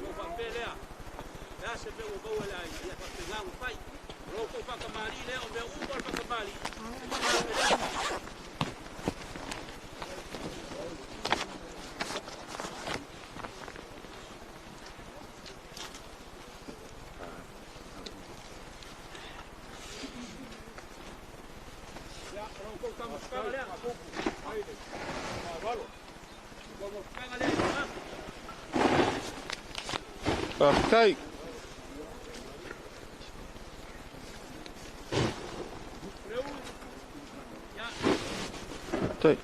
Faafetai. Tai.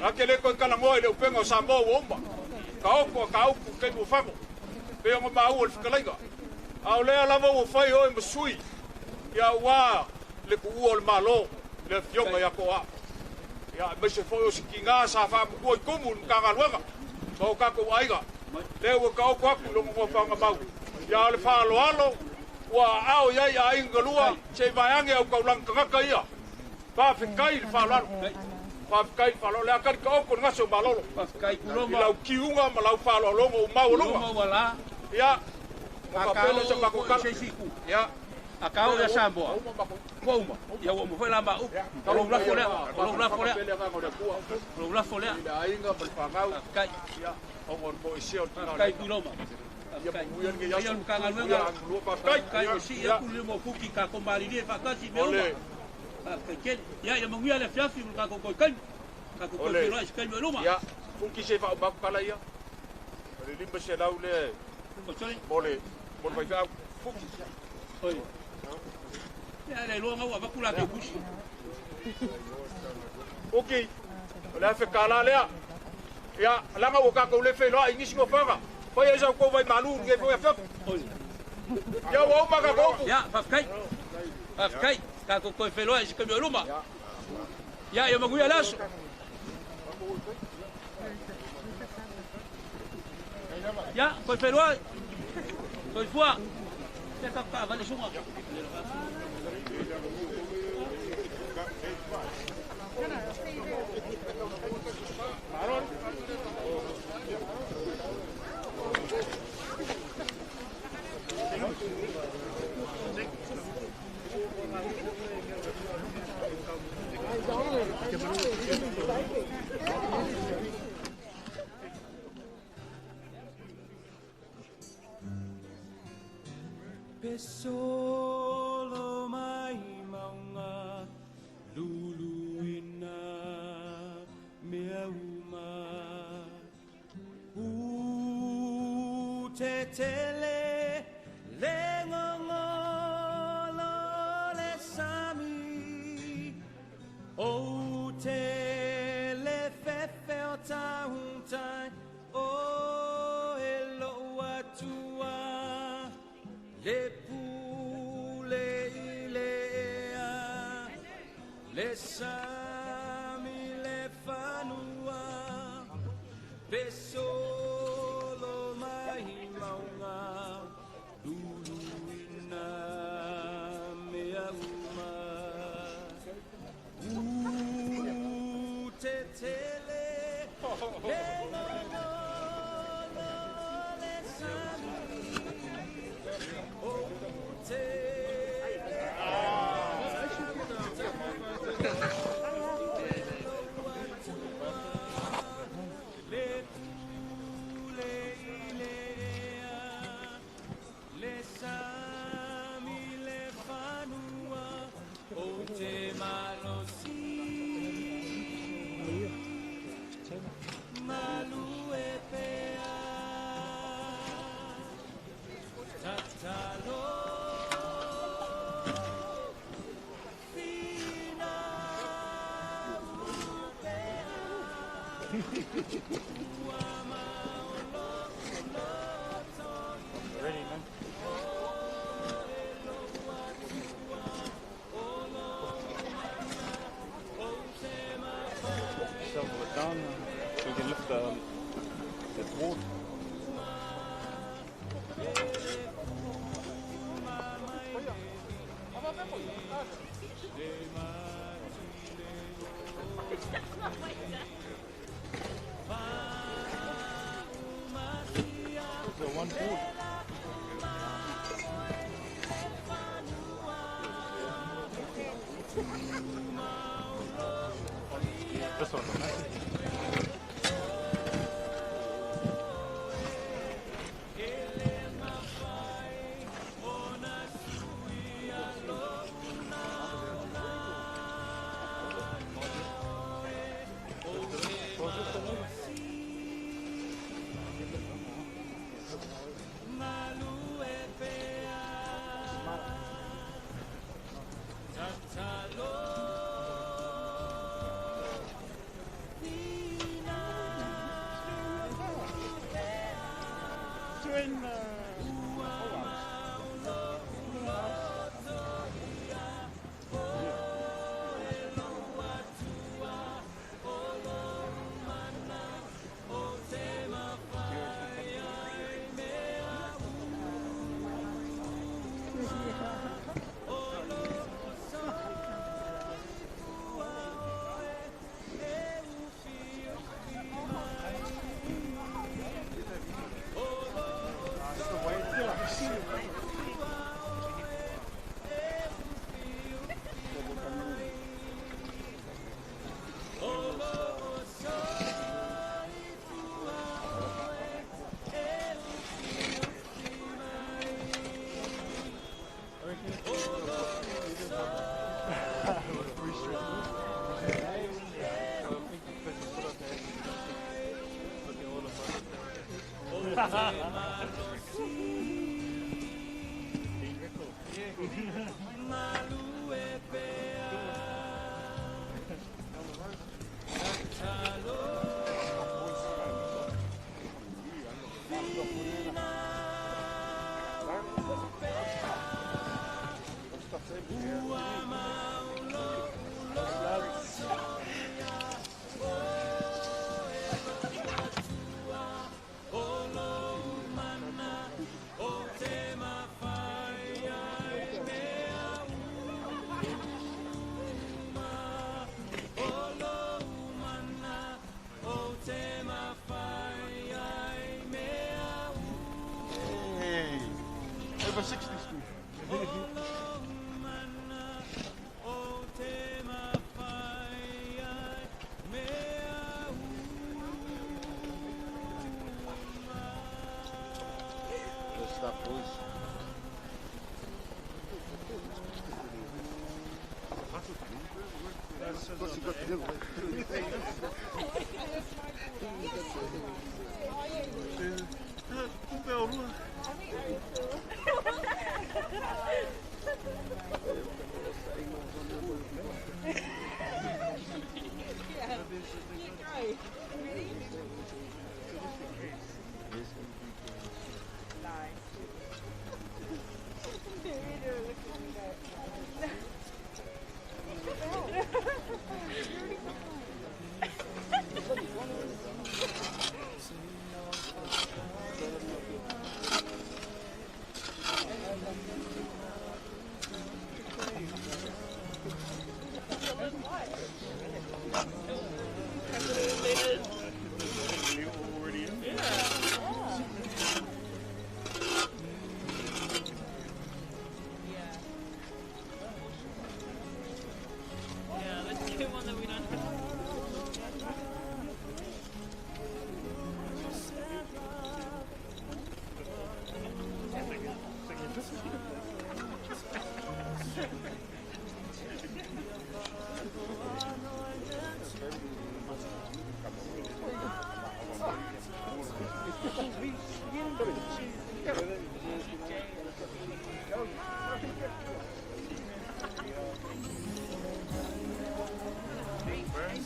Ake le koe kalangoa i le upenga o Samoa ua uma. Ka oko a ka upu kei mo fango. Pe o maua le whakalaiga. A o lea lava ua whai oi masui. Ia ua le kuua o le malo. Le fionga ia koa. Ia meise foi o siki ngā sa whaamukua i kumu ni kāngaluenga. Ma o kākou aiga. Le ua ka oko aku longo ngō whaanga mau. Ia o le whaaloalo. Ua ao iai a inga lua. Se vaiange au kaulanga kangaka ia. Whawhikai le whaaloalo. Whawhikai whalo le akari ka oko ngaso malolo. Whawhikai kuloma. I lau kiunga ma lau whaloalongo o maualunga. Ia. Akao sa makokala. Ia. Akao ia Samoa. Ua uma. Ia ua uma la ma upu. O lou lafo lea. O lou lafo lea. O lou lafo lea. I le ainga ma le whangau. Whawhikai. Ia. Ongo mo isi o tina. Whawhikai kuloma. Whawhikai. Ia mkangaluenga. Whawhikai. O si ia kule mo fuki ka komaririe whakasi me uma. Ia ia manguia le fiafi mo ka ko kai. Ka ko ko ro kai mo luma. Ia, fuki se fa ba kala ia. Le limba se lau le. Mole, mole vai fa fuki. Oi. Ia le longa ua vakula ke busi. Okei. Le fe kala lea. Ia, langa o ka ko le fe lo ingisi ngo fanga. Foi esa ko vai malu nge foi fa. Oi. Ia o ma ka ko. Ia, fa kai. Fa kai. Ka ko koe wheloa i se kami o luma. Ia, ia maguia le aso. Ia, koe wheloa. Koe fua. Ia ka ka vale sunga. Pesolo mai maunga luluina mea uma u te tele le ngongolo le sami o te le fefe o tauntai o e lo atua le pule i le ea le sami le fanua pesolo mai maunga luluina mea uma u te tele le ngongolo le sami o te le pule i le ea le sami le fanua o te malosi malu e pea tatalo. Ready, man. Shovel it down so we can lift the board. So one board. This one, right? Hey, over 60 Street. Good stuff, boys. What's he got to do? Yeah, let's get one that we don't have.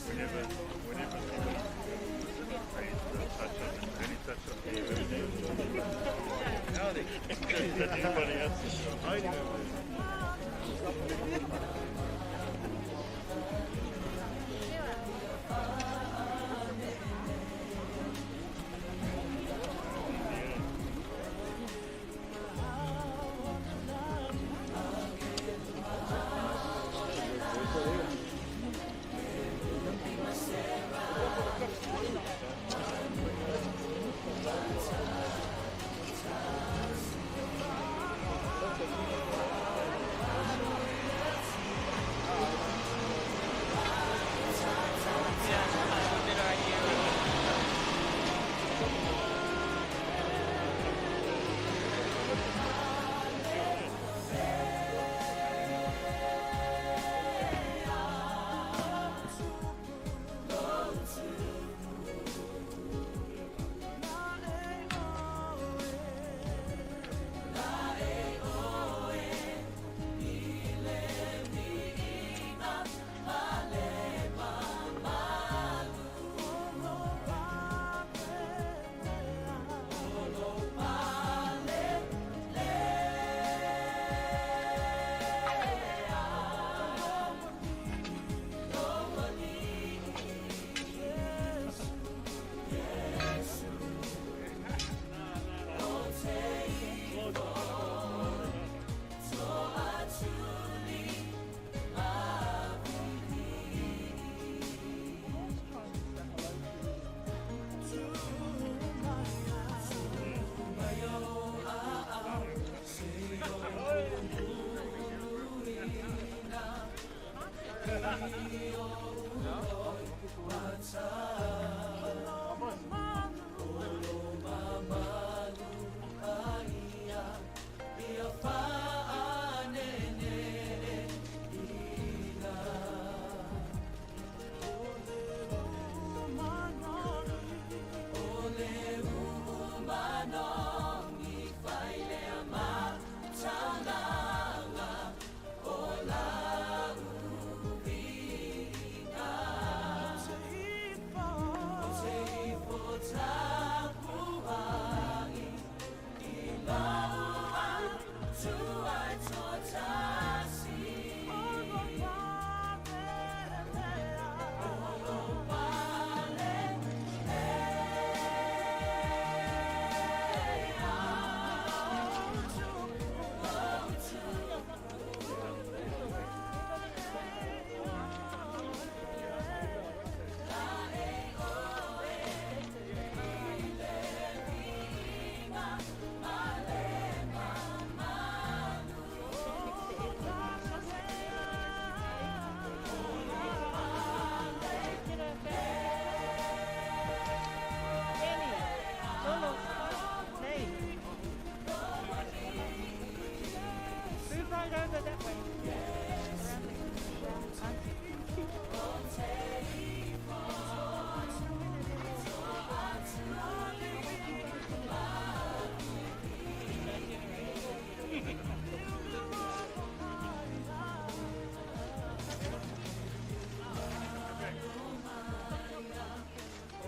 Whenever, whenever. Touch up, any touch up here. Touch anybody else.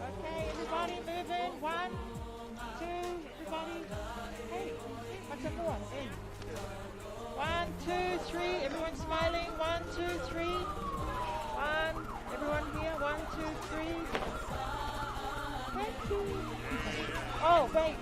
Okay, everybody move in. One, two, everybody. Hey, Matamua, in. 1, 2, 3. Everyone smiling. 1, 2, 3. 1. Everyone here. 1, 2, 3. Thank you. Oh, wait.